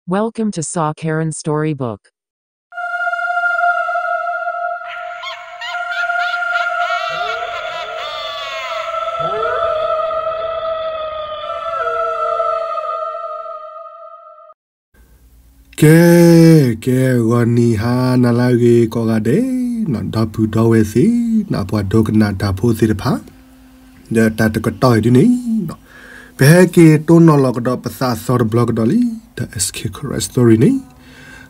Welcome to Saw Karen Storybook. ကဲ ကဲ ဂီၤနံၤဟါနၤလၢအဂ့ၤကိးဂၤဒဲး, ဒီပုၢ်ဒီဝဲၢ်သ့ၣ်, ပှၤဒိကနၣ်တၢ်ဖိသ့ၣ်တဖၣ်, ဒီးတၢ်တကတီၢ်အံၤဒ်န့ၣ်, ပဟဲက့ၤတိၢ်နီၣ်လီၤကဒီးပသးအသီတဘျီကဒီးလံ, ဒီး S K Karen Story န့ၣ်,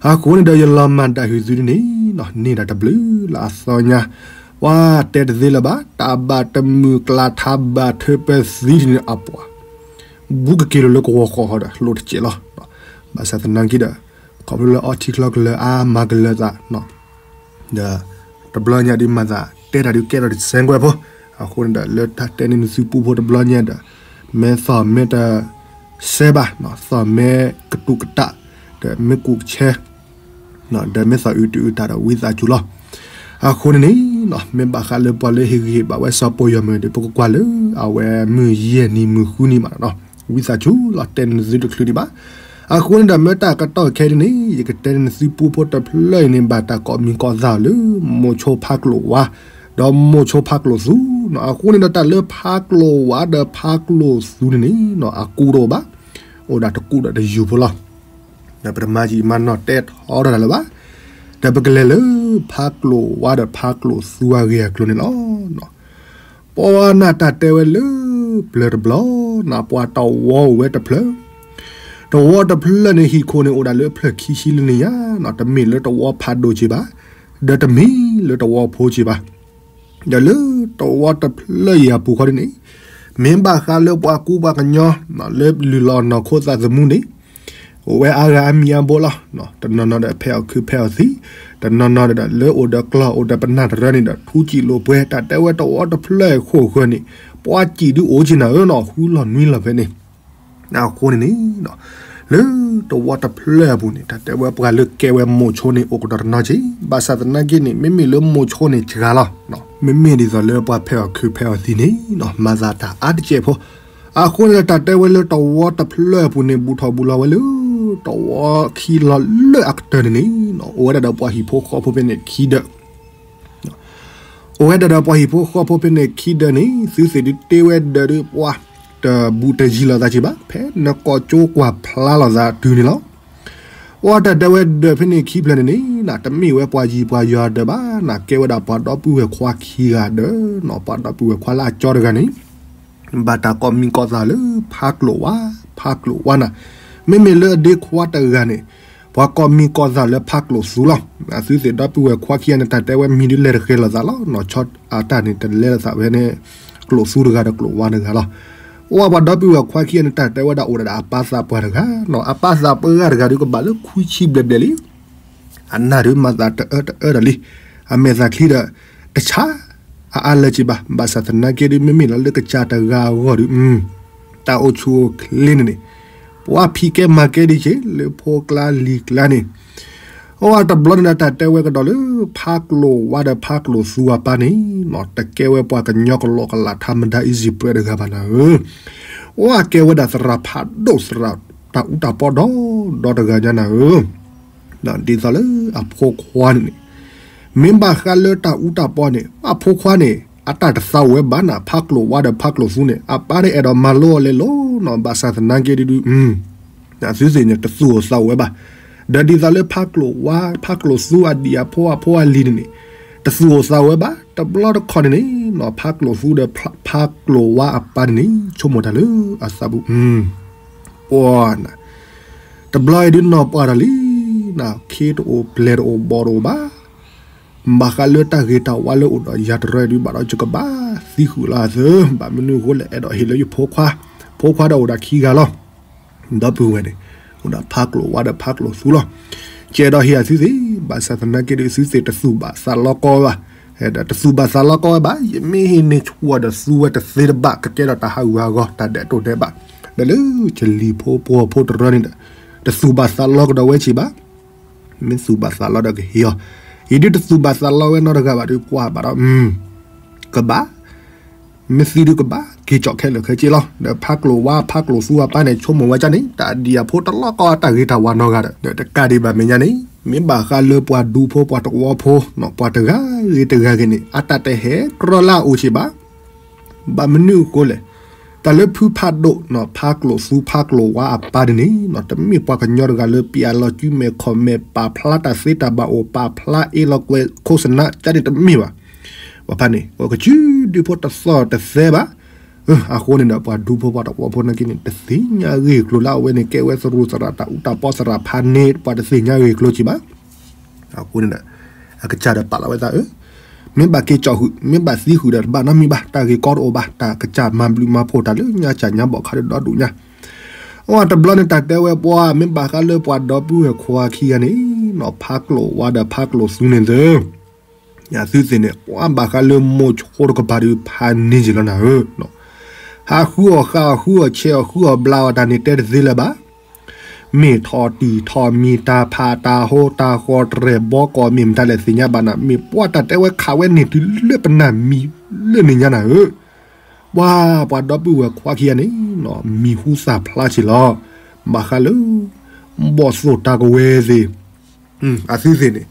အဃိန့ၣ်ဒီးယလီၤမၢ်ဒၣ်ဟုၣ်သုဒ်န့ၣ်, န့ၢ်ဒၣ်တဘျုးလၢအသီညါ, ပှၤတဲတသ့လၢၤဘၣ်, တၢ်ဘၣ်တမုာ်ကျါထါဘၣ်ထၢပၢသံန့ၣ်အပှၤ ဘူးကက့ၤလိာ်လၢကဝီၤဃီၤဟီဒီး လိၣ်တစဲးလီၤ. ဘၣ်ဆၣ်သနာ်က့ဒီး ခီဖျိလၢအီထံချီကလၢၤအါမၤကလၢၤသး, ဒီး တဘျီညါဒ်မၤသးတဲတၢ်ဒုးကဲထီၣ်တစဲးကွဲးဖိ, အဃိန့ၣ်ဒီး လၢတၢ်တဲန့ၢ်နသုပူဖိတဘျီညါဒီး မ့ၢ်သီၣ်မ့ၢ်တစဲးဘၣ်, သီၣ်မ့ၢ်ကတူးကတး, ဒီးမ့ၢ်ကူးကဆဲ ဒီးမ့ၢ်သီၣ်အုးတအုးတၢ်ဒီးဝံသးစူၤလီၤ. အဃိန့ၣ်န့ၣ်, မ့ၢ်ဘၣ်ဃးလၢပှၤလၢဟ့ၣ်ဂံၢ်ဟ့ၣ်ဘါဝဲစီၤပီယီၤမုၢ်ဒီး ပကကွၢ်လၢအဝဲမုၢ်ယဲၢ်နံၤမုၢ်ဃုနံၤမးနီၤ, ဝံသးစူၤလီၤတဲန့ၢ်နသုတချုးဒံးဘၣ်. အဃိန့ၣ်ဒီး မ့ၢ်တၢ်ကတီၢ်ခဲအံၤဒ်န့ၣ် ယကတဲန့ၢ်နသုပူဖိတဖျၢၣ်အံၤန့ၣ် ဘၣ်တၢ်ကိးမံၤကိးသးလၢ မိၤဆိဖးကျိာ်ဝါ ဒီးမိၤဆိဖးကျိာ်သူနီၤ. အဃိန့ၣ်ဒီး တၢ်လၢဖးကျိာ်ဝါဒီးဖးကျိာ်သူန့ၣ်န့ၣ် အကူတအိၣ်ဘၣ်, အိၣ်ဒၣ်တကူဒီးတယူၤဖိလီၤ. ဒီးပတမၤယံာ်မၤနီၢ်တဲထီထီၣ်တၢ်လၢၤဘၣ်, ဒီးပကလဲၤလၢဖးကျိာ်ဝါဒီးဖးကျိာ်သူအဂ့ၢ်အကျိၤန့ၣ်လီၤ. ပှၤနၢ်တၢ်တဲဝဲလၢပျၢၤတဘျီနီၤ, ပှၤတဝီအိၣ်ဝဲတဖျၢၣ်, တဝီတဖျၢၣ်န့ၣ် ဟံၣ်ခိၣ်န့ၣ်အိၣ်ဒၣ်လၢအဖျၢၣ်ခံဆံလၢန့ၣ်ယါနီၤ, တမ့ၢ်လၢတဝီဖးဒိၣ်က့ဘၣ်, ဒီးတမ့ၢ်လၢတဝီဖိက့ဘၣ်. ဒီးလၢတဝီတဖျၢၣ်အံၤအပူၤဃီဒ်န့ၣ်, မ့ၢ်ဘၣ်ဃးလၢပှၤကူပှၤကညီ လၢလုၢ်လီၤနီၢ်ခိသးသမူန့ၣ်, အိၣ်ဝဲအါဂၤအါမံၤအါဘိလီၤ. တနီၤနီၤဒီးဖဲးအီၣ်ခုးဖဲးအီၣ်သံ, တနီၤနီၤဒီးလၢအိၣ်ဒီးကျီၢ်အိၣ်ဒီးပနၢ်တရၢန့ၣ်ဒီး ထူစံာ်လိာ်ပှဲၤ, တၢ်တဲဝဲတဝီတဖျၢၣ်အံၤခိၣ်ဃၢၤန့ၣ်, ပှၤစံာ်ဒုးအိၣ်က့နၤဧၢနီၤ, ဃုလီၢ်နွံလီၢ်ဖဲန့ၣ်. အဃိန့ၣ်န့ၣ်, လၢတဝီတဖျၢၣ်အပူၤန့ၣ် တၢ်တဲဝဲပှၤလၢကဲဝဲမိၤဆိန့ၣ် အိၣ်ကဒီးတနီၤက့, ဘၣ်ဆၣ်သနာ်က့န့ၣ် မ့မ့ၢ်လၢမိၤဆိန့ၣ်စှၤလီၤ. မ့မ့ၢ်ဒ်သိးလၢပှၤဖဲးအီၣ်ခုးဖဲးအီၣ်သံန့ၣ်, မၤသးတၢ်အါတစဲးဖိ. အဃိန့ၣ်ဒီး တၢ်တဲဝဲလၢတဝီတဖျၢၣ်အပူၤန့ၣ် ဘူးထီၣ်ဘူးလီၤဝဲလၢ တဝီခံလီၤလၢအကတၢၢ်န့ၣ်န့ၣ်, အိၣ်ဝဲဒၣ်ဒီးပှၤဟံၣ်ဖိဃီဖိဖဲန့ၣ်ခံဒၢး အိၣ်ဝဲဒၣ်ဒီးပှၤဟံၣ်ဖိဃီဖိဖဲန့ၣ်ခံဒၢးန့ၣ်, သုသ့ၣ်ဒုးတ့ဝဲဒၢးဒုးပှၤ တဘူးတယံၤလိာ်သးက့ဘၣ်, ဖဲနကိးကၠိကွၢ်ဖျါလိာ်သးတုၤန့ၣ်လီၤ. အိၣ်တၢ်တဲဝဲဒၢးဖဲန့ၣ်ခံဖျၢၣ်န့ၣ်န့ၣ်, တမ့ၢ်ဝဲပှၤယံၤပှၤယီၤဒၢးဘၣ်နီၤ, ကဲဝဲဒၣ်ပှၤဒီပုၢ်ဝဲၢ်ခွါခံဂၤဒၢးနီၤ, ပှၤဒီပုၢ်ဝဲၢ်ခွါလၢအကၠီတဂၤန့ၣ် ဘၣ်တၢ်ကိးမံၤကိးသးလၢ ဖးကျိာ်ဝါ, ဖးကျိာ်ဝါနၤ, မ့မ့ၢ်လၢအဒ့ခွါတဂၤန့ၣ်, ပှၤကိးမံၤကိးသးလၢဖးကျိာ်သူလီၤ. သုသ့ၣ်ဒီပုၢ်ဝဲၢ်ခွါခံဂၤန့ၣ် တၢ်တဲဝဲမံၤဒုးလဲၤတဃဲၤလိာ်သးလီၤနီၤ, ဆီအတၢ်န့ၣ် တလဲလိာ်သးဝဲန့ၣ်, ကျိာ်သူတဂၤဒီးကျိာ်ဝါတဂၤလီၤ. အိၣ်ပှၤဒီပုၢ်ဝဲၢ်ခွါခံဂၤန့ၣ် တၢ်တဲဝဲဒၣ်အိၣ်ဒၣ်ဒီးအပၢ်သးပှၢ်တဂၤနီၤ, အပၢ်သးပှၢ်တဂၤဒုးကဘၣ်လၢခွံဆံဘျဲၣ်ဘျဲၣ်လံ အနၢ်ဒုးမၤသးတအၢတအၢဒီးလံ, အမဲာ်သးချံဒီး တဆါ အအါလၢၤက့ဘၣ်, ဘၣ်ဆၣ်သနာ်က့ဒုး မ့မ့ၢ်လီၤလၢကစၢ်တဂၤအဂီၢ်ဒုး, တၢ်အိၣ်ဆူၣ်အိၣ်ချ့န့ၣ်န့ၣ်, ပှၤဖံးကဲမၤကဲဒ်က့ၤ လၢဖိကျါလံၤကျါန့ၣ်, အိၣ်ဝဲတဘျီန့ၣ်ဒီး တၢ်တဲဝဲကဒီးလၢ ဖးကျိာ်ဝါဒီးဖးကျိာ်သူအပၢ်န့ၣ်နီၤ, တကဲဝဲပှၤကညီကလီကလး ထါမဒါ easy ပှဲၤတဂၤဘၣ်နၤဧၢ, အိၣ်ဝဲကဲဝဲဒၣ်သရၣ်ဖးဒိၣ်သရၣ်တၢ်အူတၢ်ပီဒီဒီတဂၤညါနၤဧၢ ဒ်သိးလၢအဖိခွါန့ၣ်န့ၣ်, မ့ၢ်ဘၣ်ဃးလၢတၢ်အူတၢ်ပီန့ၣ် အဖိခွါန့ၣ် အတၢ်တသးအိၣ်ဝဲဘၣ်နၤ, ဖးကျိာ်ဝါဒီးဖးကျိာ်သူန့ၣ် အပၢ်န့ၣ်အဲၣ်ဒိးမၤလိအီၤလဲၤလိၤနီၤ, ဘၣ်ဆၣ်သနာ်က့ဒုးဒုး, သုသ့ၣ်န့ၣ် တသူၣ်အိၣ်သးအိၣ်ဝဲဘၣ်, ဒီးဒ်သိးလၢဖးကျိာ်ဝါ ဖးကျိာ်သူအဒံၣ်အဖိအဖိအလံၤန့ၣ်န့ၣ်, တသူၣ်အိၣ်သးအိၣ်ဝဲဘၣ်, တဘျီတခီၣ်န့ၣ်န့ၣ်နီၤ, ဖးကျိာ်ဝါအပၢ်န့ၣ်န့ၣ် ဆိကမိၣ်တၢ်လၢအသးပူၤ, ပှၤနၤ တဘျီအံၤဒုးနီၢ်ပှၢ်ဒီးလံ, နခ့တအိၣ်ပျဲၤတအိၣ်ဘီတအိၣ်ဘၣ်, ဘၣ်ဃးလၢတၢ်ဂ့ၤတၢ်ဝါလၢအိၣ်ဒီးယၤတရၢဒုး ဘၣ်ဒီးယကဘၣ်သံဃုာ်လီၤအသး, ဘၣ်မနုၤအဃိလဲၣ် အဲၣ်ဒိးဟ့ၣ်လၢယဖိခွါ, ဖိခွါဒီးအိၣ်ဒီးခံဂၤလီၤ, ဒီပုၢ်ဝဲၢ်န့ၣ်, အိၣ်ဒီးဖးကျိာ်ဝါဒီးဖးကျိာ်သူလီၤ, ကဲဒီးဟ့ၣ်အသုသ့ၣ်, ဘၣ်ဆၣ်သနာ်က့ဒုး သုသ့ၣ်တသူၣ်ဘၣ်သးလီကီဝဲဘၣ်, တသူၣ်ဘၣ်သးလီကီဝဲဘၣ်, ယမ့ၢ်ဟ့ၣ်န့ၢ်ဆူၣ်ဒီးသူဝဲတသ့တဘၣ် ကကဲထီၣ်တၢ်ဟးဂူာ်ဟးဂီၤ တၢ်ဒဲးတိၢ်ဒဲးဘး, ဒီးလၢကလံၤဖိပှီၤဖိတရၢန့ၣ်ဒီး, တသူၣ်ဘၣ်သးလီကဒီးဝဲက့ဘၣ်, မ့ၢ်သူၣ်ဘၣ်သးလီဒီးကဟ့ၣ်အီၤ, အံၤဒုးတသူၣ်ဘၣ်သးလီဝဲနီတဂၤဘၣ်ဒုးကွၢ်ဘၣ်ဒီး, ကဘၣ်, မ့ၢ်သံဒုးကဘၣ်, က့ၤကၠီၣ်ခဲလၢာ်ခဲဆ့လီၤ. ဒီးဖးကျိၤဝါ ဖးကျိၤသူအပၢ်န့ၣ် ဆိကမိၣ်ဝဲဒ်န့ၣ် တၢ်ဒ်အဖိတလီၢ်ကီၢ်တၢ်ဂ့ၤတၢ်ဝါနီတဂၤဒီး ဒီးတကးဒံးဘၣ်မဲာ်ညါန့ၣ် မ့ၢ်ဘၣ်ဃးလၢပှၤဒူဖိပှၤတဝီဖိ ပှၤတဂၤဂ့ၤတဂၤဂ့ၤန့ၣ် အတၢ်တဟဲကြီလၢအအိၣ်ဆံးဘၣ်. ဘၣ်မနုၤအဃိလဲၣ်, တၢ်လၢဖုဖးဒိၣ် ဖးကျိၤသူဖးကျိၤဝါအပၢ်ဒ်န့ၣ် တမ့ၢ်ပှၤကညီတဂၤလၢပျၢ်လီၤစုမဲာ်ခီၣ်မဲာ် ပာ်ဖျါတၢ်သ့တၢ်ဘၣ်အိၣ် ပာ်ဖျါအ့လီၤကွဲးခိၣ်စနၢကၠၢန့ၣ်တမ့ၢ်ဘၣ်. ပှၤဖးန့ၣ် ပှၤကစုဒုဖိတသီၣ်တသဲဘၣ်. အဃိန့ၣ်ဒီး ပှၤဒူဖိပှၤတဝီဖိနာ်က့န့ၣ် တသ့ၣ်ညါဂ့ၢ်ကျိၤလၢအဝဲန့ၣ် ကဲဝဲသရူးသရၣ်တၢ်အူတၢ်ပီသရၣ်ဖးန့ၣ် ပှၤတသ့ၣ်ညါဂ့ၢ်ကျိၤဆံးဘၣ်. အဃိန့ၣ်ဒီး အကစၢ်ဒီးပာ်လီၤဝဲသးအၢ, မ့ၢ်ဘၣ်က့ၤကၠီၣ်ဃုာ် မ့ၢ်ဘၣ်သံဃုာ်ဒီးတဘၣ်နီတမံၤဘၣ်, တၢ်ဂ့ၢ်ကီတအိၣ်ဘၣ်, တၢ်ကစၢ်မၤဘျုးမၤဖှိၣ်တၢ်လၢညါစၢ်ညါဘီၣ်ခါဒီးဒီဒူၣ်ညါ. အဝဲတဘျီန့ၣ်တၢ်တဲဝဲပှၤ မ့ၢ်ဘၣ်ဃးလၢပှၤဒီပုၢ်ဝဲၢ်ခွါခံဂၤန့ၣ် ဖးကျိၤဝါဒီးဖးကျိၤသူန့ၣ်သၢ အသုသ့ၣ်န့ၣ် ပှၤဘၣ်ဃးလၢမိၤဆိတကပၤဒီးဖးန့ၢ်က့ၤလီၤနၤဧၢ. ဟးဃုအီၣ်ဃာ်အီၣ်ဃုအီၣ်ဆဲးအီၣ်ဃုအီၣ်ဘျးအီၣ်တၢ်န့ၣ်တဲတသ့လၢၤဘၣ်. မ့ၢ်ထီၣ်တံၢ်ထီၣ်မံၤ တၢ်ဖးတၢ်ဟိတၢ်ဃီတရဲၣ်ဘီကီၢ် မ့ၢ်မတၤလဲၣ်သ့ၣ်ညါဘၣ်နၤ, မ့ၢ်ပှၤတၢ်တဲဝဲခးဝဲန့ၢ်တုၤလၢပနၢ်မံၤလၢန့ၣ်ညါနၤဧၢ. ပှၤ ပှၤဒီပုၢ်ဝဲၢ်ခွါခံဂၤန့ၣ် မံၤဟူသၣ်ဖျါဆံးလီၤ. ဘၣ်ဃးလၢ ဘီၣ်သိၣ်တၢ်ကဝဲၤသ့ၣ် အသုသ့ၣ်န့ၣ်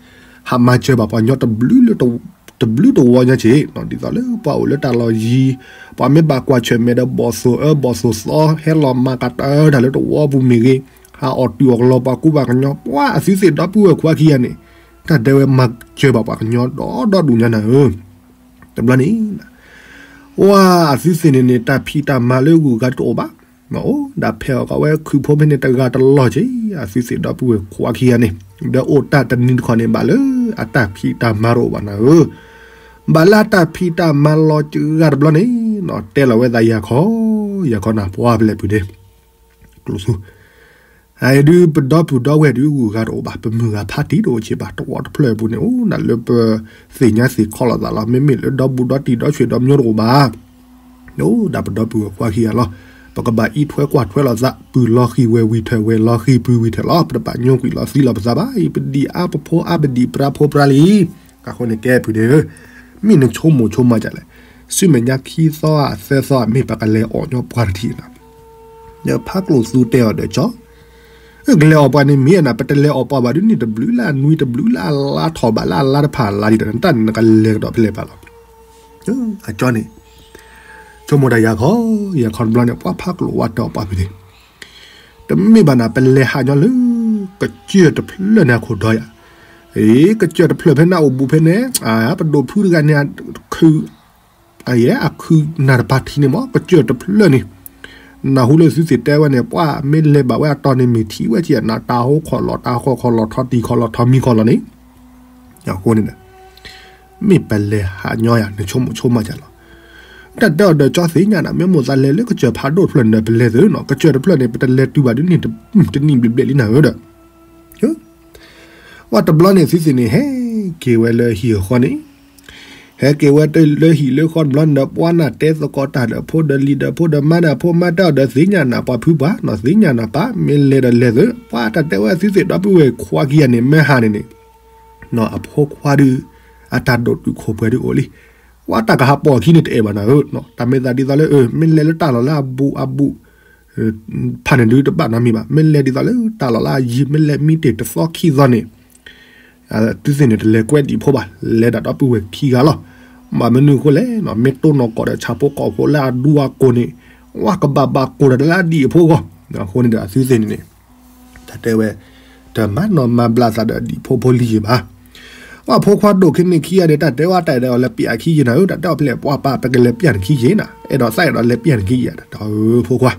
ဟးမၤစၢၤဘၣ်ပှၤကညီ တဘျုးတဝီညါဆံး, ဒ်သိးလၢပှၤအိၣ်လၢတၢ်လီၢ်ယံၤ, ပှၤမ့ၢ်ဘၣ်ကွၢ်ဆၢၣ်မဲာ်ဒီးဘီၣ်သိၣ်အၢဘီၣ်သိၣ်သီ ဟဲလီၤမၤကတၢၢ်တၢ်လၢတဝီပူၤမ့ၢ်ဂ့ၤ, ဟးအီၣ်တုၤအီၣ်ကလီၤပှၤကူပှၤကညီ, ပှၤအသုသ့ၣ်ဒီပုၢ်ဝဲၢ်ခွါခံဂၤန့ၣ် တၢ်တဲဝဲမၤစၢၤဘၣ်ပှၤကညီဒီဒီဒူၣ်ညါနၤဧၢ. တဘျီန့ၣ် ပှၤအသုသ့ၣ်န့ၣ်န့ၣ် တၢ်ဖံးတၢ်မၤလၢဂုၤဂၤတအိၣ်ဘၣ်. အိၣ်ဒၣ်ဖဲအီၣ်ကီးဝဲခုၣ်ဖိဖဲန့ၣ်တဂၤတလီၢ်က့ၤ အသုသ့ၣ်ဒီပုၢ်ဝဲၢ်ခွါခံဂၤန့ၣ်, ဒီးအိၣ်တၢ်တနံၤတခီန့ၣ် ဘၣ်လၢအတၢ်ဖံးတၢ်မၤတအိၣ်ဘၣ်နၤဧၢ. ဘၣ်လၢအတၢ်ဖံးတၢ်မၤလီၤစှၤတဘျီန့ၣ် တဲလီၤဝဲသးယၤခီ ယၤခီနၤ ပှၤဖဲလဲၣ်ဖုဒ့ ကျိၣ်သူ အအံၤဒုး ပဒီပုၢ်ဒီဝဲၢ်ဒုး ဂုၤဂၤတအိၣ်ဘၣ်, ပမုၢ်ဂၤဖးတံၢ်တအိၣ်ဆံးဘၣ်, တဝီတဖျၢၣ်အပူၤန့ၣ် အိၣ်ဒၣ်လၢပသ့ၣ်ညါသ့ၣ်ခီလိာ်သးလီၤ. မ့မ့ၢ်လၢဒီဘူးဒီတံၢ်ဒီဆွေဒီမျိုးတအိၣ်ဘၣ်. အိၣ်ဒၣ်ပဒီပုၢ်ဝဲၢ်ခွါခံဂၤလီၤ. ပကဘၣ်အံးထွဲကွၢ်ထွဲလိာ်သး, ပုၢ်လီၤဃံၤဝဲၢ်ဝံၤထၢၣ်, ဝဲၢ်လီၤဃံၤပုၢ်ဝံၤထၢၣ်လီၤ. ပတဘၣ်ညိကွံာ်လီၤသံလီၤပသးဘၣ်. အံၤပဒံၣ်အါပဖိအါ ပဒံၣ်ပြါဖိပြါလံ. အဃိန့ၣ်ကဲဖုဒ့ဧၢ, မ့ၢ်နဆိကမိၣ်ဆိကမးဒ်လဲၣ်, ဆူမဲာ်ညါခံသီဧါ သၢသီဧါ မ့ၢ်ပကလဲၤအီၣ်ညီပှၤတထံၣ်နၤ ဒီးဖးကျိၣ်သူတဲအီၤဒီးကၠီ, ကလဲၤအီၣ်ပှၤန့ၣ်မ့ၢ်နၤ, ပတလဲၤအီၣ်ပှၤဘၣ်ဒုးန့ၣ် တဘျုးလၢအနွံ တဘျုးလၢအလါထီၣ်ဘၣ်လၢအလါတဖၣ်အလါဒ်ဒီး နတၢ်န့ၣ်နကလဲၤကဒီးဖဲလဲၣ်ပာ်လီၤ. အကၠီန့ၣ် ဆိကမိၣ်တၢ်ယၤခီ, ယၤခီတဘျီန့ၣ် ပှၤဖးကျိၣ်ဝါတဲအီၤပှၤဖုဒ့ တမ့ၢ်ဘၣ်နၤ ပလဲၤဟးညီလၢ ကစၢၢ်တဖျၢၣ်န့ၣ်အခိၣ်ဒီယၤ, အ့ ကစၢၢ်တဖျၢၣ်ဖဲန့ၣ်အိၣ်ဘူးဖဲန့ၣ်, ပဒိၣ်ဖုတဂၤန့ၣ် ခု အယဲအခုနၢ်တပၤထံန့ၣ်မ့ၢ် ကစၢၢ်တဖျၢၣ်န့ၣ်, နၢ်ဟူလၢသုသ့ၣ်တဲဝဲန့ၣ် ပှၤမ့ၢ်လဲၤဘၣ်ဝဲအတီၤန့ၣ် မ့ၢ်ထံၣ်ဝဲက့ၤနၤ တၢ်ဟိခီၣ်လီၢ် တၢ်ဟီၣ်ခီၣ်လီၢ် ထီတံၢ်ခီၣ်လီၢ် ထီမံၤခီၣ်လီၢ်န့ၣ်, အဃိန့ၣ် မ့ၢ်ပလဲၤဟးညီယၤ နဆိကမိၣ်ဆိကမးဒ်လဲၣ်. တၢ်တဲအီၤဒီးကၠီသ့ၣ်ညါနၤ မ့ၢ်မိၢ်သးလဲၤလၢကစၢၢ်ဖးဒိၣ်တဖျၢၣ်န့ၣ်ဒီး ပလဲၤသုနီၤ ကစၢၢ်တဖျၢၣ်န့ၣ် ပတလဲၤတုၤဘၣ်ဒုးန့ၣ် တနံၣ်ဘျဲၣ်ဘျဲၣ်လံနၤဧၢဒီး ပှၤတဘျီန့ၣ် သုသ့ၣ်န့ၣ် ဟဲက့ၤဝဲလၢဟံၣ်အဃီန့ၣ်, ဟဲက့ၤဝဲလၢဟံၣ်လၢဃီတဘျီန့ၣ်ဒီး ပှၤနၢ်တဲသကိးတၢ်ဒီးဖိဒီးလံၤဒီးဖိဒီးမါဒီးအဖိမါတဲအီၤဒီးသ့ၣ်ညါနၤ ပှၤဖုပှၢ်နီၤ သ့ၣ်ညါနၤပၢ် မ့ၢ်လဲၤဒီးလဲၤသု, ပှၤတၢ်တဲဝဲသုသ့ၣ်ဒီပုၢ်ဝဲၢ်ခွါခံဂၤန့ၣ် မ့ၢ်ဟးန့ၣ်န့ၣ် အဖိခွါဒုး အတၢ်ဒိၣ်တုာ်ခိၣ်ပှဲၤဒုးအိၣ်လံ. ပှၤတၢ်ကဟးပိာ်အခံန့ၣ်တအဲၣ်ဘၣ်နၤဧၢ, တၢ်မ့ၢ်သးဒ်သိးလၢ မ့ၢ်လဲၤလၢတၢ်လီၢ်လၢအဘူးအဘူး ဖးန့ၣ်ဒုးတဘၣ်နီတမံၤဘၣ်. မ့ၢ်လဲၤဒ်သိးလၢတၢ်လီၢ်လၢအယံၤ မ့ၢ်လဲၤမံတ့ၢ်တသီခံသီန့ၣ် သုသ့ၣ်န့ၣ် တလဲၤကွဲဒံးဖိဘၣ်, လဲၤဒၣ်ဒီပုၢ်ဝဲၢ်ခံဂၤလီၤ. ဘၣ်မနုၤအဃိလဲၣ်, မ့ၢ်တိၢ်နီၢ်ကီၢ်ဒီးဆၣ်ဖိကီၢ်ဖိလၢအဒူအကိၢ်န့ၣ် ဝဲကဘၣ်ဘၣ်ကိၢ်ဒီးလၢအဒံၣ်အဖိဂီၢ်. အဃိန့ၣ်ဒီး အသုသ့ၣ်န့ၣ်န့ၣ် တၢ်တဲဝဲ တမၤနီၢ်မၤဘျါသးဒီးအဒံၣ်ဖိဖိလံၤယံၤဘၣ်. ပှၤဖိခွါဒိၣ်ခံန့ၣ်ခံဂၤန့ၣ် တၢ်တဲဝဲတၢ်အဲၣ်ဒိးလဲၤပျၢ်ခံယံၤနၤဧၢ, တၢ်တဲအီၤဖဲလဲၣ် ပှၤပၢ် ပကလဲၤပျၢ်နခံယံၤနၤ, အဲၣ်ဒိးသးအဲၣ်ဒိးလဲၤပျၢ်နခံယံၤဧါ, တၢ်ဧၢဖိခွါ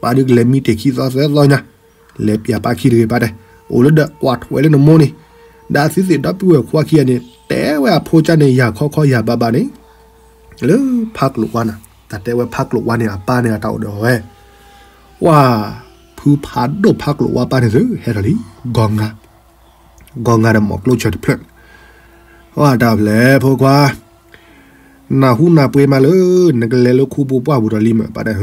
ပှၤဒုးကလဲၤမံတ့ၢ်ခံသီသၢသီညါ, လဲၤပျၢ်ပၢ်ခံတဂ့ၤဘၣ်တဲ, အိၣ်လၢဒီးကွၢ်ထွဲလၢနမိၢ်န့ၣ်, ဒီးအသုသ့ၣ်ဒီပုၢ်ဝဲၢ်ခွါခံဂၤန့ၣ် တဲဝဲအဖိကၢ်န့ၣ် ယၤခီခီယၤဘၣ်ဘၣ်န့ၣ် လၢဖးကျိၤဝါန့ၣ်, တၢ်တဲဝဲဖးကျိၤဝါန့ၣ် အပၢ်န့ၣ်အတၢ်အိၣ်ဒီးအဝဲ, ပှၤ ဖုဖးဒိၣ်ဖးကျိၤဝါပၢ်န့ၣ်သု ဟဲထီၣ်လံ, ဂီၤငါ, ဂီၤငါဒီးမိၢ်ကျိဆၢၣ်တဖျၢၣ်, ပှၤတၢ်ဖဲလဲၣ်ဖိခွါ နၢ်ဟူနၢ်ပှ့ၤမးလၢ နကလဲၤလၢခူပူၤပှၢ်ပူၤဒီးလံမ့ၢ် ပၢ်တဲ,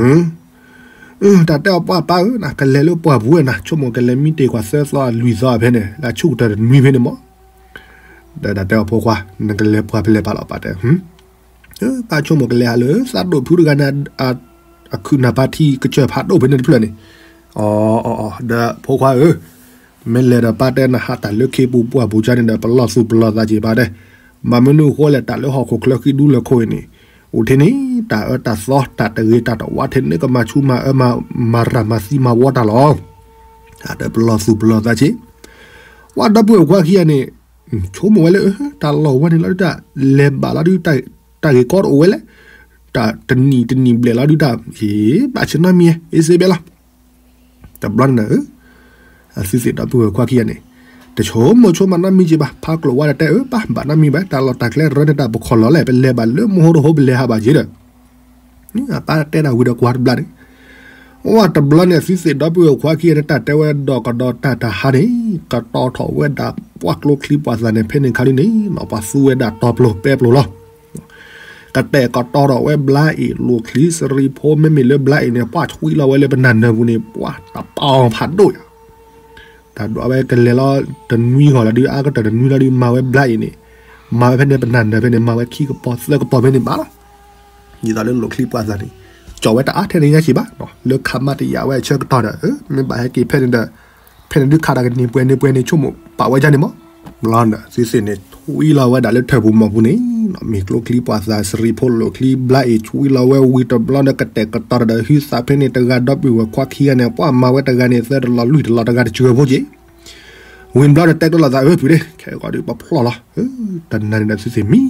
တၢ်တဲအီၤပှၤပၢ်ဧၢ, နကလဲၤလၢပှၢ်ပူၤဝဲနၤ, ဆိကမိၣ်ကလဲၤမံတ့ၢ်ကွၢ်သၢသီလွံၢ်သီဖဲန့ၣ် လၢဆူၣ်ကတၢၢ်တနွံဖဲန့ၣ်မ့ၢ်, ဒီးတၢ်တဲအီၤဖိခွါ နကလဲၤပှၢ်ဖဲလဲၣ်ပာ်လီၤ ပၢ်တဲ, ဘၣ်ဆိကမိၣ်ကလဲၤဟးလၢသးဒိၣ်ဖုတဂၤန့ၣ် အခုၣ်နၢ်ပၢ်ထံကစၢၢ်ဖးဒိၣ်ဖဲန့ၣ်တဖျၢၣ်န့ၣ်, အီအီအီ ဒီးဖိခွါဧၢ, မ့ၢ်လဲၤဒီးပၢ်တဲနဟးတၢ်လၢခ့ပူၤပှၢ်ပူၤကါန့ၣ်ဒီး ပလီၢ်သူၣ်ပလီၢ်သးက့ၤဘၣ်တဲ, မ့ၢ်မနုၤအဃိလဲၣ် တၢ်လၢဟီၣ်ခိၣ်ချၢဃံဒူလၢခိၣ်အံၤန့ၣ်, အိၣ်ထဲန့ၣ် တၢ်အၢတၢ်သီ တၢ်တဂ့ၤတၢ်တဝါထဲန့ၣ် ကမၤဆူးမၤအၢမၤ မၤရၤမၤသံမၤဝီတၢ်လီၤ. ဒီးပလီၢ်သူၣ်ပလီၢ်သးက့ၤ, ဝဲဒီပုၢ်ဝဲၢ်ခွါခံဂၤန့ၣ် ဆိကမိၣ်ဝဲလၢ တၢ်လီၢ်ဝဲန့ၣ်လီၤဒုး တၢ်လဲၤဘၣ်လီၤဒုး တၢ်ဂ့ၢ်ကီတအိၣ်ဝဲလဲၣ်, တၢ်တနံၣ်တနံၣ်ဘျဲၣ်လီၤဒုး တၢ် ဘၣ်ဆ့ၣ်နီၤမံၤ အ့စ့ဘဲလီၤ. တဘျီန့ၣ် အသုသ့ၣ်ဒီပုၢ်ဝဲၢ်ခွါခံဂၤန့ၣ် တဆိကမိၣ်ဆိကမးနီတမံၤက့ၤဘၣ်, ဖးကျိၤဝါဒီးတဲအၢ ပၢ်ဘၣ်နီတမံၤဘၣ်, တၢ်လီၢ်တၢ်ကျဲရၢန့ၣ် တၢ်ပခီၣ်လီၤလဲၣ်, ပလဲၤဘၣ်လၢမဟိတဟိ ပလဲၤဟးဘၣ်က့ၤဒီး အပၢ်တဲဒၣ်ဝံၤဒီးကွၢ်တဘျီန့ၣ်, ဝဲတဘျီန့ၣ် အသုသ့ၣ်ဒီပုၢ်ဝဲၢ်ခွါခံဂၤန့ၣ် တၢ်တဲဝဲဒီးကဒီးတၢ်တဟါန့ၣ် ကတီၤထီၣ်ဝဲဒၣ်ပှၢ်ကျိချံပှၢ်သးန့ၣ် ဖဲန့ၣ်ခါဒုးန့ၣ် ပှၤသူဝဲဒၣ်တီၤပျိၤပဲပျိၤလီၤ. ကတဲာ်ကတီၤထီၣ်ဝဲဘျါအ့ၣ်လိာ်ချံစရံဖိ မ့မ့ၢ်လၢဘျါအ့ၣ်န့ၣ် ပှၢ်ဆွံလီၤဝဲလၢပနၢ်နၢၤပူၤန့ၣ် ပှၢ်တပီဖးဒိၣ်ယၤ တၢ်ဒွးဝဲကလဲၤလီၤ တနွံဂီၢ်လီၤဒုး အါကတၢၢ်တနွံလီၤဒုး မၤဝဲဘျါအံၤန့ၣ်, မၤဝဲဖဲန့ၣ် ပနၢ်နၢၤဖဲန့ၣ် မၤဝဲခံကပီၤသၢကပီၤဖဲန့ၣ်ဘၣ်လီၤ. ဒ်သိးလၢလိာ်ချံပှၢ်သးန့ၣ် ကၠီၣ်ဝဲတအါထဲန့ၣ်ညါက့ၤဘၣ်, လၢခးမၤတယာ်ဝဲအဆၢကတီၢ်ဒီး မ့ၢ်ဘၣ်ဟဲက့ၤဖဲန့ၣ်ဒီး ဖဲန့ၣ်ဒုးခးတၢ်ကန့ၢ်ပှဲၤန့ၢ်ပှဲၤန့ၣ် ဆိကမိၣ်ပာ်ဝဲဒ်န့ၣ်မး, ဘျီန့ၣ် သုသ့ၣ်န့ၣ် ဆွံလီၤဝဲဒၣ်လၢထၢၣ်ပူၤမီၢ်ပူၤန့ၣ် မ့ၢ်ကျိချံပှၢ်သးစရံဖိလိာ်ချံဘျါအံၤ ဆွံလီၤဝဲဝံၤတဘျီဒီး ကတဲာ်ကတီၤဒီး ဟုသးဖဲန့ၣ်တဂၤဒီပုၢ်ဝဲၢ်ခွါခံဂၤန့ၣ် ပှၢ်မၤဝဲတဂၤန့ၣ် သၢတလီၢ်လွံၢ်တလီၢ်တဂၤတစှၤဖိက့ၤ ဝံၤဘျီဒီး တဲကျိလီၤသး အၢ ဖုဒ့ ခဲဂီၤဒုးပဖျီၣ်လီၤ, တနၤန့ၣ်ဒီး သုသ့ၣ်မံ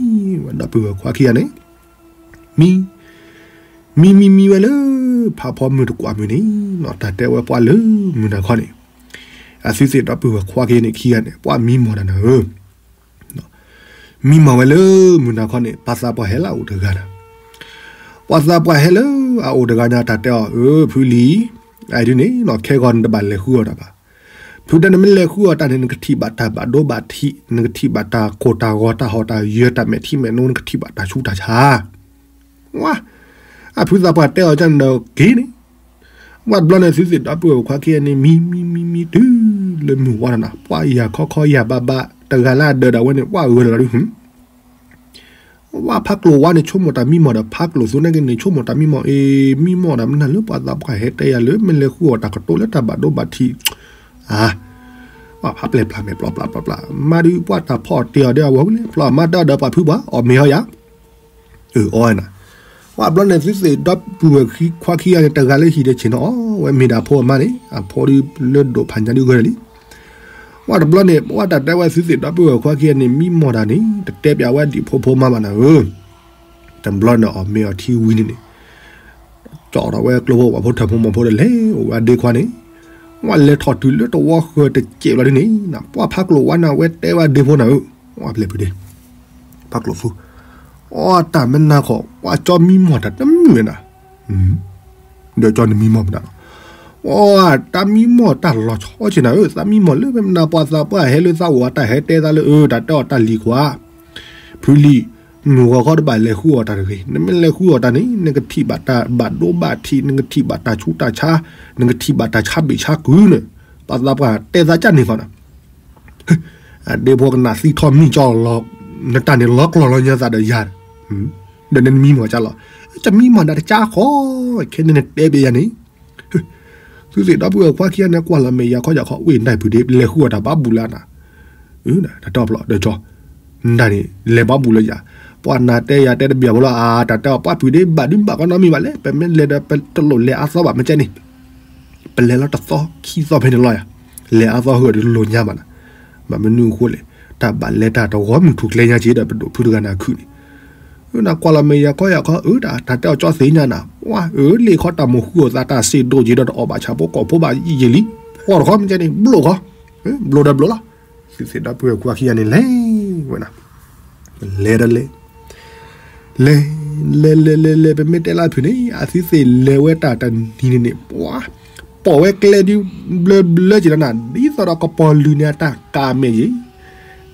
ဝဲဒီပုၢ်ဝဲၢ်ခွါခံဂၤန့ၣ် မံ မံမံမံဝဲလၢ ဖးဖီမုၢ်တကွၢ်မုၢ်န့ၣ် တၢ်တဲဝဲပှၢ်လၢမုၢ်နၤခီန့ၣ်, အသုသ့ၣ်ဒီပုၢ်ဝဲၢ်ခွါခံဂၤန့ၣ် ခံဂၤန့ၣ် ပှၢ်မံမီၢ်တၢ်နၤဧၢ မံမီၢ်ဝဲလၢမုၢ်နၤခီန့ၣ် ပှၤသးပှၢ်ဟဲလၢအအိၣ်တဂၤန့ၣ်, ပှၤသးပှၢ်ဟဲလၢအအိၣ်တဂၤန့ၣ် တၢ်တဲအီၤ အၢ ဖုလံၤ, အအံၤဒုးန့ၣ် ခဲဂီၤနတဘၣ်လဲၤဃုအီၣ်တၢ်ဘၣ်, ဖုတဲနမ့ၢ်လဲၤဃုအီၣ်တၢ်န့ၣ် နကထံၣ်ဘၣ်တၢ်ဘၣ်ဒိဘၣ်ထံး, နကထံၣ်ဘၣ်တၢ်ကိၢ်တၢ်ဂီၤ တၢ်ဟီၣ်တၢ်ယၢၤ တၢ်မဲာ်ထံမဲာ်နိ နကထံၣ်ဘၣ်တၢ်ဆူးတၢ်ဆါ ဝါ, အဖုသးပှၢ်တဲအီၤကန့ၣ်ဒီးက့ၤန့ၣ်, ဝါတဘျီန့ၣ် သုသ့ၣ်ဒီပုၢ်ဝဲၢ်ခွါခံဂၤန့ၣ် မံမံမံမံတုၤလၢမုၢ်ဝါတနၤ ပှၢ်ယၤခီခီယၤဘးဘး တဂၤလၢအဒၢးဒၣ်ဝဲန့ၣ် ပှၢ်ဂၢၢ်လီၤလီၤဒုး ဝါဖးကျိၤဝါန့ၣ် ဆိကမိၣ်တၢ်မံမီၢ်ဒီး ဖးကျိၤသူန့ၣ်က့ၤန့ၣ် ဆိကမိၣ်တၢ်မံမီၢ် အ့ မံမီၢ်ဒီးမနုၤလၢပှၤသးပှၢ်ဟဲတဲယၤလၢ မ့ၢ်လဲၤဃုအီၣ်တၢ်ကတိၤလၢတၢ်ဘၣ်ဒိဘၣ်ထံး, အါ, ပှၤဖးပျဲၢ်ပျၢ်မဲာ်ပျီပျၢ်ပျီပျၢ် မါဒုးပှၢ်တၢ်ဖီၣ်တ့ၢ်အီၤဒီးအဝဲလၢ ဖျီအမါတဲအီၤဒီးပှၤဖုပှၤ အီၣ်မ့ၤအီယၤ အၢ အီနၤ, ဝါဘျီန့ၣ် သုသ့ၣ်ဒီပုၢ်ဝဲၢ်ခွါခံဂၤန့ၣ် တဂၤလၢဟံၣ်ဒီးဆ့ၣ်နီၤအီၤ ဝဲမ့ၢ်ဒၣ်အဖိအမါန့ၣ် အဖိဒုးလၢဒိၣ်ဖးညါဒုးဂၢၢ်လံ, ဝါတဘျီန့ၣ် ဝါတၢ်တဲဝဲသုသ့ၣ်ဒီပုၢ်ဝဲၢ်ခွါခံဂၤန့ၣ် မံမီၢ်တၢ်န့ၣ် တတဲပျးဝဲဒံးဖိဖိမါဘၣ်နၤဧၢ, တဘျီန့ၣ်အီၣ်မ့ၤအီထံဝံၤန့ၣ်န့ၣ် ကၠီၣ်ထီၣ်ဝဲကျိဖိဝဲဖိထၢၣ်ဖိမီၢ်ဖိဒီးလဲၤအိၣ်ဝဲဒ့ခွါန့ၣ်, ဝါလဲၤထီၣ်တုၤလၢတဝီဃၢၤတစဲးဘျီဒ်န့ၣ် ပှၤဖးကျိၤဝါန့ၣ် ဝဲတဲဝဲဒ့ဖိနၤဧၢ, ဝါပျဲၢ်ဖုဒ့ ဖးကျိၤသူ, အီတၢ်မနၤခီ ပှၤကၠီမံမီၢ်တၢ်တမုာ်နၤ, ဒီးကၠီနမံမီၢ်မတၤလီၤ, အီတၢ်မံမီၢ်တၢ်လီၤဆီက့ၤနၤဧၢ, သးမံမီၢ်လၢမနၤပှၤသးပှၢ်ဟဲလၢသးအိၣ်အတၢ်ဟဲတဲသးလၢအၢ တၢ်တဲအီၤတၢ်လံၤကွၢ်, ဖုလံၤ, မုၢ်ဂီၤခီတဘၣ်လဲၤဃုအီၣ်တၢ်တဂ့ၤ, နမ့ၢ်လဲၤဃုအီၣ်တၢ်န့ၣ် နကထံၣ်ဘၣ်တၢ်ဘၣ်ဒိဘၣ်ထံး နကထံၣ်ဘၣ်တၢ်ဆူးတၢ်ဆါ, နကထံၣ်ဘၣ်တၢ်ဆါဘ့ၣ်ဆါကုၤန့ၣ်, ပှၤသးပှၢ်တဲသးကၢ်န့ၣ်ဃီနၤ အဒ့ဖိကနၣ်သံထီၣ်မံၣ်ကၠီလီၤ, နတၢ်န့ၣ်လီၤကျီၢ်လီၤညါသးဒီးယၤ, ဒီးနမံမီၢ်ကၢ်လီၤ, တမံမီၢ်နၤတကၢ်ဃီ, ခဲန့ၣ်နတဲဘၣ်ယၤန့ၣ်, သုသ့ၣ်ဒီပုၢ်ဝဲၢ်ခွါခံဂၤန့ၣ် ကွၢ်လီၤမဲာ်ယၤခီယၤခီ ဝ့ၢ်နၢ်ဖုဒ့ လဲၤဃုအီၣ်တၢ်ဘၣ်ဘူၣ်လၢနၤ, တၢ်တီပျီဒီးကၠီ, နတၢ်န့ၣ် လဲၤဘၣ်ဘူၣ်လၢယၤ, ပှၤနၤတဲယၤတဲတဘၣ်ဖိလီၤ အါ တၢ်တဲအီၤပှၤဖုဒ့ ဘၣ်ဒုးဘၣ်ကီနီတမံၤဘၣ်လဲၣ်, ပမ့ၢ်လဲၤဒီးပတလိၣ်လဲၤအါသီဘၣ်မ့ၢ်ကဲန့ၣ် ပလဲၤလီၤတသီခံသီဖဲန့ၣ်လီၤယၤ, လဲၤအါသီဃုာ်ဒီးတလိၣ်ညါဘၣ်နၤ, ဘၣ်မနုၤအဃိလဲၣ်, တၢ်ဘၣ်လဲၤတၢ်တဝီမုၢ်ထူၣ်ကျဲညါက့ၤဒီးပဒိၣ်ဖုတဂၤန့ၣ်အခုၣ်န့ၣ်, နကွၢ်လီၤမဲာ်ယၤခီယၤခီ အၢ တၢ်တဲအီၤကၠီသ့ၣ်ညါနၤ, ဝါ အၢ လ့ၣ်ခီတၢ်မိၣ်ဃုာ်အီၤသး တၢ်စ့ၢ်ဒိၣ်က့ၤဒီးတအီၣ်ဘၣ်ဆၣ်ဖိကီၢ်ဖိဘၣ်ယံာ်လံ, ဖျီတခီမ့ၢ်ကဲန့ၣ် ဘျိၣ်ခီ, ဘျိၣ်ဒီးဘျိၣ်လီၤ, သုသ့ၣ်ဒီပုၢ်ဝဲၢ်ခွါခံဂၤန့ၣ်လဲၤဝဲနၤ လဲၤဒီးလဲၤ, လဲၤ, လဲၤလဲၤလဲၤလဲၤ ပမ့ၢ်တဲလၢဖုန့ၣ် အသုသ့ၣ်လဲၤဝဲတၢ်တနံၤန့ၣ်န့ၣ် ပှၤ, ပိာ်ဝဲကျဲဒုးဘျၢဘျၢက့ၤလီၤနၤ ဒ်သိးဒီးကပီၤလုာ်န့ၣ်အတၢ်ကးမဲာ်ယ့ၣ်,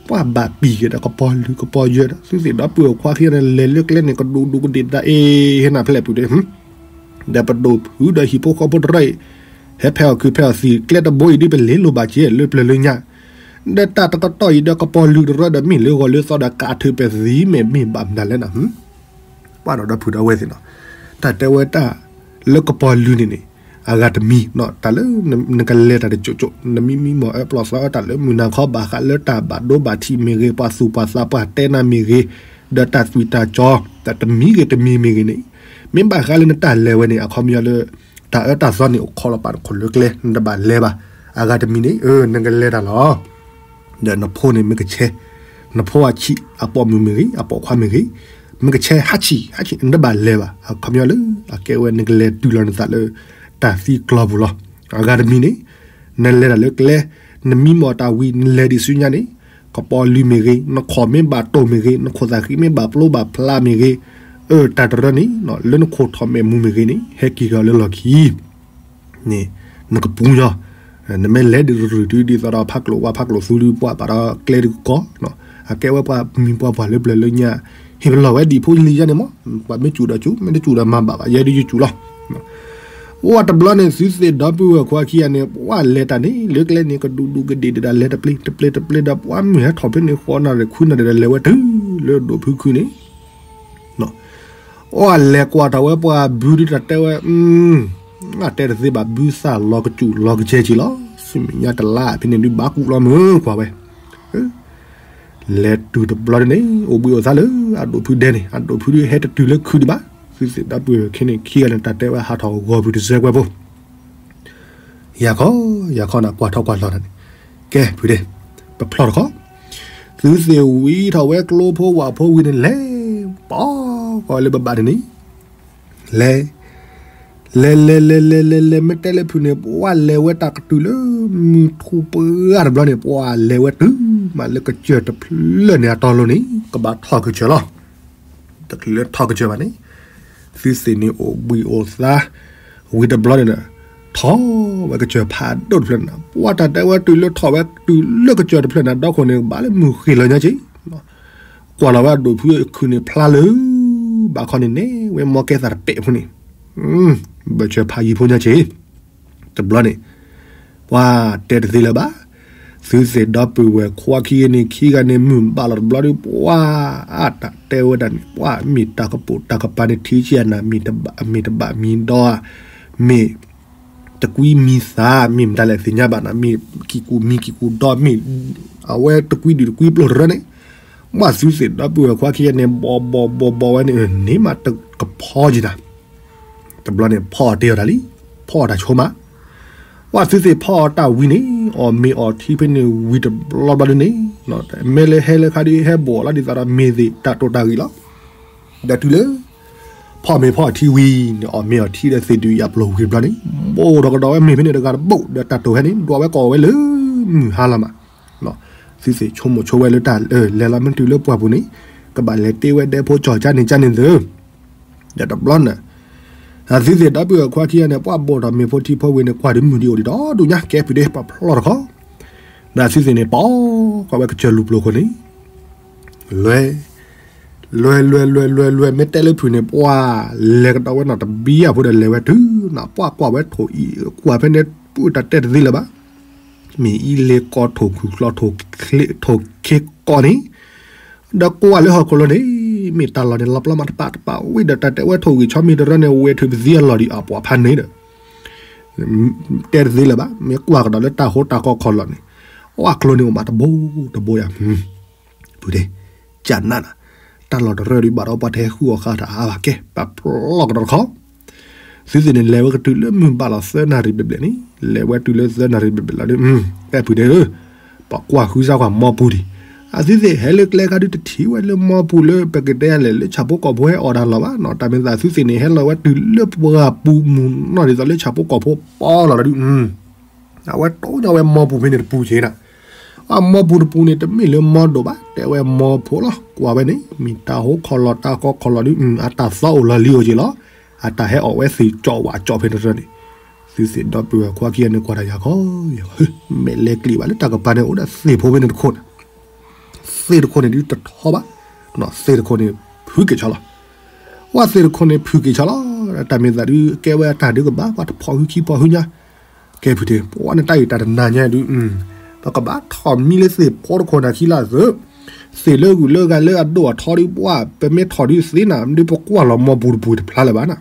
ပှၤဘၣ်ပံာ်က့ၤဒီးကပီၤလုာ်ကပီၤယၢၤဒီး သုသ့ၣ်ဒီပုၢ်ဝဲၢ်ခွါခံဂၤန့ၣ် လဲၤလၢကျဲန့ၣ် ကဒူးဒူးကဒ့ၣ်တၢ်အ့ၣ် ဟဲနၤဖဲလဲၣ်ပူၤဒီး ဒီးပဒိၣ်ဖုဒီးဟံၣ်ဖိဃီဖိတရၢအံၤ, ဟဲဖဲအီၣ်ခုးဖဲအီၣ်သံး ကျဲတဘိအံၤဒ်ပလဲၤလိာ်ဘၣ်က့ၤလၢပျၢၤလၢညါ, ဒီးတၢ်တကတီၢ်အံၤဒီးကပီၤလုာ်တရၢဒီးမ့ၢ်လၢဂီၤလၢသီဒီးကးထုးပဲာ်သံမဲာ်မ့ၢ်ဘၣ်မနုၤလဲၣ်နၤ, ဟၢ, ပှၤဒီးဒီဖုဒီးဝဲသ့ၣ်နီၤ, တၢ်တဲဝဲတၢ်လၢကပီၤလုာ်န့ၣ်န့ၣ် အဂၤတမံၤနီၤ, တၢ်လၢနကလဲၤတၢ်တကၠိၣ်ကၠိၣ် နမံမံမီၢ်အၢပျီၢ်သီအၢ တၢ်လၢမုၢ်နၤခီဘၣ်ဃးလၢတၢ်ဘၣ်ဒိဘၣ်ထံးမ့ၢ်ဂ့ၤ, ပှၤသူၣ်ပှၤသးပှၤတဲနၤမ့ၢ်ဂ့ၤ, ဒီးတၢ်သွံၣ်တၢ်ကၠီ တၢ်တမံၤဂ့ၤတမံၤမ့ၢ်ဂ့ၤန့ၣ်, မ့ၢ်ဘၣ်ဃးလၢနတၢ်လဲၤဝဲန့ၣ် အခီပညီလၢ တၢ်အၢတၢ်သီန့ၣ် အိၣ်ခိးလီၤပာ်နခိၣ်လၢကျဲ နတဘၣ်လဲၤဘၣ်. အဂၤတမံၤန့ၣ် အၢ နကလဲၤတၢ်လီၤ. ဒီးနဖိန့ၣ်မ့ၢ်ကဆဲး, နဖိအဆံး အပိာ်မုၣ်မ့ၢ်ဂ့ၤ အပိာ်ခွါမ့ၢ်ဂ့ၤ, မ့ၢ်ကဆဲးဟးဆံး ဟးဆံး နတဘၣ်လဲၤဘၣ်. အခီပညီလၢ အကဲဝဲနကလဲၤတုၤလီၤနသးလၢ တၢ်သံကျီပူၤလီၤ. အဂၤတမံၤန့ၣ် နလဲၤတၢ်လၢကျဲ, နမံမီၢ်တၢ်ဝံၤ နလဲၤဒံးဆူညါန့ၣ် ကပီၤလုာ်မ့ၢ်ဂ့ၤ, နခိၣ်မ့ၢ်ဘၣ်တိၢ်မ့ၢ်ဂ့ၤ, နခိၣ်သၣ်ဃံမ့ၢ်ဘၣ်ပျိဘၣ်ဖျါမ့ၢ်ဂ့ၤ, အၢ တၢ်တရၢန့ၣ် လၢနခိၣ်ထီၣ်မဲာ်မူမ့ၢ်ဂ့ၤန့ၣ် ဟဲက့ၤက့ၤအီၤလၢလီၢ်ခံ န့ၣ် နကပူၤညီ, နမ့ၢ်လဲၤဒုးရုၢ်တုၤဒ်သိးဒီးဖးကျိၤဝါဖးကျိၤသူဒုး ပှၤဘၣ်ဒီးကျဲဒုးကီ, အကဲဝဲပှၤမံၤပှၤပှၢ်လၢပျၢၤလၢညါ, ဟ့ၣ်ပလီၢ်ဝဲဒံးဖိလံၤယါန့ၣ်မး, ပှၤမ့ၢ်စူၣ်ဒီးစူၣ် မ့ၢ်တစူၣ်ဒီးမၤဘၣ်ဘၣ် ယဲဒုးယစူၣ်လီၤ. အိၣ်ဝဲတဘျီန့ၣ် သုသ့ၣ်ဒီပုၢ်ဝဲၢ်ခွါခံဂၤန့ၣ် ပှၤလဲၤတၢ်န့ၣ် လၢကျဲန့ၣ် ကဒူးဒူးကဒ့ၣ်ဒ့ၣ်ဒီး လဲၤတပျ့ၤ တပျ့ၤ တပျ့ၤ ဒီးပှၤမုၢ်ဟဲထီၣ်ဖဲန့ၣ် ဃိးနၣ်ရံၣ်ခွံနၣ်ရံၣ်ဒီး လဲၤဝဲတုၤလၢဒိၣ်ဖုခုန့ၣ် အိၣ်အလဲၤကွၢ်ထီၣ်ဝဲပှၤဘုဒုးတၢ်တဲဝဲ, အတဲတသ့ဘၣ် ဘုသၣ်လီၤကစူၣ်လီၤကစဲက့ၤလီၤ. ဆူမဲာ်ညါတလါဖဲန့ၣ်ဒုးဘၣ်ကူးလီၤမုၢ်ကွၢ်ဝဲ. လဲၤတုၤတဘျီန့ၣ် အိၣ်ဘှံးအိၣ်သါလၢအဒိၣ်ဖုဒဲန့ၣ် အဒိၣ်ဖုဒုးဟဲတတုၤလၢခုဒံးဘၣ်. သုသ့ၣ်ဒီပုၢ်ဝဲၢ်ခံဂၤန့ၣ် တၢ်တဲဝဲဟးထီၣ်ဂီၤပူၤတစဲးကွဲးဖိ ယၤခီ ယၤခီနၤ ကွၢ်ထီၣ်ကွၢ်လီၤနၤန့ၣ်, ကဲဖုဒဲ, ပဖျီၣ်တခီ, သုသ့ၣ်ဝံထီၣ်ဝဲကျိဖိဝၣ်ဖိဝံၤန့ၣ် လဲၤပိာ်ဃီလၢပဘၣ်န့ၣ်န့ၣ်, လဲၤ လဲၤလဲၤလဲၤလဲၤလဲၤလဲၤ မ့ၢ်တဲလၢဖုန့ၣ် ပှၤလဲၤဝဲတၢ်ကတုၤလၢမုၢ်ထူၣ်ပှဲၤတဘျီန့ၣ် ပှၤလဲၤဝဲတုၤမးလၢကစၢၢ်တဖျၢၣ်န့ၣ် အတီအလိၤန့ၣ် ကဘၣ်ထီၣ်ကစၢၢ်လီၤ. တချုးလၢထီၣ်ကစၢၢ်ဘၣ်န့ၣ် သုသ့ၣ်န့ၣ်အိၣ်ဘှံးအိၣ်သါ ဝံၤတဘျီန့ၣ် ထီၣ်ဝဲကစၢၢ်ဖးဒိၣ်တဖျၢၣ်န့ၣ် ပှၤတၢ်တဲဝဲတုၤလၢထီၣ်ဝဲတုၤလၢကစၢၢ်တဖျၢၣ်န့ၣ် ဒီခိၣ်န့ၣ် ဘၣ်လၢမုၢ်ဃ့ၢ်လီၤညါက့ၤ ကွၢ်လီၤဝဲအဒိၣ်ဖုခုၣ်န့ၣ်ဖျါလၢ ဘၣ်ခီန့ၣ်နဲဝဲမီကဲသးတပဲာ်ဖိန့ၣ် ဘၢၣ်စၢၤဖးယံၤဖိညါက့ၤ တဘျီန့ၣ် ပှၤတဲတသ့လၢၤဘၣ်. သုသ့ၣ်ဒီပုၢ်ဝဲၢ်ခွါခံဂၤန့ၣ် ခံဂၤန့ၣ် မုၢ်ဘၣ်လီၤတဘျီဒီး ပှၤအတၢ်တဲဝဲဒၣ်န့ၣ် ပှၤမ့ၢ်တၢ်ကပိာ်တၢ်ကပၤန့ၣ် ထံဆံးအနၢ် မ့ၢ်တဘၣ်မံၤဒီး မ့ၢ် တကွံမံၤသး မ့ၢ်မတၤလဲၣ်သ့ၣ်ညါဘၣ်နၤ မ့ၢ်ကံၢ်ကူၣ်မံၤကံၢ်ကူၣ်ဒီ မ့ၢ် အဝဲတကွံဒုၣ်တကွံပျိၢ်တရၢန့ၣ် ဘၣ်သုသ့ၣ်ဒီပုၢ်ဝဲၢ်ခွါခံဂၤန့ၣ် ဘီၣ်ဘီၣ်ဘီၣ်ဘီၣ်ဝဲန့ၣ် န့ၢ်မးတကဖီက့ၤနၤ တဘျီန့ၣ် ဖီအီၣ်တ့ၢ်အီၤတၢ်လံ, ဖီအီၣ်တၢ်ဆိမး, ဘၣ်သုသ့ၣ်ဖီအီၣ်တၢ်ဝံၤန့ၣ် အီၣ်မ့ၤအီၣ်ထံဖဲန့ၣ်ဝံၤတဘျီဘျီဒုန့ၣ်, မ့ၢ်လၢဟဲလၢခါဒုးဟဲဘိၣ်အီၤလီၤဒ်သိးဒီးမ့ၢ်သ့ၣ်တၢ်တိာ်တၢ်ဂ့ၢ်လီၤ. ဒီးတုၤလၢ ဖီမ့ၤဖီအီၣ်ထံဝံၤန့ၣ် အီၣ်မ့ၤအီၣ်ထံဒီးသ့ၣ်ဒုးယၤပျိၢ်ဝံၤတဘျီန့ၣ် ဘိၣ်ဒီးကဒီးဝဲမ့ၤဖဲန့ၣ်တဂၤတဘိၣ် ဒီးတၢ်တိာ်ဟဲန့ၣ် ဒွးဝဲကိးဝဲလၢမုၢ်ဟါလီၤမး, သုသ့ၣ်ဆိကမိၣ်ဆိဝဲလၢတၢ်လဲၤလီၤမ့ၢ်တုၤလၢပှၢ်ပူၤန့ၣ် ကဘၣ်လဲၤတ့ဝဲဒဲဖိကၠီၤကၠါန့ၣ်ကၠါန့ၣ်သ့ၣ် ဒီးတဘျီန့ၣ် သုသ့ၣ်ဒီပုၢ်ဝဲၢ်ခွါခံဂၤန့ၣ် ပှၤဘိၣ်ထီၣ်မ့ၤဖိထံဖိဝံၤန့ၣ် ကွၢ်ဒုးမုၢ်ဒံးအိၣ်ဒံးဒီဒူၣ်ညါ ကဲဖုဒဲ ပဖျီၣ်တခီ, ဒီးသုသ့ၣ်န့ၣ် ပိာ်ကွၢ်ဝဲကစၢၢ်လူၤပျိၢ်ခိၣ်န့ၣ် လွဲ လွဲ လွဲ လွဲ လွဲ လွဲ မ့ၢ်တဲလၢဖုန့ၣ် ပှၤလဲၤကဒီးဝဲနီၢ်တဘံယၣ်ဖိဒီးလဲၤဝဲတုၤနီၢ် ပှၤကွၢ်ဝဲထိၣ်အံၤ ကွၢ်ဖဲန့ၣ် ပုၢ်တၢ်တဲတသ့လၢၤဘၣ် မ့ၢ်အံၤလဲၤကီထိၣ်ခုၣ်ချီထိၣ်ချ့ ထိၣ်ခ့ကီန့ၣ် ဒီးကွၢ်လၢဟီၣ်ခိၣ်လီၤန့ၣ် မ့ၢ်တၢ်လီၢ်န့ၣ် လီၤပျီမးတပာ်တပာ်ဝံၤဒီး တၢ်တဲဝဲထိၣ်ဂံၢ်ဆီမ့ၢ်တရၢန့ၣ် ဝဲထုးပသံအလီၢ်ဒံးအပှၤဖးန့ၣ်ဒီး တဲတသ့လၢၤဘၣ် မ့ၢ်ကွၢ်ကဒီးလၢတၢ်ဟိတၢ်ကီခီၣ်လီၢ်န့ၣ် အကျိၤန့ၣ်အိၣ်မးတဘိတဘိယၤ ဖုဒဲ ကနၣ်နၤ တၢ်လီၢ်တရၢဒီးဘၣ်ဒီးပှၤတဟဲဃုအီၣ်ဃာ်တၢ်အါဘၣ်ကဲ ပဖျီၣ်ကဒီးတခီ သုသ့ၣ်န့ၣ် လဲၤဝဲကတုၤလၢမုၢ်ဘၣ်လီၤသၢနၣ်ရံၣ်ဘျဲၣ်ဘျဲၣ်န့ၣ် လဲၤဝဲတုၤလၢသၢနၣ်ရံၣ်ဘျဲၣ်ဘျဲၣ်လီၤဒီး ကဲဖုဒဲဧၢ ပကွၢ်ဃုစါကွၢ်မီပူၤဒံး အသုသ့ၣ်ဟဲလၢကျဲခါဒုတထံၣ်ဝဲလၢမီပူၤလၢပကတဲလဲၣ်လၢဆၣ်ဖိကီၢ်ဖိဟဲအီၣ်တၢ်လီၢ်ဘၣ်နီၤ တၢ်မ့ၢ်သးသုသ့ၣ်န့ၣ် ဟဲလီၤဝဲတုၤလၢပှၢ်ပူၤမုၢ်နီၢ်ဒ်သိးလၢဆၣ်ဖိကီၢ်ဖိပီလီၤဒီး အဝဲတိၢ်ညါဝဲမီပူၤဖဲန့ၣ်တပူၤက့ၤနၤ အမီပူၤတပူၤန့ၣ် တမ့ၢ်လၢမီဒိၣ်ဘၣ် တဲဝဲမီဖိလီၤ ကွၢ်ဝဲန့ၣ် မ့ၢ်တၢ်ဟိခီၣ်လီၢ်တၢ်ကီခီၣ်လီၢ်ဒု အတၢ်သီအိၣ်လီၤလံအိၣ်က့ၤလီၤ အတၢ်ဟဲအီၣ်ဝဲသ့ၣ်ကၠီၣ်ဝးကၠီၣ်ဖဲန့ၣ်တရၢန့ၣ် သုသ့ၣ်ဒီပုၢ်ဝဲၢ်ခွါခံဂၤန့ၣ် ကွၢ်တၢ်ယၤခီ ယၤခီ မ့ၢ်လဲၤကျံးဘၣ်လၢတၢ်ကပၤန့ၣ် အိၣ်ဒၣ်သ့ၣ်ဖိဖဲန့ၣ်တခိၣ်န့ၣ် သ့ၣ်တခိၣ်န့ၣ်ဒုတထီဘၣ် သ့ၣ်တခိၣ်န့ၣ် ဖုက့ၤဆီလီၤ ဝဲသ့ၣ်တခိၣ်န့ၣ် ဖုက့ၤဆီလီၤ တၢ်မ့ၢ်သးဒု ကဲဝဲအတၢ်ဒုကဘၣ် ပှၤတဖီၣ်ဟုခံဖီၣ်ဟုညါ ကဲဖုဒဲ ပဝဲန့ၣ်တၢ်အံၤတၢ်တနၤညါဒု ပကဘၣ်ထီၣ်မံလၢသ့ၣ်ဖိတခိၣ်န့ၣ်ခံလၢသၢ သ့ၣ်လၢဂုာ်လၢဂၤလၢအဒိၣ်အထီဒုး ပှၢ်ပမ့ၢ်ထီၣ်ဒုးသ့နၤ ဒုးပကွၢ်လီၤမီၢ်ပူၤတပူၤတဖျါလၢၤဘၣ်နၤ,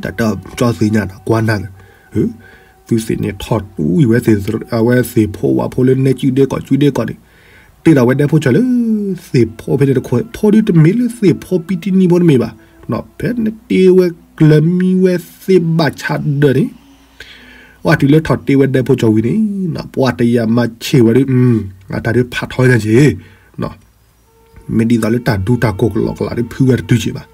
တၢ်တကၠီသ့ၣ်ညါနၤ ကွၢ်နၤလၢ သုသ့ၣ်န့ၣ်ထီၣ်တူၢ်ဝံၤဝဲသ့ၣ် အဝဲသ့ၣ်ဖိဝဲဖိလၢနဲကုဒဲကီၢ်ကုဒဲကီၢ်န့ၣ်, တ့ထီၣ်ဝဲဒဲဖိကၠီလၢ သ့ၣ်ဖိဖဲန့ၣ်တခိၣ် ဖိဒုးတမ့ၢ်လၢသ့ၣ်ဖိပံတနံၤဖိတမ့ၢ်ဘၣ်, ဖဲနတ့ဝဲကျၢၤမံဝဲသ့ဘၣ်ဆးဒၢးန့ၣ် ဝဲတုၤလၢထီၣ်တ့ဝဲဒဲဖိကၠီဝံၤန့ၣ်, ပှၢ်တယာ်မၤဆ့ၣ်ဝဲဒုး, အတၢ်ဒုးဖးထီညါက့ၤ, မ့ၢ်ဒ်သိးလၢတၢ်ဒူတၢ်ကိၢ်ကလီကလးဒုးဖုဝဲတတုၤက့ၤဘၣ်.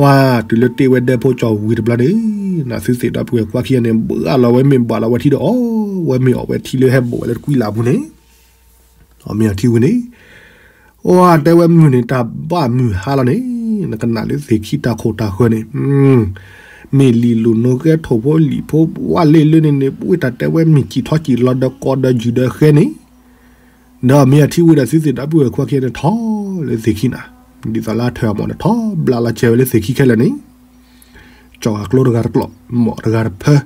ဝဲတုၤလၢတ့ဝဲဒဲဖိကၠီဝံၤတဘျီန့ၣ်, သုသ့ၣ်ဒီပုၢ်ဝဲၢ်ခွါခံဂၤန့ၣ် ဘှါလီၤဝဲမ့ၢ်ဘှါလီၤဝဲထံဒီးအီၣ်ဝဲမ့ၢ်အီၣ်ဝဲထံလၢဟဲဘိၣ်ဝဲလၢတကွံလးပူၤန့ၣ်, အီၣ်မ့ၢ်အီၣ်ထံဝံၤန့ၣ် အဝဲတဲဝဲမုၢ်န့ၣ် တၢ်ဘၣ်မုၢ်ဟါလီၤန့ၣ်, နကနၣ်လၢသ့ၣ်ခံတၢ်ခိၣ်တၢ်ဃၢၤန့ၣ်, မ့ၢ်လံာ်လိၣ်နိဃဲထိၣ်ဖိလံာ်ဖိဝဲလ့လၢန့ၣ်န့ၣ် ပဝဲတၢ်တဲဝဲမ့ၢ်စံၣ်ထီၣ်စံၣ်လီၤဒီးကီဒီးယုၢ်ဒီးဃဲန့ၣ်, ဒီးမ့ၢ်အထံဝံၤဒီးသုသ့ၣ်ဒီပုၢ်ဝဲၢ်ခွါခံန့ၣ်ထီၣ်လၢသ့ၣ်ခံနၤ, ဒ်သိးလၢအထၢၣ်အမီၢ်န့ၣ် ထီၣ်ဘျးလီၤစဲးဝဲလၢသ့ၣ်ခံခဲလၢာ်န့ၣ်, ကၠီၤဂၤကျိတဂၤတကျီၢ် မီၢ်တဂၤတဖၢ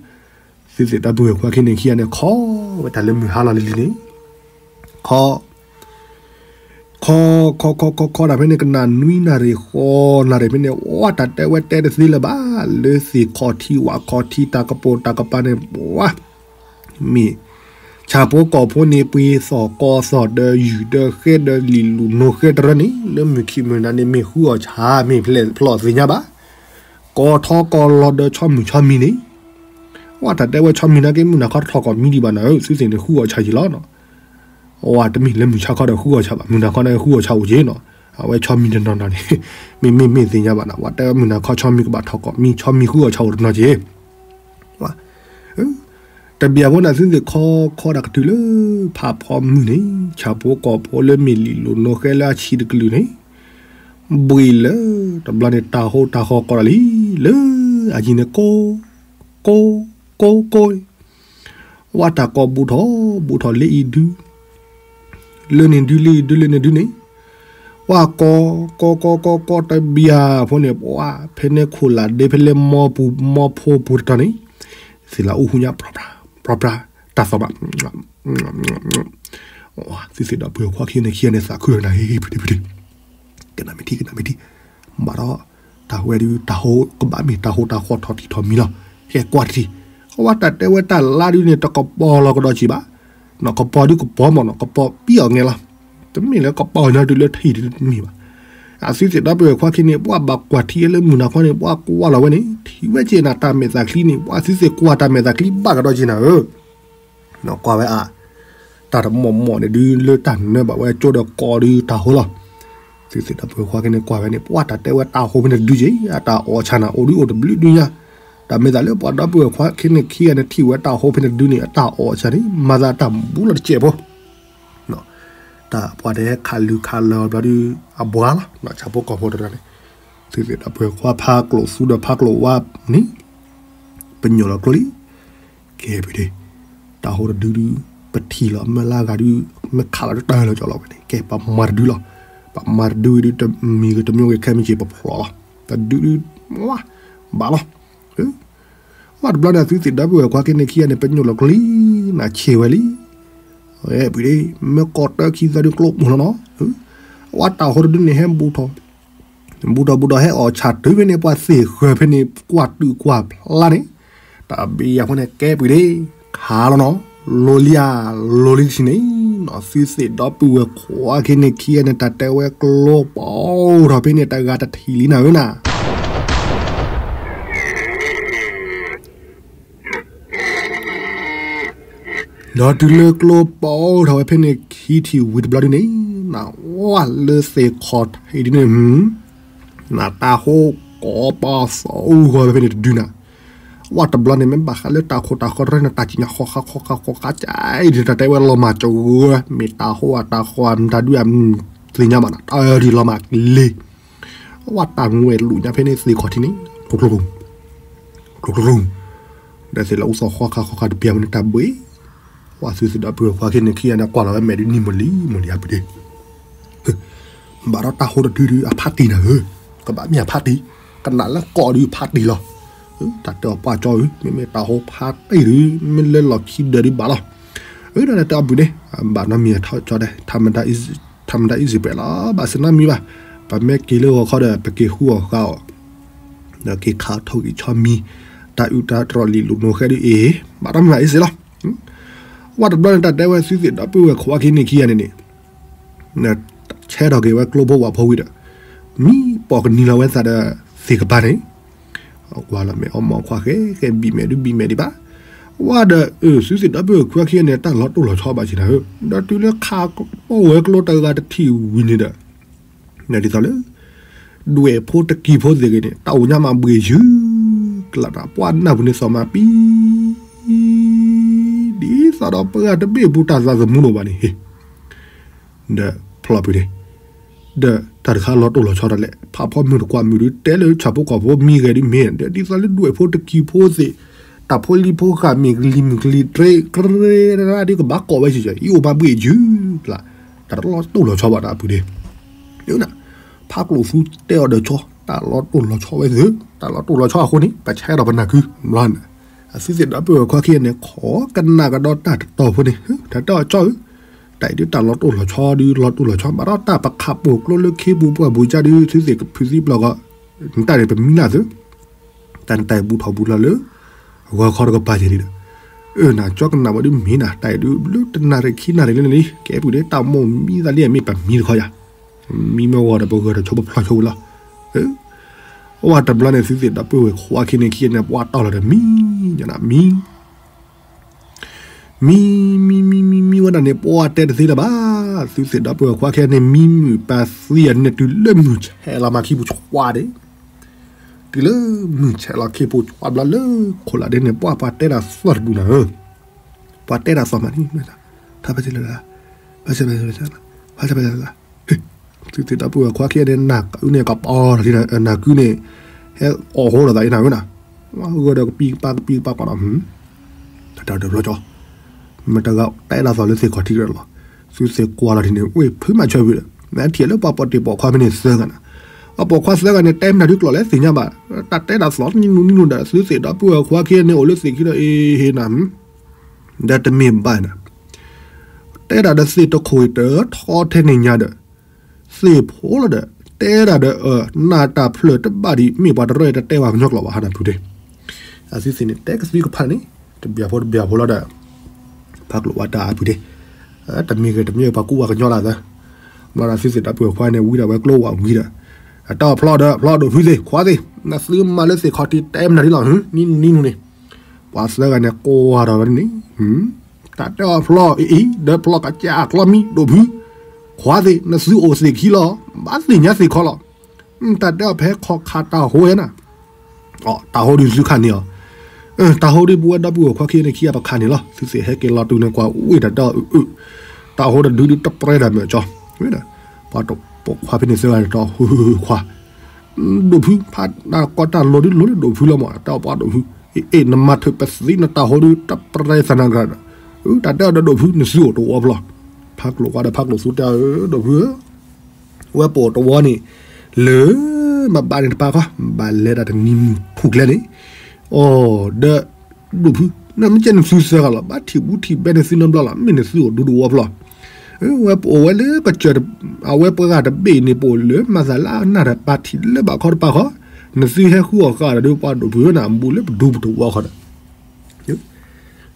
သုသ့ၣ်ဒီပုၢ်ဝဲၢ်ခွါခံန့ၣ်ခံဂၤန့ၣ် ခီဝဲတၢ်လၢမုၢ်ဟါလီၤလံၤလံၤန့ၣ်, ခီ ခီ ခီ ခီ ခီ တၢ်ဖဲန့ၣ် ကနၣ်နွံနၣ်ရံၣ်ဃိးနၣ်ရံၣ်ဖဲန့ၣ် ဝဲတၢ်တဲဝဲတဲတသ့လၢၤဘၣ်, လၢသ့ၣ်ခီၣ်ထံးဝၣ်ခီၣ်ထံး တၢ်ကပိာ်တၢ်ကပၤန့ၣ် ပှၤ မ့ၢ် ဆၣ်ဖိကီၢ်ဖိန့ၣ် ပှ့ၤသီၣ်ကီသီၣ်ဒီးယုၢ်ဒီးဃဲဒီးလံာ်လိၣ်နိဃဲတရၢန့ၣ် လၢမုၢ်ခံမုၢ်နၤန့ၣ် မ့ၢ်ဃုအီၣ်ဆၣ် မ့ၢ်ဖျဲၣ်ဖျီၣ်သ့ၣ်ညါဘၣ်, ကီထီကီလီၤဒီးဆီမုၢ်ဆီမံၤန့ၣ်, ဝဲတၢ်တဲဝဲဆီမံၤနာ်က့ မုၢ်နၤခီတထီၣ်ကီၢ်မံဒံးဘၣ်နၤဧၢ, သုသ့ၣ်န့ၣ်ဃုအီၣ်ဆၣ်ယံာ်လီၤနီၤ. ဝဲတမ့ၢ်လၢမုၢ်ဆါခီဒီးဃုအီၣ်ဆၣ်ဘၣ်, မုၢ်နၤခီန့ၣ်ဃုအီၣ်ဆၣ်အိၣ်က့နီၤ, အဝဲဆီမံၤတနီၤနီၤန့ၣ် မ့မ့ၢ်မ့ၢ်သ့ၣ်ညါဘၣ်နၤ, ဝဲတဲမုၢ်နၤခီဆီမံၤကဘၣ်ထီၣ်ကီၢ်မံ, ဆီမံၤဃုအီၣ်ဆၣ်အိၣ်တနီၤက့ တဘျီဖိန့ၣ် သုသ့ၣ်ခီခီတၢ်ကတုၤလၢ ဖးဖီမုၢ်န့ၣ် ဆၣ်ဖိကီၢ်ဖိလၢမ့ၢ်လံာ်လိၣ်နိဃဲလၢအဆံးတကလုာ်န့ၣ် ဘှံးလၢ တဘျီန့ၣ် တၢ်ဟိတၢ်ဃီကိးဒီးလံ လၢအယံၤန့ၣ် ကိး ကိး ကိး ကိး ဝဲတၢ်ကိးဘူးထီၣ် ဘူးထီၣ်လၢအံၤဒု လၢန့ၣ်ဒု လၢအံၤဒု လၢန့ၣ်ဒုန့ၣ် ဝဲကိး ကိး ကိး ကိး ကိး တဘျီဖိန့ၣ် ပှၤဖဲန့ၣ်ခိၣ်လၢ်ဒ့ဖဲလၢမီပူၤ မီဖိပူၤတတီၤန့ၣ် သ့ၣ်လၢအူဟူညါ ပြပြပြပြ တၢ်သီၣ်ဘၣ် သုသ့ၣ်ဒီးပုၢ်ဝဲၢ်ခွါခံန့ၣ် ခံဂၤန့ၣ် သးခုနၤ ဟ့ၣ်ဟ့ၣ် ဖုဒံဖုဒံ ကနၣ်မ့ၢ်ထံ ကနၣ်မ့ၢ်ထံ ဘၣ်ဒီး တၢ်ဝဲဒု တၢ်ဟိကဘၣ်မ့ၢ်တၢ်ဟိတၢ်ဃီထီၣ်ထံထီၣ်မံၤလီၤ. ဟဲကွၢ်တထံၣ် အဝဲတၢ်တဲဝဲတၢ်လါဒုန့ၣ် တကပီၤလီၤကဒီးက့ၤဘၣ်. နီၢ်ကပီၤဒုကပီၤမး နီၢ်ကပီၤပံအီၤငဲလီၤ. တမ့ၢ်လၢကပီၤညီဒုလၢထံၣ်ဒုတမ့ၢ်ဘၣ်. အသုသ့ၣ်ဒီပုၢ်ဝဲၢ်ခွါခံန့ၣ် ပှၤဘၣ်ကွၢ်ထံလၢမုၢ်နၤခီန့ၣ် ပှၤကွၢ်လီၤဝဲန့ၣ် ထံၣ်ဝဲက့ၤနၤတၢ်မဲာ်သးချံန့ၣ် ပှၤသုသ့ၣ်ကွၢ်တၢ်မဲာ်သးချံဘၣ်ကဒီးက့ၤနၤဧၢ ကွၢ်ဝဲအါ တၢ်တမီၢ်မီၢ်န့ၣ်ဒု လၢတၢ်နၢဘၣ်ဝဲကၠိဒီးကီးဒုတၢ်ဟိလီၤ. သုသ့ၣ်ဒီပုၢ်ဝဲၢ်ခွါခံန့ၣ် ကွၢ်ဝဲန့ၣ် ပှၤတၢ်တဲဝဲတၢ်ဟိဖဲန့ၣ်တဒုက့ၤ အတၢ်အီၣ်ဆၣ်နၤ အိၣ်ဒုအိၣ်တဘျုးဒုညါ. တၢ်မ့ၢ်သးလၢပှၤဒီပုၢ်ဝဲၢ်ခွါခံန့ၣ်ခံဂၤန့ၣ် ထံၣ်ဝဲတၢ်ဟိဖဲန့ၣ်တဒုန့ၣ် အတၢ်အီၣ်ဆၣ်န့ၣ် မၤသးတၢ်ဘူးလီၤတစဲးဖိ တၢ်ပှၤတဟဲခးလုၢ်ခးလၢာ်ဘျီဒု အဘှါလီၤ ဆၣ်ဖိကီၢ်ဖိတရၢန့ၣ် သုသ့ၣ်ဒီပုၢ်ဝဲၢ်ခွါ ဖးကျိၣ်သူဒီးဖးကျိၣ်ဝါန့ၣ် ပညိၣ်လီၤကျိလံ ကဲပဒ့ တၢ်ဟိတဒုဒု ပထံၣ်လီၤမ့ၢ်လၢဂၤဒု မ့ၢ်ခးလီၤဒုတၢ်လီၤကၠီလီၤဝဲန့ၣ် ကဲပမၤတဒုလီၤ. ပမၤတဒုဒု တမံၤဂ့ၤတမံၤဂ့ၤ ခဲမုၢ်ဆ့ၣ်ပဖျိးလီၤ. တဒုဒု ဝါ ဘၣ်လီၤ. ဝဲတဘျီန့ၣ် သုသ့ၣ်ဒီပုၢ်ဝဲၢ်ခွါခံန့ၣ်ခံဂၤန့ၣ် ပညိၣ်လီၤကျိလံ နၤဆ့ၣ်ဝဲလံ ဝဲပဒ့ မ့ၢ်ကီးတၢခံသီဒုကျိပူၤလီၤနီၤ. ဝဲတၢ်ဟိတဒုန့ၣ် ဟဲဘူးထီၣ် ဘူးထီၣ်ဘူးထီၣ် ဟဲအီၣ်ဆၣ်တုၤဖဲန့ၣ် ပှၤသ့ၣ်ဃၢၤဖဲန့ၣ် ကွၢ်တုာ်ကွၢ်ဖျါန့ၣ် တၢ်ဘံယၤဖိန့ၣ် ကဲပဒ့ ခးလီၤနီၤ. လိၤလံဧါ လိၤလံတထံၣ်န့ၣ်နီၤ သုသ့ၣ်ဒီပုၢ်ဝဲၢ်ခွါခံန့ၣ်ခံဂၤန့ၣ် တၢ်တဲဝဲကျိပိာ်ထီၣ်ဖဲန့ၣ် တဂၤတထံၣ်လံနၤဧၢနၤ ဒီးတုၤလၢကျိပိာ်ထီၣ်ဝဲဖဲန့ၣ် ခံထံၣ်ဝံၤတဘျီဒုန့ၣ် နဝဲလၢသ့ၣ်ခီၣ်ထံးဒုန့ၣ် နတၢ်ဟိကိးပီၤသီအူဂီၤဝဲဖဲန့ၣ်တဒုနၤ ဝဲတဘျီန့ၣ် မ့ၢ်ဘၣ်ဃးလၢတၢ်ခိၣ်တၢ်ဃီတရၢန့ၣ် တၢ်စံၣ်ညီၣ်ဃီဃာ်ဃီဃာ်ဃီဃာ်ကၠဲအံၤ တၢ်တဲဝဲလီၤမၢ်ကဝၢ မ့ၢ်တၢ်ဟိအတၢ်ဃီ မတၤဒုအသ့ၣ်ညါဘၣ်နၤ တၢ်ဒုးလီၤမၢ်လံ ဝဲတၢ်ငွဲၣ်လူၤညါဖဲန့ၣ် သ့ၣ်ခီၣ်ထံးန့ၣ် ကျိကျိကျိ ကျိကျိကျိ ဒီးသ့ၣ်လၢအူသီၣ်ဃီဃာ်ဃီဃာ်တပျၢ်ဝဲန့ၣ် တၢ်ဘှ့ၣ် ဝဲသုသ့ၣ်ဒီပုၢ်ဝဲၢ်ခွါခံန့ၣ်ခံဂၤန့ၣ် ကွၢ်လီၤဝဲမဲာ်ဒုးနံၤမုၢ်လံမုၢ်လံအပူၤဒ့ ဘၣ်ဒီးတၢ်ဟိတဒုဒု အဖးတံၢ်နၤဧၢ, ကဘၣ်မ့ၢ်အဖးတံၢ်, ကနၣ်လၢကိးဒုးဖးတံၢ်လီၤ. တၢ်တဲအီၤပှၢ်ကၠီဧၢ, မ့မ့ၢ်တၢ်ဟိဖးတံၢ်ဒုး မ့ၢ်လၢလီၢ်ခံဒၢးဒုးဘၣ်လီၤ. အၢ ဒီးတၢ်တဲအီၤဘုးဒ့, ဘၣ်နီတမံၤအထီကၠီဒဲး, ထမတၤ is ထမတၤအံၣ်စံးပှဲၤလီၤ ဘၣ်စနၢမံဘၣ်, ပမ့ၢ်က့ၤလၢဂီၤခီဒီး ပက့ၤဃုအီၣ်ဃါအီၣ် ဒီးက့ၤခးထီၣ်ဂံၢ်ဆီမံ, တၢ်အုၣ်တၢ်တြီၣ်လံာ်လိာ်နိၤဃဲဒုးအ့ၣ်, ဘၣ်တၢ်မုာ်အံၤစ့ၢ်လီၤ. ဝဲတဘျီန့ၣ် တၢ်တဲဝဲသုသ့ၣ်ဒီပုၢ်ဝဲၢ်ခွါခံန့ၣ်ခံဂၤန့ၣ်န့ၣ် ဆဲးထီၣ်က့ၤဝဲကျိဖိဝးဖိဝံၤဒီး မံပိာ်ကနံၤလီၤဝဲသးဒီးသ့ၣ်ကပၤန့ၣ် ကွၢ်လီၤမဲာ်အီၣ်မီၢ်ခွါဃဲဃဲ ဘံၣ်မဲာ်ဒုးဘံၣ်မဲာ်ဒံးဘၣ်. ဝဲဒီး သုသ့ၣ်ဒီပုၢ်ဝဲၢ်ခွါခံဂၤန့ၣ် တၢ်လီၤတိၢ်လီၤဆီဘၣ်ဆ့ၣ်နၤဧၢ, ဒီးတုၤလၢခးပိာ်ဝဲကျိတဂၤတထံၣ်ဝံၤန့ၣ်ဒီး ဒ်သိးလၢ ဒွဲၣ်ဖိတကံၤဖိသ့ၣ်ဂ့ၤန့ၣ် တၢ်အိၣ်ညါမးဘှ့ၣ်ယုၢ် ကလးနၤ ပှၢ်နၢ်ပူၤန့ၣ်သီၣ်မးပံ ဒ်သိးဒီးပှၢ်တဘ့ၣ်ပူၤတၢ်သးသမူလိာ်ဘၣ်န့ၣ် ဒီးဖျီၣ်ဖုးန့ၣ် ဒီးတၢ်တခါလီၤတိၢ်လီၤဆီတၢ်လဲၣ် ဖးဖီမုၢ်တကွၢ်မုၢ်ဒုး တဲလၢဆၣ်ဖိကီၢ်ဖိမံဂဲၤဒုးမ့ၢ် ဒီးဒ်သိးလၢဒွဲၣ်ဖိတကံၤဖိသ့ၣ် တၢ်ဖိလံၤဖိဃာ်မ့ၢ်ကလံၤမုၢ်ကလံၤတြ့ ကရ့ဒၣ်ဒုးကဘၣ်ကိးဝဲဆံးဆံး အံၤအိၣ်မးဘှ့ၣ်ယုၢ် တၢ်တလီၤတိၢ်လီၤဆီဘၣ်တၢ်အပူၤန့ၣ် ဖးကျိာ်သူတဲအီၤဒီးဆီ တၢ်လီၤတိၢ်လီၤဆီဝဲသ့ၣ် တၢ်လီၤတိၢ်လီၤဆီအဃိန့ၣ် ပဆဲးထီၣ်ပနၢ်ကု ဘျီန့ၣ် အသုသ့ၣ်ဒီပုၢ်ဝဲၢ်ခွါခံဂၤန့ၣ် ခိးကနၣ်ကဒီးတၢ်တတီၤဖိန့ၣ် တၢ်တဲအီၤကၠီဧၢ, တၢ်အံၤဒုးတၢ်လီၤတိၢ်လီၤဆီဒုး လီၤတိၢ်လီၤဆီ ဘၣ်ဒီးတၢ်ပခးပိာ်ကျိလၢခ့ပူၤပှၢ်ပူၤကၢ်ဒုး သုသ့ၣ်ကဖုးသံပျီၢ်ဂီၢ် တၢ်န့ၣ်ပမံလၢ်သု တၢ်န့ၣ်တၢ်အံၤဘူးထီၣ်ဘူးလီၤလၢ အဂီၤခီတကပၤကဲဒ်ဒီး အၢ နၤကၠီကနၣ်ဝဲဒုးမ့ၢ်နၤ တၢ်အံၤဒုး လၢတနၣ်ရံၣ်ခံနၣ်ရံၣ်လၢန့ၣ်လံ ကဲပူၤန့ၣ် တၢ်မိၢ်မံသးလံအမ့ၢ်ပမံတခီယၤ မံမ့ၢ်ဂီၤဒီးပဂၢၢ်ဒီးဆိပဖျီၣ်ဆိဝံၤလီၤ. အဝဲတဘျီန့ၣ် သုသ့ၣ်ဒီပုၢ်ဝဲၢ်ခွါခံန့ၣ်ခံန့ၣ် ပှၤတီၢ်လီၤဒီးမံ ညါနၤမံ မံ မံ မံ မံ မံဝဲဒၣ်န့ၣ် ပှၤတဲတသ့လၢၤဘၣ်. သုသ့ၣ်ဒီပုၢ်ဝဲၢ်ခွါခံန့ၣ် မံမုၢ်ပၢၤသံအန့ၣ် တုၤလၢမုၢ်ဆဲးလီၤမၤခံပူၤဆွါဒ့ၣ် တုၤလၢမုၢ်ဆဲးလီၤခံပူၤဆွါဘျီလၢခိၣ်လၢ်ဒ့ၣ်န့ၣ် ပှၤပှၤတဲတၢ်သီၣ်တပူၤနၤဧၢ, ပှၤတဲတၢ်သီၣ်မးန့ၣ် ထါဖဲလဲၣ် ဖဲလဲၣ် သုသ့ၣ်ဒီပုၢ်ဝဲၢ်ခွါခံန့ၣ် နၢ်ကုန့ၣ်ကပီၤထီၣ်ထံနၢ်ကုန့ၣ် ဟဲအီၣ်ဟိလီၤသးအံၤနၤဧၢနၤ, ဂၢၢ်ဒီးကပံၤကပၤကပံၤကပၤကီးဒီး တၢ်တဘျီကၠီ မတၤဂၤတဲဒၣ်သီၣ်လၢသ့ၣ်ခီၣ်ထံးကဒီးလီၤ. သုသ့ၣ်ကွၢ်လီၤဒ်န့ၣ် ဝ့ၢ်ဖုမၤဆၢဝံၤဒီး နထံၣ်လၢပှၤပိာ်တ့ၢ်ပိာ်ခွါဖဲန့ၣ်သၢဂၤနၤ, အပိာ်ခွါသၢဂၤန့ၣ် တဲမနုၤဒုးကျိာ်လၢသ့ၣ်ညါဘၣ်, တၢ်တဲဒၣ်သီၣ်နံၣ်နူနံၣ်နူဒီး သုသ့ၣ်ဒီပုၢ်ဝဲၢ်ခွါခံန့ၣ် အိၣ်လၢသ့ၣ်ခံဒီးအ့ဟ့နၤ ဒီးတမ့ၢ်ဘၣ်နၤ, တဲဒၣ်ဒီးသ့ၣ်တခိၣ်အံၤတထီထဲန့ၣ်ညါဒီး သ့ၣ်ဖိလီၤဒီး တဲဒၣ်ဒီး နၢ်တၢ်ဖျၢၣ်တဘၣ်ဒံး မ့ၢ်ပှၤတရၢအံၤတတဲဝဲကညီကျိာ်ဘၣ်ဟါနၤဖုတဲ, အသုသ့ၣ်န့ၣ် တဲကသုကဖးန့ၣ် တဘျီဖိတဘျီဖိလီၤဒီး ဖးကျိာ်ဝါတၢ်အဖုတဲ, တမ့ၢ်ဂ့ၤတမ့ၢ်ပှၤကူဝဲကညီလၢသၢ, ဘျီဒီးသုသ့ၣ်ဒီပုၢ်ဝဲၢ်ခွါန့ၣ် ဝံဒၣ်ဝဲကျိဝဲဝံဒီး အတၢ်ဖျီဒီး ဖျီဒိၣ်ဖုသ့ၣ် ခွါသ့ၣ် နသုမၤလၢသ့ၣ်ခီၣ်ထံးတဲမနုၤဒ်လီၤ နံၣ်နူနံၣ်နူန့ၣ်, ပှၤသၢဂၤန့ၣ် ကိးဂၤဒီးဝဲန့ၣ် တၢ်တဲအီၤဖျီအံၤ ဒီးဖျီကစၢ်အကျီမံ ဒိၣ်ဖု, ခွါသ့ၣ် နသုအိၣ်သ့ၣ်ခံလီၤ ဘၣ်သ့ၣ်ညါသ့ၣ်ခီလီၤ, တၢ်တဲအီၤဖဲခီခးတၢ်ဟိဝဲနၤ, တၢ်ဟိဒုးသုခးန့ၢ်အီၤ, တၢ်ဟိဒုးပဝဲဒီပုၢ်ဝဲၢ်ခွါခံန့ၣ်ခံဂၤ ပခးန့ၢ်လီၤ သုသ့ၣ်ဟဲက့ၤလီၤတုၤန့ၣ် ကွၢ်ဝ့ၢ်တၢ်တဲအီၤအု တၢ်ဟိတဒုဒုးတပြဲဒၣ်မ့ၢ်ကၠီ, ပှၤပိာ်ခွါဖဲန့ၣ်သၢဂၤန့ၣ် တၢ်ဟိခွါ ဒိၣ်ဖု ဖးတၢ်ကီတၢ်လိၤဒုးလိၤလၢဒိၣ်ဖုလီၤမး တၢ်အီၣ်ပှၤဒိၣ်ဖု, အ့ၣ် နမၤထုးပသံနတၢ်ဟိဒုးတပြဲသးနၤကြၢးဒီး, တၢ်တဲအီၤဒီးဒိၣ်ဖု နသုအိၣ်တဝီဖျီ, ဖးကျိာ်ဝါဒီးဖးကျိာ်သူတဲအီၤ ဒိၣ်ဖုဧၢ, ဝဲပအိၣ်တဝီန့ၣ် လၢ မ့ၢ်ဘၣ်န့ၣ်တပာ်ခီ ဘၣ်လဲၤတၢ်တနံၤမုၢ်ထူၣ်ကျဲန့ၣ်, အိ ဒီး ဒိၣ်ဖု နမ့ၢ်ကဲနသုသၢဂၤလီၤ ဘၣ်ထံၣ်ဘူးထံၣ်ဘဲနသုနီတဘျီလီၤ မ့ၢ်နသုအိၣ်ဒူတဝီဖျီ, ဝဲပအိၣ်ဝဲလၢကစၢၢ် အဝဲပှၤဂၤတဘ့ၣ်အံၤန့ၣ် ပအိၣ်လၢမၤသးလၢအနၢ်တပာ်ထံၣ်လၢဘၣ်ခီတပာ်ခီ, နသုဟဲဃုအီၣ်ဃာ်ဒီးပှၤဒိၣ်ဖုနၤ ဘူးလၢပဒူပတဝီဃီဒီး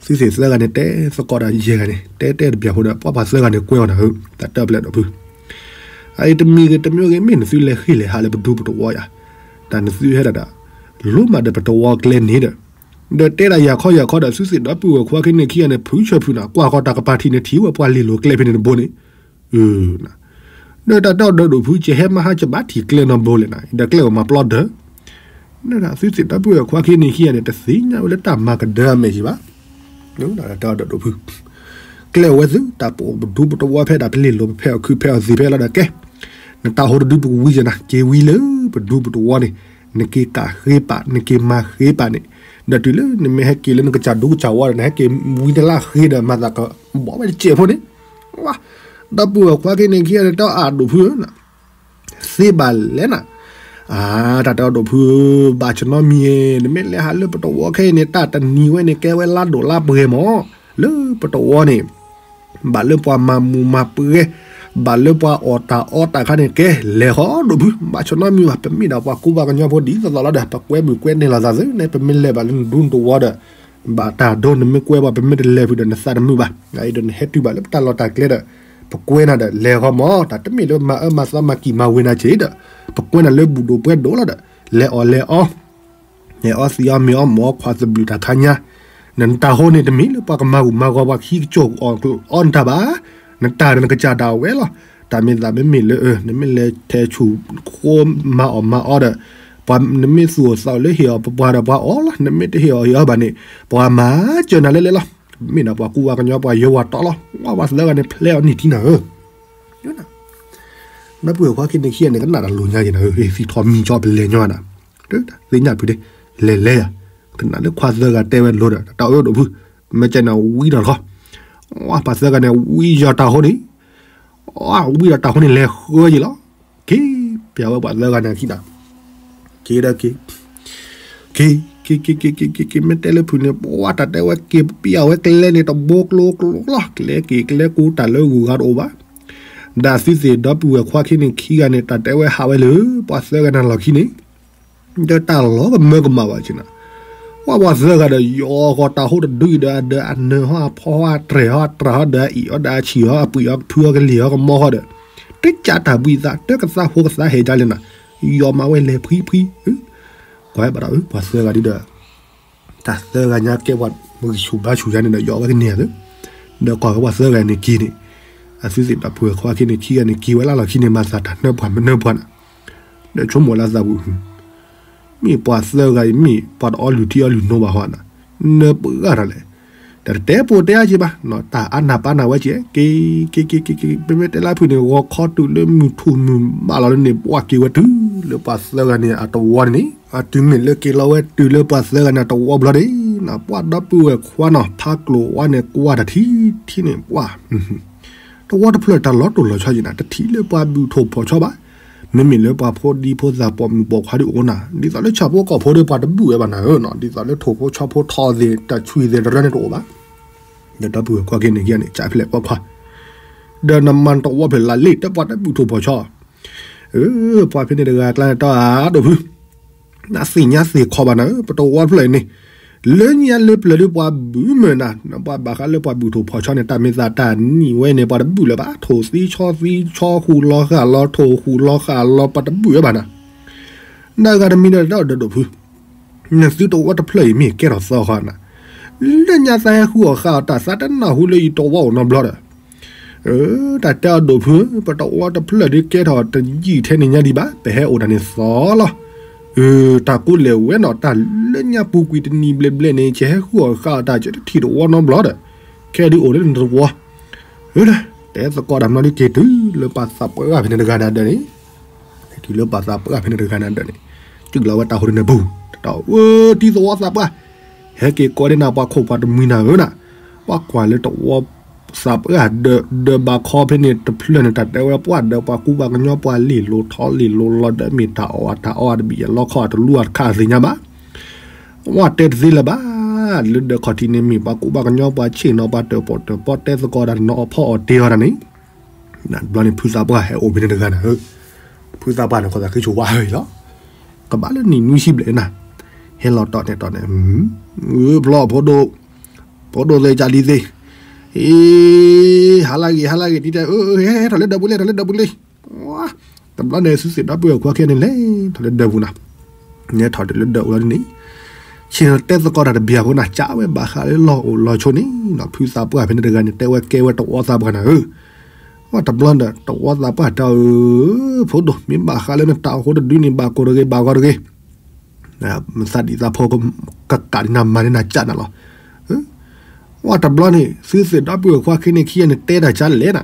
သုသ့ၣ်သၢဂၤန့ၣ် တဲသကိးဒီးယဲၢ်ဂၤန့ၣ် တဲတဲတဘျီဖိဒီး ပှၤပှၤသၢဂၤန့ၣ် ကွဲအီၤနၤဧၢ တၢ်တဲအီၤဖဲလဲၣ်ဒိၣ်ဖု, အအံၤတမံၤဂ့ၤတမံၤဂ့ၤ မ့ၢ်နသုလဲၤဃ့ၢ်လဲၤဟးလၢပဒူပတဝီယၤ, တၢ်နသုဟဲဒၣ်ဒီး လိမၤဒီးပတဝီကျဲန့ၣ်ဒီး, ဒီးတဲဒၣ်ယၤခီယၤခီဒီး သုသ့ၣ်ဒီပုၢ်ဝဲၢ်ခွါခံန့ၣ်ခံဂၤန့ၣ် ဖုဆၢဖုနၤ ကွၢ်ဃီတၢ်ကပၤထံၣ်န့ၣ် ထံၣ်ဝဲပှၤလ့ၤလိာ်ကျဲဖဲန့ၣ်တဘိန့ၣ် ဒီးတၢ်တဲအီၤဒီးဒိၣ်ဖု ကဟဲမဟါကဘၣ်ထံၣ်ကျဲနီတဘိလဲၣ်နၤ ဒီးကျဲအိၣ်မးပျီဒၢး, သုသ့ၣ်ဒီပုၢ်ဝဲၢ်ခွါခံန့ၣ်ခံဂၤန့ၣ် တသ့ၣ်ညါဝဲလၢတၢ်မၤကဒၢအမဲာ်ယံၤဘၣ်, ဒီးဒိၣ်ဖု ကျဲအိၣ်ဝဲသု တၢ်ပအိၣ်ပဒူပတဝီဖဲဒၣ် ပလ့ၤလိာ်ပဖဲအီၣ်ခုးဖဲအီၣ်သ့ၣ်ဖဲလီၤဒီးကဲ, နတၢ်ဟိတဒုပကဝံၤယဲနၤ က့ၤဝံလၢပဒူပတဝီန့ၣ်, နက့ၤကးဃ့ပာ် နက့ၤမၤဃ့ပာ်န့ၣ်, ဒီးတုၤလၢနမ့ၢ်ဟဲက့ၤလၢနကစၢ်ဒူကစၢ်ဝီဒီး နဟဲက့ၤဝံတလၢဃ့ဒီး မၤသးကဘီဝဲတစဲးဖိန့ၣ်, ဒီပုၢ်ဝဲၢ်ခွါခံန့ၣ်ခံဂၤန့ၣ် တဲအီၤဒိၣ်ဖုဧၢ သ့ဘၣ်လဲၣ်နၤ, အါ တၢ်တဲအီၤဒိၣ်ဖု, ဘၣ်ဆၢနီတမံၤ, နမ့ၢ်လဲၤဟးလၢပတဝီခဲအံၤန့ၣ် တၢ်တနံၤဝဲန့ၣ် ကဲဝဲလါဒိၣ်လါပှဲၤမး, လၢပတဝီန့ၣ် ဘၣ်လၢပှၤမၤမူးမၤပှဲၤ, ဘၣ်လၢပှၤအီၣ်တၢ်အီတၢ်အခါန့ၣ် ကဲလဲၤဃီဒိၣ်ဖု ဘၣ်ဆိနီတမံၤဘၣ်. ပမ့ၢ်ဒၣ်ပှၤကူပှၤကညီဖိဒ်သိးသိးလီၤဒီး ပကွဲမုာ်ကွဲန့ၢ်လိာ်သးသုန့ၣ် ပမ့ၢ်လဲၤဘၣ်လၢနဒူနတဝီဒီး ဘၣ်တၢ်ဒိနမ့ၢ်ကွဲပှၤ ပမ့ၢ်တလဲၤဖုးဒီးနသးတမုာ်ဘၣ်. အံၤဒီးနဟဲတုၤဘၣ်လၢပတၢ်လီၢ်တၢ်ကျဲဒီး ပကွဲနၤဒီး လဲၤဃီမး တၢ်တမ့ၢ်လၢမၤအၢမၤသီမၤကံၢ်မၤဝ့ၤနၤက့ၤဒီး ပကွဲနၤလၢဘူၣ်ဒိၣ်ပှဲၤဒိၣ်လီၤဒီး လဲၤအီၣ်လဲၤအီ လဲၤအီသံးအီမ့ၤအီ မၤအီခွါသဘျုးတၢ်ခါညါ, နတၢ်ဟိန့ၣ်တမ့ၢ်လၢပှၤကမၤဂူာ်မၤဂီၤပှၤခံကစိၢ်အီၣ်အီနတၢ်ဘၣ်, နတၢ်ဒီးနကစၢ်ဒၣ်ဝဲလီၤ. တၢ်မ့ၢ်သးမ့မ့ၢ်လၢ နမ့ၢ်လဲၤထဲဆူၣ်ဃိမၤအီၣ်မၤအီဒီး ပှၤနမ့ၢ်သူၣ်အိၣ်သးအိၣ်လၢဟ့ၣ်အီၤပပှၤဒီးပှၤအီၣ်လီၤ, နမ့ၢ်တဟ့ၣ်အီၤဟ့ၣ်အီဘၣ်န့ၣ် ပှၤမၤစၢၤနၤလၢလဲၣ်လီၤ. မ့ၢ်ဒၣ်ပှၤကူပှၤကညီပှၤယိဝၤတီလီၤ, ဝဲပှၤသၢဂၤန့ၣ် ဖျဲအီၤန့ၢ်ထံနၤဧၢ ဒီပုၢ်ဝဲၢ်ခွါခံန့ၣ်ခံဂၤန့ၣ် ကနၣ်တၢ်လိၤညါက့ၤနၤဧၢ, သံထီၣ်မံၤကၠီပလဲၤညီနၤ, သ့ၣ်ညါဖုးဒ့ လဲၤလဲၤယၤ, ကနၣ်လၢခွါသၢဂၤတဲဝဲလိၤဒီး တၢ်အၢဒိၣ်ဖု, မ့ၢ်ကဲနၤဝံဒီးတခီ, ပှၤသၢဂၤန့ၣ် ဝံယီၤတၢ်ဟိန့ၣ်, ဝံဒီးတၢ်ဟိန့ၣ် လဲၤဃၢယံၤလီၤ, က့ၤပျးဝဲပှၤသၢဂၤန့ၣ်ခံနၤ, က့ၤဒီးက့ၤ က့ၤ က့ၤ က့ၤ က့ၤ က့ၤ က့ၤ မ့ၢ်တဲလၢဖုးန့ၣ် ပှၤတၢ်တဲဝဲက့ၤပျးဝဲကျဲန့ၣ် တဘိကျိကျိလီၤ, ကျဲက့ၤကျဲကူတၢ်လၢဂုၤဂၤတအိၣ်ဘၣ်. ဒီးသုသ့ၣ်ဒီပုၢ်ဝဲၢ်ခွါခံန့ၣ်ခံဂၤန့ၣ် တၢ်တဲဝဲဟးဝဲလၢ ပှၤသၢဂၤန့ၣ်လီၢ်ခံန့ၣ်, ဒီးတၢ်လီၤကမၢကမၣ်ဘၣ်က့ၤနၤ, ပှၤပှၤသၢဂၤဒီး ယီၤဃီၤတၢ်ဟိတဒုအံၤဒီး အဒၢးအနၢၤဟီ အဖီဟီ အတြဲၤဟီ အတြးဟီ ဒီးအအံၣ်ဟီ ဒီးအဆံၣ်ဟီ အပှံၢ်ဟီအကလံၤဟီကမီဟီဒီး တကးတၢ်ဘှံးသး တကသါဖိကသါဟဲဒ်လဲၣ်နၤ, ယီၤမးဝဲလဲၤဖှံဖှံ, ကွၢ်ဘၣ်ဒီးပှၤသၢဂၤဒ်ဒီး တၢ်သၢဂၤညါကဲပှၤမုၢ်ဂံၢ်ဆူၣ်ဘါဆူၣ်ယါန့ၣ်ဒီး ယီၤဝဲကန့ၢ်ဧါသု, ဒီးကွၢ်ဝဲပှၤသၢဂၤန့ၣ်က့ၤန့ၣ်, အသုသ့ၣ်ဒီပုၢ်ဝဲၢ်ခွါခံန့ၣ်ခံဂၤန့ၣ် က့ၤဝဲလၢလီၢ်ခံန့ၣ် မၤသးတၢ်နၢပှၤမနၢပှၤနၤ, ဒီးဆိကမိၣ်လၢသးပူၤ မ့ၢ်ပှၤသၢဂၤအံၤ မ့ၢ်ပှၤတအီလုၢ်ထံအီလုၢ်နိဘၣ်ဟီနၤ, နၢပှၤတၢ်လဲၣ်, တၢ်တတဲပိာ်တဲအါက့ၤဘၣ်, တၢ်အါနၢ်ပၢ်နၢ်ဝဲက့ၤ, က့ၤ က့ၤ က့ၤ က့ၤ က့ၤ ပမ့ၢ်တဲလၢဖုးန့ၣ် ဂီၤခီတုၤလၢမုၢ်ထူၣ်မုၢ်ဘၣ်လီၤလၢန့ၣ် ပှၤက့ၤဝဲတုၤလၢပှၤသၢဂၤန့ၣ် အတဝီန့ၣ်န့ၣ်, အတုၤမ့ၢ်လၢက့ၤလီၤဝဲတုၤလၢပှၤသၢဂၤန့ၣ် အတဝီဘျီန့ၣ်, ပှၤဒီပုၢ်ဝဲၢ်ခွါနီၤ ဖးကျိၤဝါန့ၣ် ကွၢ်တၢ်ထံထံန့ၣ် ပှၤ တဝီတဖျၢၣ်တၢ်လီၤတိၢ်လီၤဆီက့ၤနၤ တထံၣ်လၢပှၤဘုၣ်ထိၣ်ဖီၣ်ဆီဘၣ်, မ့မ့ၢ်လၢပှၤဖိဒံဖိသၣ်ပိာ်မုၣ်ပိာ်ခွါဒ်အိၣ်နၤ, ဒ်သိးလၢဆၣ်ဖိကီၢ်ဖိဒီးပှၤတဘုၣ်ဝဲဘၣ်နၤဧၢနီၤ, ဒ်သိးလၢထိၣ်ဖိဆီဖိထီၣ်သ့ၣ် တၢ်ဆွံသ့ၣ်တရၢန့ၣ်တအိၣ်ဘၣ်, ဒီးဒီပုၢ်ဝဲၢ်ခွါက့ၤန့ၣ်က့ၤန့ၣ် ကၢ်ဖဲလဲၣ်ကွၢ်ခွါ, ဒီးနမၤတဝီဖျၢၣ်လၢလ့ၣ် တပှၤတဘုၣ်ထိၣ်ဖီၣ်ဆီ, အၢ ပှၤဖဲန့ၣ်တဂၤကျါန့ၣ်တီဧါဒိၣ်ဖု နသ့ၣ်ညါသ့ၣ်ခီဘၣ်နၤဧၢ ပတဝီတဖျၢၣ်အံၤန့ၣ်, လၢညါလၢပျၢၤဒ်ပှၤဘုၣ်မုာ်နၤ, ပှၤဘၣ်ဃးလၢပှၤဘုၣ်ထိၣ်ဖီၣ်ဆီန့ၣ် တၢ်မ့ၢ်သးတၢ်နံၣ်ဝဲန့ၣ် ပှၤတဘုၣ်လၢၤဘၣ်, ထိၣ်သံဆီသံဆီဃူလီၤဃာ်လီၤ ထိၣ်ဃူလီၤဃာ်လီၤ ပှၤတဘုၣ်ဝဲဘၣ်နၤ, နဂၤတမံၤဒီးတၢ်အီၣ်ဒီးဒိၣ်ဖု နသုတဝီတဖျၢၣ်အံၤမ့ၢ်ကဲထီၣ်သီဃီနၤ, လၢညါသးဟဲဃုအီၣ်ဃာ်အီၣ်တၢ်သးတနၢ်ဟူလၢယတဝီအိၣ်နီတဘျီဒီး, တၢ်တဲအီၤဒိၣ်ဖုဧၢ ပတဝီတဖျၢၣ်ဒ်ကဲထီၣ်တယံာ်ထဲန့ၣ်ညါဒံးဘၣ် ပဟဲအိၣ်တၢ်န့ၣ်သီလီၤ, တၢ်ကိးလဲၣ်ဝဲနီၤ တၢ်လၢညါပူၤကွံာ်တနံၤဘျဲၣ်ဘျဲၣ်န့ၣ် ကဟဲဃုအီၣ်ဃာ်အီၣ်တၢ် ကတထံၣ်တဝီနီတဘျီဒီး, ခဲဒုးအိၣ်လၢနတဝီ တဲသကိးတၢ်မနီၤဒ်က့ၤတုၤလၢပှၤသးပှၢ်ဖဲန့ၣ်တဂၤန့ၣ်ဒၢးန့ၣ်, တုၤလၢပှၤသးပှၢ်ဖဲန့ၣ်တဂၤန့ၣ်ဒၢးန့ၣ်, တုၤလီၤဝဲတၢ်ဟိဒ်န့ၣ်ပူၤ, တၢ်အၢတံၤသဝီသးပှၢ်, ဟဲက့ၤကိးဒ်နၤပှၤခိၣ်ပှၤတမှံနၤဧၢနၤ, ပှၤကွၢ်လၢတဝီသးပှၢ်ဒၢး ဒၢးဘၣ်ခီဖဲန့ၣ်တဖျၢၣ်န့ၣ် တၢ်တဲဝဲပှၤဒၢးပှၤကူပှၤကညီပှၤလ့ၢ်လိၤထီလ့ၢ်လိၤလီၤဒီးမ့ၢ်တၢ်အီၣ်တၢ်အီတဘံၣ်အလီခီအတလူအတခါအသ့ၣ်ညါဘၣ် ဝဲတဲတသ့လၢၤဘၣ်, လၢဒၢးခီၣ်ထံးန့ၣ်မ့ၢ်ပှၤကူပှၤကညီပှၤဆ့ၣ်နီၤပှၤတၢၣ်ပီၣ်တၢၣ်ပီတဲသကိးတၢ်နီၤအီၣ်ဖီအီၣ်တ့ၢ်အီၤတၢ်န့ၣ်, ဘျီန့ၣ်ဖုသးပှၢ်ဟဲအိၣ်ဖဲန့ၣ်တဂၤနၤဧၢ, ဖုသးပှၢ်န့ၣ် ခိၣ်သးခုဆိဝါဝဲအံၤလီၤ, ကဘၣ်လၢနံၣ်နွံဆံဘျဲၣ်နၤ, ဟဲလီၤတီၢ်န့ၣ်တီၢ်န့ၣ်, ဖျီၣ်ဖိဒိၣ်, ဖိဒိၣ်သ့ၣ်ကၢ်လံၤသ့ၣ်, အ့, ဟါလၢဂ့ၤ ဟါလၢဂ့ၤ တံၤတဲ, ဟဲထီၣ်လၢဒၢးပူၤလံ ထီၣ်လၢဒၢးပူၤလံ, တဘျီန့ၣ် သုသ့ၣ်ဒီပုၢ်ဝဲၢ်ခွါခံဂၤန့ၣ် လဲၤထီၣ်လၢဒၢးပူၤနၤ, လဲၤထီၣ်တုၤလၢဒၢးအိၣ်လီၤန့ၣ်, ဆ့ၣ်တဲသကိးတၢ်တဘျီဖိနၤ ကးဝဲဘၣ်ဃးလၢလီၢ်အိၣ်လီၢ်ဆိးန့ၣ်, ဖုသးပှၢ်ဖဲန့ၣ်တဂၤန့ၣ် တဲဝဲကဲဝဲတဝီသးပှၢ်နၤဧၢ, ဝဲတဘျီဒီး တဝီသးပှၢ်တဲအီၤဧၢ, ဖိဒိၣ် မ့ၢ်ဘၣ်ဃးလၢနတၢ်အိၣ်ဃိတဒုန့ၣ် ဘၣ်ကိးတဂ့ၤဘၣ်ဂီၤတဂ့ၤ မသးဒံးသးဖိ ကကးဒံးနၤမၤန့ၢ်နၤကၢ်နၤလီၤ, ဝဲတဘျီန့ၣ် သုသ့ၣ်ဒီပုၢ်ဝဲၢ်ခွါခံန့ၣ်ခံဂၤန့ၣ် တဲတၢ်ကၢ်လဲၣ်နၤ,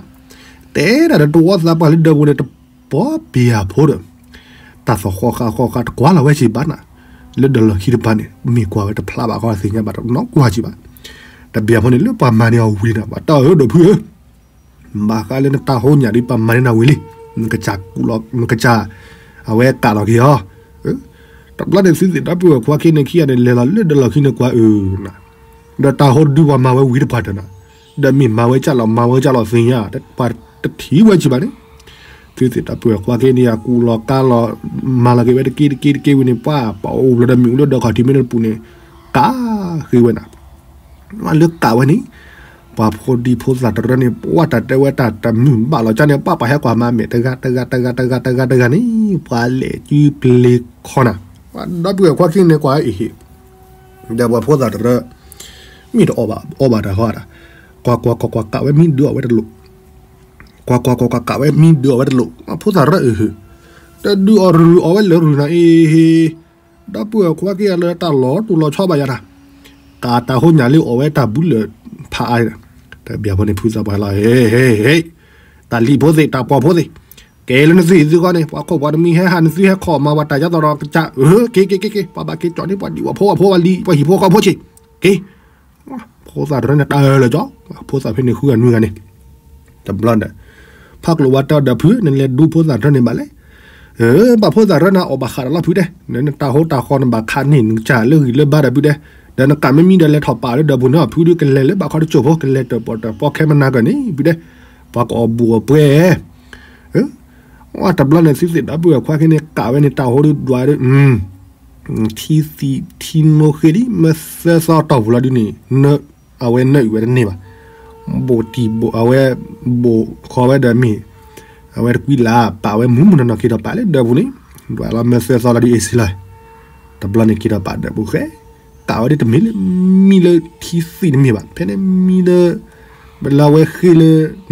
တဲဒၣ်ဒီးတဝီသးပှၢ်လၢဒၢးပူၤန့ၣ် တပီပယၤဖိဒီး, တၢ်သီၣ်ဃီဃာ်ဃီဃာ်တကွၢ်လီၤဝဲစံးဘၣ်နၤ, လၢဒၢးလီၢ်ခံတပၤန့ၣ် မ့ၢ်ကွၢ်ဝဲတဖျါဘၣ်ဃီသ့ၣ်ညါဘၣ်တနီၤကွၢ်စံးဘၣ်, တပျၢ်ဖိန့ၣ်လၢပှၤမၤန့ၢ်အီၤဝံၤနၤ ပှၤတဲအီၤဧၢ ဒိၣ်ဖုဧၢ ဘၣ်ဃးလၢနတၢ်ဟိညၣ်ဒ်ပှၤမၤန့ၢ်နၤဝံၤလံ, နကစၢ်ကူလီၤ နကစၢ် အဝဲကးလီၤက့ၤအီၤ, တဘျီန့ၣ်သုသ့ၣ်ဒီပုၢ်ဝဲၢ်ခွါခံန့ၣ်ခံဂၤန့ၣ် လဲၤလီၤလၢဒၢးလီၢ်ခံန့ၣ်ကွၢ်အၢနၤ, ဒီးတၢ်ဟိတဒုပှၤမၤဝဲဝံၤတပှၢ်တနၤ, ဒီးမ့ၢ်မၤဝဲကၢ်လီၤ မၤဝဲကၢ်လီၤသ့ၣ်ညါ, ပှၤ တထံၣ်ဝဲကံဘၣ်န့ၣ်, သုသ့ၣ်ဒီပုၢ်ဝဲၢ်ခွါခံန့ၣ် အကူၣ်လီၤကါလီၤ မၤလီၤက့ၤဝဲတက့ၢ်တက့ၢ်တက့ၢ်ဝံၤန့ၣ် ပှၤပအိၣ်လီၤဒီးမ့ၣ်အူလၢဒၢးခီၣ်ထံးမ့ၢ်တပူၤန့ၣ် ကးဃ့ဝဲနၤ, လၢကးဝဲန့ၣ် ပှၤဖိဒံဖိသၣ်တရၢန့ၣ် ပှၤတၢ်တဲဝဲတၢ်တမုာ်ဘၣ်လီၤကန့ၣ် ပှၤပှၤဟဲကွၢ်မၤမဲာ်တဂၤတဂၤတဂၤတဂၤတဂၤန့ၣ် ပှၤလဲၤစုပျ့ၤခီနၤ, ဒီပုၢ်ဝဲၢ်ခွါခံန့ၣ်ကွၢ်အံၤဟ့ၣ် ဒီးပှၤဖိသၣ်တရၢ မ့ၢ်တအီၣ်ဘၣ်အီၣ်ဘၣ်တၢ်ဃီဒၣ်, ကွၢ်ကွၢ်ကွၢ်ကွၢ်ကးဝဲမံဒုးအီၣ်ဝဲတလိၣ်, ကွၢ်ကွၢ်ကွၢ်ကွၢ်ကးဝဲမံဒုးအီၣ်ဝဲတလိၣ်, ဖိသၣ်ရၢအုဟၢ, တဒုးအီၣ်ရူၤအီၣ်ဝဲလၢရူၤနၤအ့ဟ့, ဒီပုၢ်ဝဲၢ်ခွါခံဂၤလၢတၢ်လီၤတူာ်လီၤဆီဘၣ်ယၤတၢ်, ကးတၢ်ဟိညၣ်လၢအီၣ်ဝဲတၢ်ဘူးလၢဖးအါ, တဘျီဖိန့ၣ်ဖုသးပှၢ်လီၤ ဟ့ဟ့ဟ့, တၢ်လံၤဖိသ့ၣ်တၢ်ပှီၤဖိသ့ၣ် ကဲလၢနသုဟံၣ်သုဃီန့ၣ် ပှၤခိၣ်ပှၤတမံၤဟဲဟးနသုဟဲခီၣ်မၤပှၤတၢ်ယါသီဒီးကစၢ်, က့ၤက့ၤက့ၤက့ၤ ပှၤဘၣ်က့ၤကၠီၣ်န့ၣ် ပှၤဒံးပှၤဖိပှၤဖိပှၤလံၤ ပှၤဟံၣ်ဖိဃီဖိဆ့ၣ်, က့ၤ, ဖိသၣ်တရၢန့ၣ်တၢ်အၢၣ်လၢာ်ကၠီ, ဖိသၣ်ဖဲန့ၣ်ဃုဂၤနွံဂၤန့ၣ်, တဘျီဒီး ဖးကျိၤဝါတဲအီၤဒီးဖု နလဲၤဒူဖိသၣ်တရၢန့ၣ်ဘၣ်လဲၣ်, ဘၣ်ဖိသၣ်တရၢန့ၣ်အီၣ်ဘၣ်ဃးဒီးလီၤဖုတဲ, နတၢ်ဟိတၢ်ဃီနဘၣ်ခးန့ၢ်နကစၢ်လၢဂံၢ်လၢဘါဒီးဖုတဲ, ဒီးနကးမ့ၢ်မံဒီးလဲၤထီၣ်ပာ်လၢဒီးပူၤန့ၣ် ဖုဒုးကလဲၤလၢဘၣ်ခီတစိၢ်ဖိ ကလဲၤတၢၣ်ပီၣ်တၢၣ်ပီခဲမနၤကၢၢ်န့ၣ် ဖုတဲ, ပှၤကအီၣ်ဘူၣ်အီၣ်ပှဲၤ ဝဲတဘျီန့ၣ် သုသ့ၣ်ဒီပုၢ်ဝဲၢ်ခွါခံန့ၣ် ကးဝဲန့ၣ်တၢ်ဟိဒုးဒွးဒုး, ထံသံးထံနိဃ့ဒ် မ့ၢ်သၢသီတီၢ်ပူၤလီၤဒုးန့ၣ်, အဝဲနၢအုၣ်ဝဲတန့ၢ်ဘၣ်, ဘိၣ်တံၢ်ဘိၣ် အဝဲ ဘိၣ်ဃီဝဲဒီးမ့ၢ်, အဝဲတကွံလၢ် ပာ်ဝဲမုၢ်မုၢ်နီၢ်နီၢ်က့ၤဒီးပာ်လၢဒၢးပူၤန့ၣ်, ဒွးလီၤမ့ၢ်သၢသီလီၤဒုးအ့ၣ်စံလီၤ, တဘျီန့ၣ်က့ၤဒီးပာ်ဒၢးပူၤဃဲ, ကးဝဲဒ်တမ့ၢ်လၢ မံလၢထံသံးတမ့ၢ်ဘၣ် ဖဲန့ၣ်မံလၢ ဘလီဝဲဃ့လၢ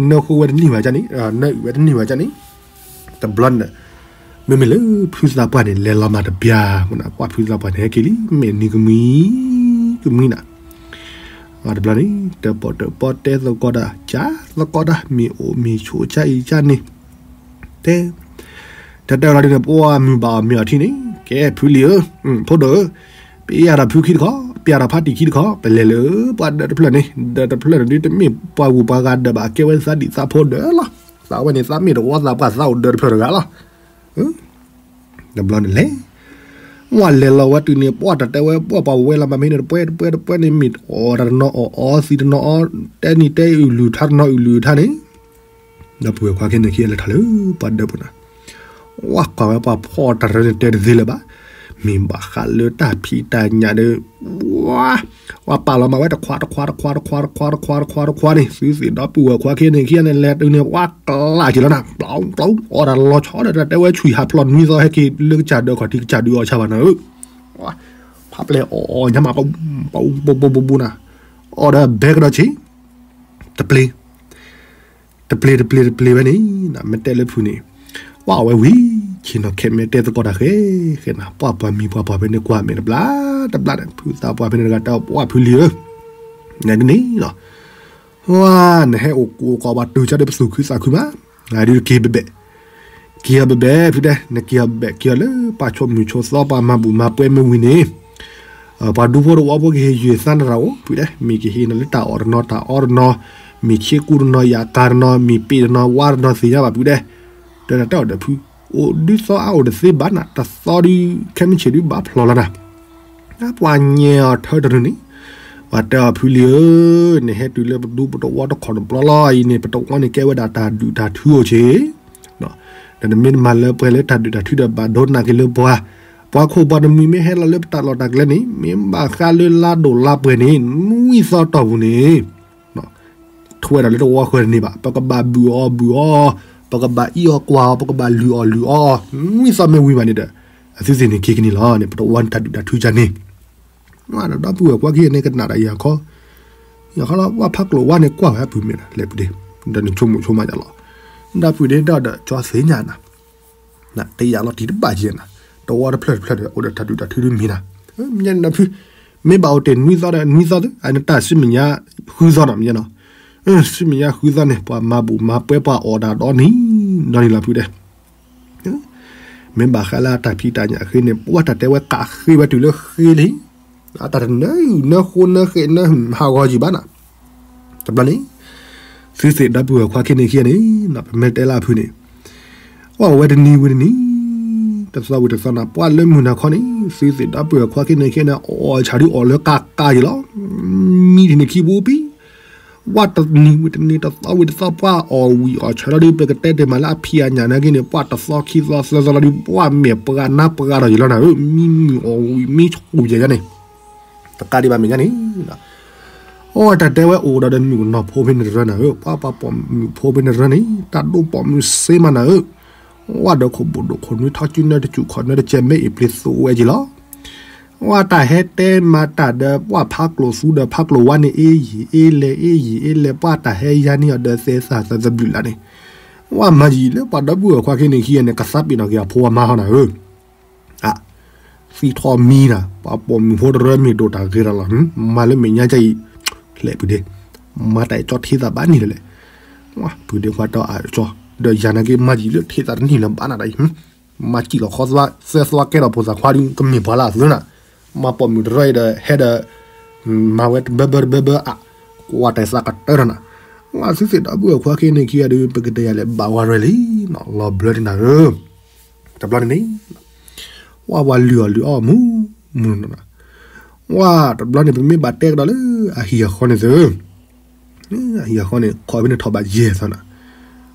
နၢဃိဝဲတန့ၢ်ဘၣ်န့ၣ်, နၢအုၣ်ဝဲတန့ၢ်ဘၣ်န့ၣ်, တဘျီန့ၣ်, မ့မ့ၢ်လၢဖုသးပှၢ်န့ၣ် လဲၤလီၤမးတဘျီ, ကွၢ်ဖုသးပှၢ်န့ၣ် ဟဲက့ၤလံ မဲာ်နံၤကမှံ, ကမှံနၤ, တဘျီန့ၣ် တၢၣ်ပီၣ်တၢၣ်ပီတဲသကိးတၢ် ကၢသကိးတၢ် မ့ၢ်အိၣ်မ့ၢ်ဆိးကၢအံၤကၢန့ၣ်, တဲ တၢ်တဲဝဲလီၤဒ်န့ၣ် ပှၤမုၢ်ဘၣ်အီၤမ့ၢ်အီၤထံန့ၣ် ကဲဖုလံဧၢ, ဖိဒိၣ်ဧၢ, ပယၤဒီးဖုခံတခီ, ပယၤဒီးဖါတံၢ်ခံတခီ, ပလဲၤလၢပှၤဒၢးတဖျၢၣ်န့ၣ်, ဒၢးတဖျၢၣ်န့ၣ်ဒ်တမ့ၢ်ပှၤဂုၤပှၤဂၤဒၢးဘၣ် ကဲဝဲသးဒံၣ်သးဖိဒၢးလီၤ, သးဝဲန့ၣ်သးမ့ၢ်တဝီသးပှၢ်သးအိၣ်ဒၢးတဖျၢၣ်တဂၤလီၤ, တဘျီန့ၣ်လဲၤ, ဝဲလဲၤလီၤဝဲတုၤန့ၣ် ပှၤတၢ်တဲဝဲ ပှၤပှၤဝဲလီၤမးမ့ၢ်န့ၣ် တပှဲတပှဲတပှဲန့ၣ် မ့ၢ်အီၣ်တၢ်တနီၤအီၣ်အီသံးတနီၤအီ, တဲနံၤတဲအုၣ်လုၢ်ထါတနီၤအုၣ်လုၢ်ထါန့ၣ် ဒီပုၢ်ဝဲၢ်ခွါခဲန့ၣ်ခံလဲၤထီၣ်လၢပှၤဒၢးပူၤနၤ, ဝဲကွၢ်ဝဲပှၤဖီၣ်တၢ်တရၢန့ၣ်တဲတသ့လၢၤဘၣ်, မ့ၢ်ဘၣ်ဃးလၢတၢ်ဖံးတၢ်ညၣ်ဒီး, ဝဲ, ဝဲပာ်လီၤမးဝဲတခွးတခွးတခွးတခွးတခွးတခွးတခွးတခွးန့ၣ် သုသ့ၣ်ဒီပုၢ်ဝဲၢ်ခွါခဲန့ၣ်ခံန့ၣ် လဲၤတုၤန့ၣ် ဝဲကျးက့ၤလီၤနၤ, ပျီပျီ အီၣ်တၢ်လီၤဆီဒီးတၢ်တဲဝဲ ဆှံဟးဖျိးနွံသီဟဲက့ၤလၢကစၢ်ဒၢးခီၣ်ထံး ကစၢ်ဒုးအီၣ်ဆါဘၣ်နၤဧၢ, ဖးပျဲၢ်အီၣ်အီၣ်ညါမး ပူပူပူပူနၤ, အီၣ်ဒီးဘဲကဒီးဆံး, တပျ့ၤ တပျ့ၤတပျ့ၤတပျ့ၤဝဲန့ၣ်, မ့ၢ်တဲလၢဖုန့ၣ်, ပှၤအီၣ်ဝဲဝံၤ, ဆ့ၣ်နီၤခဲမ့ၢ်တဲသကိးတၢ်ဃဲ, ဃဲနၤ ပှၤပှၤမံၤပှၤပှၤဖဲန့ၣ်ကွၢ်မဲာ်တဘျါ, တဘျါန့ၣ် ဖုသးပှၢ်ဖဲန့ၣ်တဂၤတဲ ပှၤဖုလံဧၢ, နဒ်န့ၣ်လီၤ, ဝဲ, နဟဲအိၣ်ကူအိၣ်ကီးဘၣ်တုၤဆါဒီးပသူၣ်ခုသးခုမး, ဒုးက့ၤဘဲဘဲ, က့ၤအီၤဘဲဘဲ ဖုတဲ နက့ၤအီၤဘဲဘဲ က့ၤအီၤလၢပှၤဆိးမုၢ်ဆိးသီ ပှၤမၤဘူၣ်မၤပှဲၤမ့ၢ်ဝံၤန့ၣ် ပှၤဒူဖိတဝီဖိကဟ့ၣ်ယုၢ်သးနရၣ်အိၣ် ဖုတဲ မ့ၢ်ကဟ့ၣ်နၤလၢတၢ်အီၣ်တနီၤတၢ်အီတနီၤ, မ့ၢ်ဆ့ကူတနီၤ ယၣ်ကၤတနီၤ မ့ၢ်ပ့ၣ်တနီၤ ဝါတနီၤ သ့ၣ်ညါဘၣ်ဖုတဲ, ဒီးတၢ်တဲအီၤဒီးဖု, အိၣ်ဒုးသီအါအိၣ်တသ့ဘၣ်နၤ တသီဒုး ခဲမုၢ်ဆ့ၣ်ဒုးဘၣ်ဖျိးလီၤနၤ, ပှၤညဲအီၤထၢတရံးန့ၣ်, ပှၤတဲအီၤဖုလံဧၢ, နဟဲတုၤလၢပဒူပတဝီတခီၣ်တဘျီလီၤအံၤန့ၣ် ပတဝီန့ၣ်ကဲဝဲဒၣ်တၢ်ဒုၣ်တၢ်ထုအိၣ်ဆ့ ဒီးနမ့ၢ်တမၤလၢပှဲၤလၢတၢ်ဒုၣ်တၢ်ထုဒီး ဘၣ်ဒိနးက့ၤလၢပှၤ, ပှၤခိၣ်ပှၤတမှံၤမ့ၢ်ဟဲလီၤလၢပတၢ်လီၢ်တၢ်ကျဲန့ၣ် မ့ၢ်ဘၣ်ဃးလၢလါဒိၣ်လါပှဲၤန့ၣ် နွံသီတီၢ်ပူၤန့ၣ် ထဝဲဒၣ်လၢတဝီဃၢၤတန့ၢ်ဘၣ်, ပကဘၣ်ဘုၣ်အီၣ်ဘုၣ်အီ, ပကဘၣ်အံးအီၣ်ကွၢ်အီၣ်, ပကဘၣ်လုၢ်အီၣ်လုၢ်အီ, နွံသီမ့ၢ်ဝံၤဘၣ်န့ၣ်ဒီး အသုသ့ၣ်န့ၣ်က့ၤကန့ၢ်လီၤန့ၣ် ပတဝီန့ၣ်တၢ်ဒုၣ်တၢ်ထုကန့ၣ် ဒီပုၢ်ဝဲၢ်ခွါခံဂၤန့ၣ် ကနၣ်ဒီးယၤခီ, ယၤခီလီၤ ပှၤဖးကျိၤဝါန့ၣ်ကွၢ်ဝဲအပုၢ်မ့ၢ်နၤ လဲၤပူၤဒ့, ဒီးနဆိကမိၣ်ဆိကမးယၤလီၤ, ဒီပုၢ်ဒ့ဒီးဒီးကၠီသ့ၣ်ညါနၤ, တယာ်လီၤတံၢ်တဘၣ်က့နၤ, တဝီတဖျၢၣ်တဖျၢၣ်ဒီး အိၣ်ဒီးတၢ်ဒုၣ်တၢ်ထုဒ်မ့ၢ်နၤ, မ့ၢ်နဖု, မ့ၢ်ဘၣ်အိၣ်တ့ၢ်နွံသီဒီးနွံသီသု, အနတၢ်ဆူမဲာ်ညါဃုသီနီၤ မ့ၢ်နီၤ, ဆူမဲာ်ညါဃုသီန့ၣ် ပှၤမၤဘူၣ်မၤပှဲၤပှၤအီၣ်တၢ်ဒီနံၤ, ဒီနံၤလီၤဖုတဲ မ့ၢ်ဘၣ်ဃးလၢအတၢ်ဖံးတၢ်ညၣ်အဃ့န့ၣ် ပှၤတၢ်တဲဝဲကးဃ့ဝဲတုၤလၢဃ့လံ, အတၢ်တနၢအုၣ်နၢဃိနၢဃဲးနၢဟးဂီၤယံၤဘၣ်နၤ, တဘျီန့ၣ်, သုသ့ၣ်ဒီပုၢ်ဝဲၢ်ခွါခံန့ၣ်ခံန့ၣ်, ပမ့ၢ်တဲလၢအဖုန့ၣ်, ပှၤအိၣ်ဝဲတနံၤဝံၤတနံၤ, တသီဝံၤတသီနၤ ပှၤလၢမုၢ်နၤခီန့ၣ် သုသ့ၣ်ဒီပုၢ်ဝဲၢ်ခွါခံန့ၣ်ခံန့ၣ် အီၣ်ဆၣ်ဒုးအီၣ်လၢကးကးယံၤလီၤ, မံထံၣ်န့ၣ်ခံပူၤပံၤ ပှၢ်တနံၤဝံၤတနံၤ တသီဝံၤတသီ ပှၢ်အီၣ်ဝံၤအီၣ်ဆၢလီၤဒုး ပကတဲတ့ၢ်မးလၢအဖံးအညၣ်နာ်က့န့ၣ် ပှၢ်တသီခံသီသၢသီလီၤဒုး ပှၢ်မဲာ်ပှၢ်နါပှၢ်ဒီးယလီၤနၤဧၢ, မံမုာ်အီၣ်ဝံၤမံဆူၣ်ယဲယဲန့ၣ် တကးဒံးဘၣ်မဲာ်ညါန့ၣ် အိၣ်တၢ်တဲဝဲအိၣ်ဒီးဒီးမုၣ်ကနီၤဖိဖဲန့ၣ်တရၢနၤဧၢ, ပှၤပှၤပိာ်မုၣ်ဖိဖဲန့ၣ်တရၢန့ၣ် တၢ်ဒိၣ်ပိာ်မုၣ်စ့မးနၤဧၢ, ဝဲဒီးခိၣ်ဘိၣ်ဒိၣ်ခိၣ်နွံထီၣ်စုနၢတစူၣ်ခီၣ်နၢတကဲမဲအ့ၣ်ပျ့ၤသိးဝဲက့ၤလီၤ. ဝဲတၢ်ဟဲတဲမၤတၢ်ဒီးပှၤဖးကျိၣ်သူဒီးဖးကျိၣ်ဝါန့ၣ် အ့ယံာ် အ့လဲၣ် အ့ယံာ် အ့လဲၣ် ပှၤတၢ်ဟဲယါန့ၢ်အီၤဒီးသဲသးသဘျုးလၢ်န့ၣ်, ဝဲမၤယံာ်လၢပှၤဒီပုၢ်ဝဲၢ်ခွါခံန့ၣ်ခံဂၤန့ၣ် ကသးပ့ၤနီၣ်က့ၤအဖိအမါဟီနၤဧၢ သံထီၣ်မံနၤ, ပှၤပိာ်မုၣ်ဖိတရၢမ့ၢ်ဒိၣ်တၢ်ဂ့ၤတၢ်လီၤ, မၤလၢမဲာ်ညါကအံၤ, လဲၤပုၢ်ဒ့, မၤတၢ်အကၠီထံသးဘၣ်န့ၣ်လၢလဲၣ်, ပုၢ်ဒ့ခွါတီအကၠီ, ဒီးယၤနာ်က့မၤယံာ်လၢထံသးတန့ၢ်လၢၤဘၣ်နၤဒီးအံၤ, မၤစံၣ်လီၤခီသွါသၢသွါကဲထီၣ်ဖိသၣ်ခွါဒုးကမ့ၢ်ပှၤလၢအသုနၤ, မၤပိာ်မုၣ်တရၢအံၤဒီးဟဲဒီး မၤဝဲတဘၢဘၢတဘၢဘၢအ, ကွၢ်တၢ်သးကတၢၢ်ထီၣ်နၤ, ဝဲသုသ့ၣ်ဒီပုၢ်ဝဲၢ်ခွါခံန့ၣ်ခံဂၤဒုး ပကတဲယၤလဲၣ်ဘၣ်ဝဲရဲၣ်လံ, လီၤဘျၢဒ်နၤဧၢ, တဘျီန့ၣ်န့ၣ် ဝဲပှၤလုၢ်အီၣ်လုၢ်အီမူမူနီၤ, ဝဲတဘျီန့ၣ် ပမ့ၢ်ဘၣ်တဲကဒီးလၢအဟံၣ်အဃီန့ၣ်သု, အဟံၣ်အဃီန့ၣ် ခီဖဲန့ၣ်ထီၣ်ဘးယဲၢ်သီနၤ,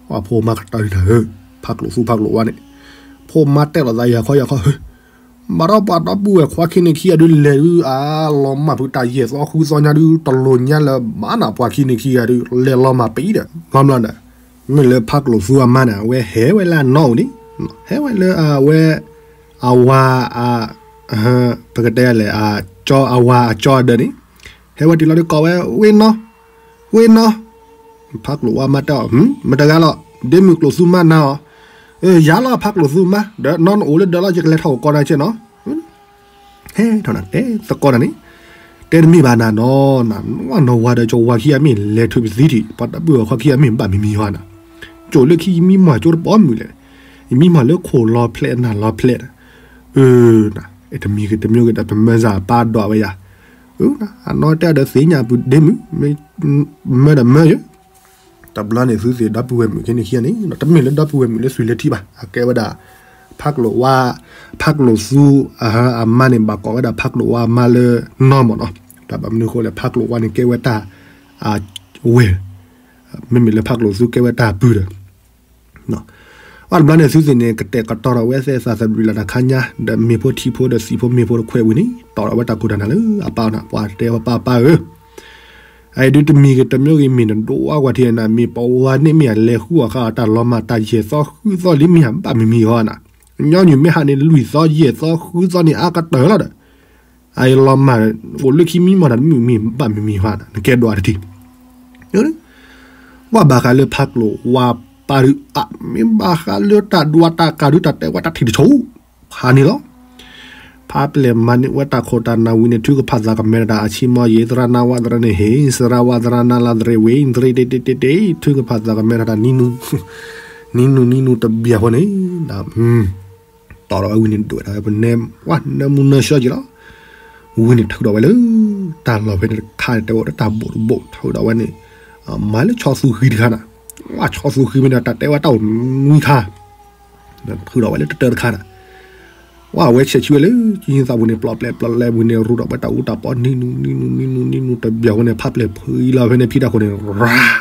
ဝဲဖိမါကတၢၢ်ဒ်နၤဧၢ, ဖးကျိၣ်သူဖးကျိၣ်ဝါန့ၣ်, ဖိမါတဲလိာ်သးယၤခီယၤခီဧၢ, ဘၣ်ဒီးပှၤဒီပုၢ်ဝဲၢ်ခွါခံန့ၣ်ခံဂၤဒုးလဲၤဒုး အလီၤမၢ်ဖုးတၢ်ယဲၢ်သီဃုသီညါဒုး တလိၣ်ညါလၢၤဘၣ်နၤ ပှၤခံန့ၣ်ခံဂၤဒုး လဲၤလီၤမၢ်ပံၤဒီး လီၤမၢ်ဒီး, မ့ၢ်လၢဖးကျိၣ်သူအမါန့ၣ် အဝဲဟဲဝဲလၢအနီၢ်အိၣ်န့ၣ်, ဟဲဝဲလၢအဝဲ အဝၤ ပကတဲလဲၣ် အကၠီအဝၤအကၠီအဒၢးန့ၣ်, ဟဲဝဲတုၤလီၤဒုးကိးဝဲ ဝ့ၢ်နီၢ်, ဝ့ၢ်နီၢ်, ဖးကျိၣ်ဝါမါတဲအီၤ မတဂၤလီၤ ဒ့မုၣ်ကျိၣ်သူမါနၤအီၤ, ယၤလီၤဖးကျိၣ်သူမါ ဒီးနီၢ်နအိၣ်လၢဒၢးလီၤ ယကလဲၤထီၣ်အိၣ်ကီးနၤကဲနီၤ, ဟဲထီၣ်နၤတဲသကိးနၤန့ၣ်, တဲတမ့ၢ်ဘၣ်နၤနီၤ, နဝၤနီၢ်ဝၤဒီးကဝၤခံဂၤမ့ၢ်လဲၤထုးပသံထံး ပှၤဒီပုၢ်ဝဲၢ်ခွါခံဂၤမ့ၢ်ဘၣ်မံၤမံၤဟီနၤ, ကၠိၣ်လၢခံယမံမီၢ်ကၠိတပိာ်မုၣ်လဲၣ်, ယမံမီၢ်လၢခိၣ်လီၤဖျဲးနၢ်လီၤဖျဲး, အၢ တမံၤဂ့ၤတမံၤဂ့ၤဒီး ပမၢစၢ်ပၢ်ဒွးဝဲယၤ, အနီၢ်တဲအီၤဒီးသ့ၣ်ညါပုၢ်ဒ့မုၣ်, မၢဒီးမၢယၤ, တဘျီန့ၣ်သုသ့ၣ်ဒီပုၢ်ဝဲၢ်မုၣ်ခံန့ၣ်ခံဂၤန့ၣ် တမ့ၢ်လၢဒီပုၢ်ဝဲၢ်မုၣ်လၢသုးလၢထံဘၣ်, အကဲဝဲဒၣ် ဖးကျိၣ်ဝါ, ဖးကျိၣ်သူ အမါန့ၣ် ဘၣ်ကိးဝဲဒၣ်ဖးကျိၣ်ဝါမါလၢနီၢ်မၢ်နီၤ, တၢ်ဘၣ်မနုၤအဃိလဲၣ် ဖးကျိၣ်ဝါန့ၣ်ကဲဝဲတၢ် ဝဲၢ်, မ့မ့ၢ်လၢဖးကျိၣ်သူကဲဝဲတၢ်ပုၢ်ဒီး အတဘျီန့ၣ်သုသ့ၣ်န့ၣ် ကတဲာ်ကတီၤထီၣ်ဝဲသဲသးသဘျုးလၢ်တခါညါ ဒီးမ့ၢ်ဖိထံဖိဒီးသံၣ်ဖိမ့ၢ်ဖိတခွဲးဝံၤန့ၣ် တီၣ်ထီၣ်ဝဲတၢ်ခိၣ်တၢ်နၢ်လၢအပၢ်အီၤနၤ ပှၤတဲဝဲပၢ်ပၢ်ဧၢ, အအံၤဒုးတမံၤဂ့ၤတမံၤဂ့ၤမ့ၢ်နဒိးဝါကွၢ်ထံနၤ မ့ၢ်ပဝၤန့ၣ်မ့ၢ်အလဲၤဃုအီၣ်ဃာ်အီၤတၢ်လီၤမၢ်တၢ်ယဲၢ်သီဃုသီလံမ့ၢ်ဘၣ်မံၤမံၤဟီနၤ, ညီနုၢ်မ့ၢ်ဟးန့ၣ်လွံၢ်သီယဲၢ်သီဃုသီန့ၣ်အါကတၢၢ်လီၤဒီး အအံၤလီၤမၢ် အိၣ်လၢခံမံမီၢ်တၢ်တမုာ်မ့ၢ်ဘၣ်မံၤမံၤဟီနၤ နကဲဒွးတထံၣ် ပှၤဘၣ်ဃးလၢဖးကျိၣ်ဝါပၢ်ဒုး အမ့ၢ်ဘၣ်ဃးလၢတၢ်ဒွးတၢ်ကၢ်ဒုး တၢ်တဲဝဲတၢ်ထံၣ်တဆိး ဖးန့ၣ်လီၤ. ဖးပျဲၢ်မၤန့ၢ်ဝဲတၢ်ခိၣ်တၢ်နၢ်ဝံၤန့ၣ် ထုကဖၣ်သးကမဲထီၣ်တၢ်အဆံမီယံၤ သရၣ်နါဝၣ်သရၣ်န့ၣ်ဟ့ၣ် သရၣ်ဝၣ်သရၣ်နါလၢသရ့ဝ့ၢ် သရ့တ့တ့တ့တ့ ထုကဖၣ်သးကမဲထီၣ်တၢ်နံနူ နံနူနံနူတဘျီဃီန့ၣ် တီၣ်ထီၣ်ဝဲဝံၤန့ၣ် ဒွဲၣ်ထီၣ်ဝဲပနဲ ဝဲနၢမူနၢဆှၢက့ၤလီၤ. ဝံၤန့ၣ်ထုးထီၣ်ဝဲလၢ တၢ်လီၢ်ဖဲန့ၣ်တခါန့ၣ် တဲဝဲတၢ်ဘိၣ်တဘိၣ် ထုးထီၣ်ဝဲန့ၣ် မၤလၢဆီသူဃံတခါန့ၣ် ဝဲဆီသူဃံမ့ၢ်ဒီးတၢ်တဲဝဲတၢ်အိၣ်နွံခါ ထုးထီၣ်ဝဲလၢတတၢတခါန့ၣ် ဝဲဆဲးဆံဝဲလၢ ကသးပူၤန့ၣ် ပျီပျဲပျီပျဲပူၤန့ၣ် ရူးထီၣ်ဝဲတၢ်အူတၢ်ပီ နံနူနံနူနံနူနံနူတဘျီဃီန့ၣ် ဖးပျဲၢ်ဖုအံၤလီၤဖဲန့ၣ် ဖံတၢ်ခိၣ်န့ၣ် ရၤ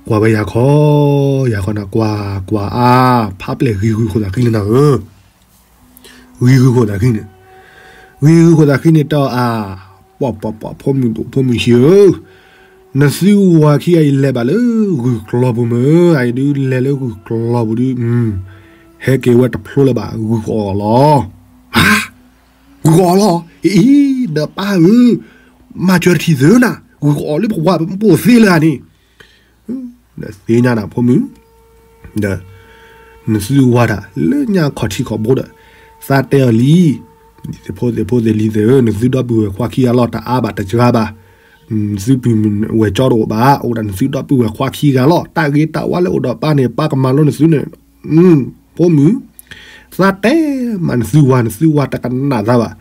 ကွၢ်ဝဲယၤခီ ယၤခီန့ၣ် ကွၢ် ကွၢ်အါ ဖးပျဲၢ်ဂံၤဂုၤခိၣ်သးဃံလံနၤဧၢ ဂံၤဂုၤခိၣ်သးဃံန့ၣ် ဂံၤဂုၤခိၣ်သးဃံန့ၣ် တဲအီၤ ပှၤပှၤပှၤ ဖိမုၣ်ဒိၣ်ဖိမုၣ်ဆံးဧၢ နသုဝၤခံဂၤအံၤလဲၤဘၣ်လၢဂုၢ်ကျီၤပူၤမ့ၢ် အအံၤဒုးလဲၤလၢဂုၢ်ကျီၤပူၤဒုး ဟဲက့ၤဝဲတဖျိလၢၤဘၣ် ဂုၢ်ကအီၣ်လီၤ ဂုၢ်ကအီၣ်လီၤ အံၤ ဒီးပၢ်ဧၢ မၤစၢၤတထံၣ်သုနၤ ဂုၢ်ကအီၣ်လၢပဝၤပအိၣ်သ့လၢၤန့ၣ် ဒီးသ့ၣ်ညါနၤဖိမုၣ် ဒီး နသုဝၤတၢ်လၢညါခီၣ်ထံးခီၣ်ဘိဒီး သးတဲအီၤလံ သ့ၣ်ဖိသ့ၣ်ဖိသ့ၣ်လံၤသ့ၣ်ဧၢ နသုဒီပုၢ်ဝဲၢ်ခွါခံဂၤလီၤ တအါဘၣ်တစှၤဘၣ် နသုပုၢ်ဝဲၢ်ကၠီတအိၣ်ဘၣ် အိၣ်ဒၣ်နသုဒီပုၢ်ဝဲၢ်ခွါခံဂၤလီၤ တၢ်ဂ့ၤတၢ်ဝါလၢအိၣ်ဒီးပၢ်န့ၣ် ပၢ်ကမၤလိနသုန့ၣ် ဖိမုၣ် သးတဲမးနသုဝၤ နသုဝၤတကနၣ်သးဘၣ်.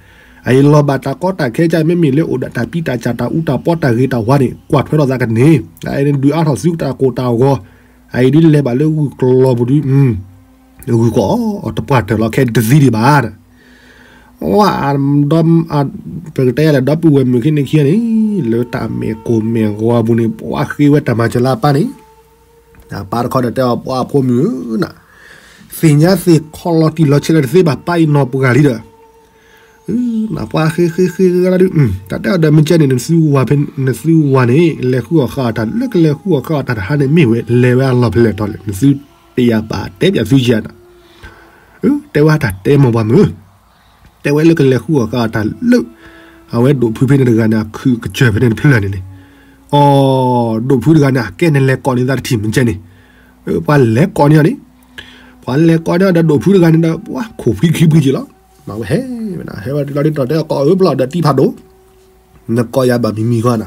အအံၤလီၤဘၣ်တၢ်ကီတၢ်ခဲကၢ် မ့မ့ၢ်လၢအိၣ်ဒီးတၢ်ပံတၢ်စၢ်တၢ်အူတၢ်ပီတၢ်ဂ့ၤတၢ်ဝါန့ၣ် ကွၢ်ထွဲထီၣ်သးကန့ၢ် အအံၤဒုးအါထီၣ်သုတၢ်ကိၢ်တၢ်ဂီၤ အအံၤဒုးလဲၤဘၣ်လၢဂုၢ်ကျီၤပူၤဒုး ဂုၢ်ကအီၣ်တပှၢ်တၢၢ်လီၤ ခဲတသံဒံးဘၣ် ဝဲ ပကတဲယၤလဲၣ် ဒီပုၢ်ဝဲၢ်မုၣ်ခံန့ၣ်ခံဂၤန့ၣ် လၢတၢ်မဲာ်ကိၢ်မဲာ်ဂီၤအပူၤန့ၣ် ပှၤဃ့ဝဲတၢ်မၤစၢၤလၢအပၢ်န့ၣ်, အပၢ်တခီဒီးတဲအီၤ ပှၤဖိမုၣ်ဧၢ, သ့ၣ်ညါသ့ၣ်ခီလီၤတံၢ်လီၤဆဲးလၢတသ့ဘၣ် ပၢ်အံၤနီၢ်ပှၢ်လံဒီး နပှၤဃ့ဃ့ဃ့ဂၤဒီး တၢ်တဲအီၤဒီး မ့ၢ်ကဲန့ၣ် နသုဝၤန့ၣ် လဲၤဃုအီၣ်ဃုအီတၢ် လၢကလဲၤဃုအီၣ်ဃုအီတၢ်တဟါန့ၣ်မ့ၢ်ဝဲ လဲၤဝဲအလီၢ်ဖဲလဲၣ်ထီၣ်လဲၣ် နသုတယာ်ပာ်တဲပၠးသုကဲနၤ, တဲဝဲတၢ်တဲမ့ၢ်ပှၤမုၣ်, တဲဝဲလၢကလဲၤဃုအီၣ်ဃုအီတၢ်လၢ အဝဲဒိၣ်ဖုဖဲန့ၣ်တဂၤန့ၣ် အခုကစၢၢ်ဖဲန့ၣ်တဖျၢၣ်န့ၣ်န့ၣ်, အိ ဒိၣ်ဖုတဂၤန့ၣ် အကဲနလဲၤကိးန့ၢ်သးတထံၣ်မ့ၢ်ကဲန့ၣ်, ပှၤလဲၤကိးန့ၢ်အီၤန့ၣ်, ပှၤလဲၤကိးန့ၢ်အီၤဒီးဒိၣ်ဖုတဂၤန့ၣ်ဒီး ပှၤခိၣ်ဖှံခံဖှံက့ၤလီၤ, ဝဲဟဲ, ဟဲဝဲလီၤဒ်တီၤတဲအကိးအၢပျီဒီးတံၢ်ဖးဒိၣ် နကိးယၤဘၣ်မံၤမံၤဃီန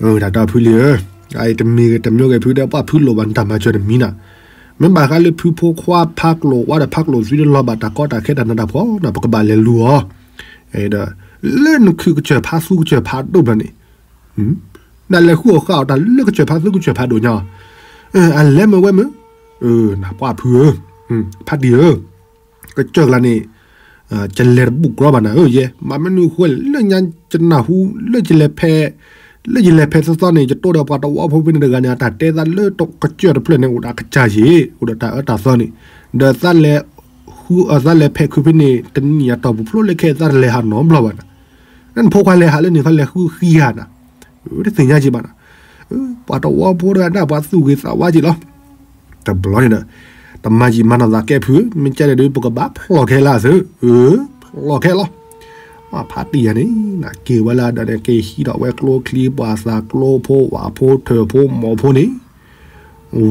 ၤ, တၢ်တီဖုလံဧၢ, အတမ့ၢ်တမ့ၢ်ဂ့ၤဖုဒီး ပှၤဖုလိၣ်ဘၣ်နတၢ်မၤစၢၤတမံၤနၤ, မ့ၢ်ဘၣ်ဃးလၢဖုဖိခွါဖးကျိာ်ဝါဒီးဖးကျိာ်သွံတလီၤဘၣ်တၢ်ကီတၢ်ခဲတၢ်နးတၢ်ဖှီၣ် ပကဘၣ်လဲၤလူၤအီၤ, ဒီး လၢနခုကစၢၢ်ဖးသူကစၢၢ်ဖးဒိၣ်ဘျီန့ၣ်, နလဲၤဃုအီၣ်ဃုအီတၢ်လၢကစၢၢ်ဖးသူကစၢၢ်ဖးဒိၣ်ညါ, အလဲၤမ့ၢ်ဝဲမ့ၢ်, နပှၤဖုဧၢ, ဖးတံၢ်ဧၢ ကစၢၢ်ကျါန့ၣ်, ကလဲၤတဘူၣ်ကြီဘၣ်နၤဧၢယဲ, မ့မနုၤဃိလဲၣ် လၢညါကနၢ်ဟူ လၢကလဲၤဖဲ, လၢယလဲၤဖဲသီသီန့ၣ် ယတိၢ်ဒီးပှၤတဝီဖိဖဲန့ၣ်တဂၤန့ၣ် အတၢ်တဲသးလၢကစၢၢ်တဖျၢၣ်န့ၣ် အိၣ်ဒီးကစၢ်ယ့ၣ် အိၣ်ဒီးတၢ်အၢတၢ်သီန့ၣ်, ဒီးသးလဲၤ, ဃုအသးလဲၤဖဲခုဖဲန့ၣ် တနံၣ်အတီၢ်ပူၤဖျိလၢခဲအံၤသးတလဲၤဟးနီတဘျီဘၣ်နၤ, နဖိခွါလဲၤဟးလၢန့ၣ် ခီလဲၤဃုဃံဟးနၤ, တသ့ၣ်ညါက့ၤဘၣ်နၤ, ပှၤတဝီဖိတဂၤဒၣ်ပှၤသူၣ်ဂ့ၤသးဝါက့ၤလီၤ တဘျီန့ၣ်ဒီး, တမၤယံာ်မၤနီၢ်သးကဲဖု, မ့ၢ်ကဲန့ၣ်ဒီး ပကဘၣ်ဖျီၣ်ခဲလၢာ်သု, ဖျီၣ်ခဲလီၤ, ပှၤဖးတံၢ်ယၤန့ၣ်, က့ၤဝဲလၢဒီးန့ၣ် က့ၤဟံးထီၣ်ဝဲကျိချံ ပှၤသးကျိဖိ ဝၣ်ဖိထၢၣ်ဖိမိၢ်ဖိန့ၣ်,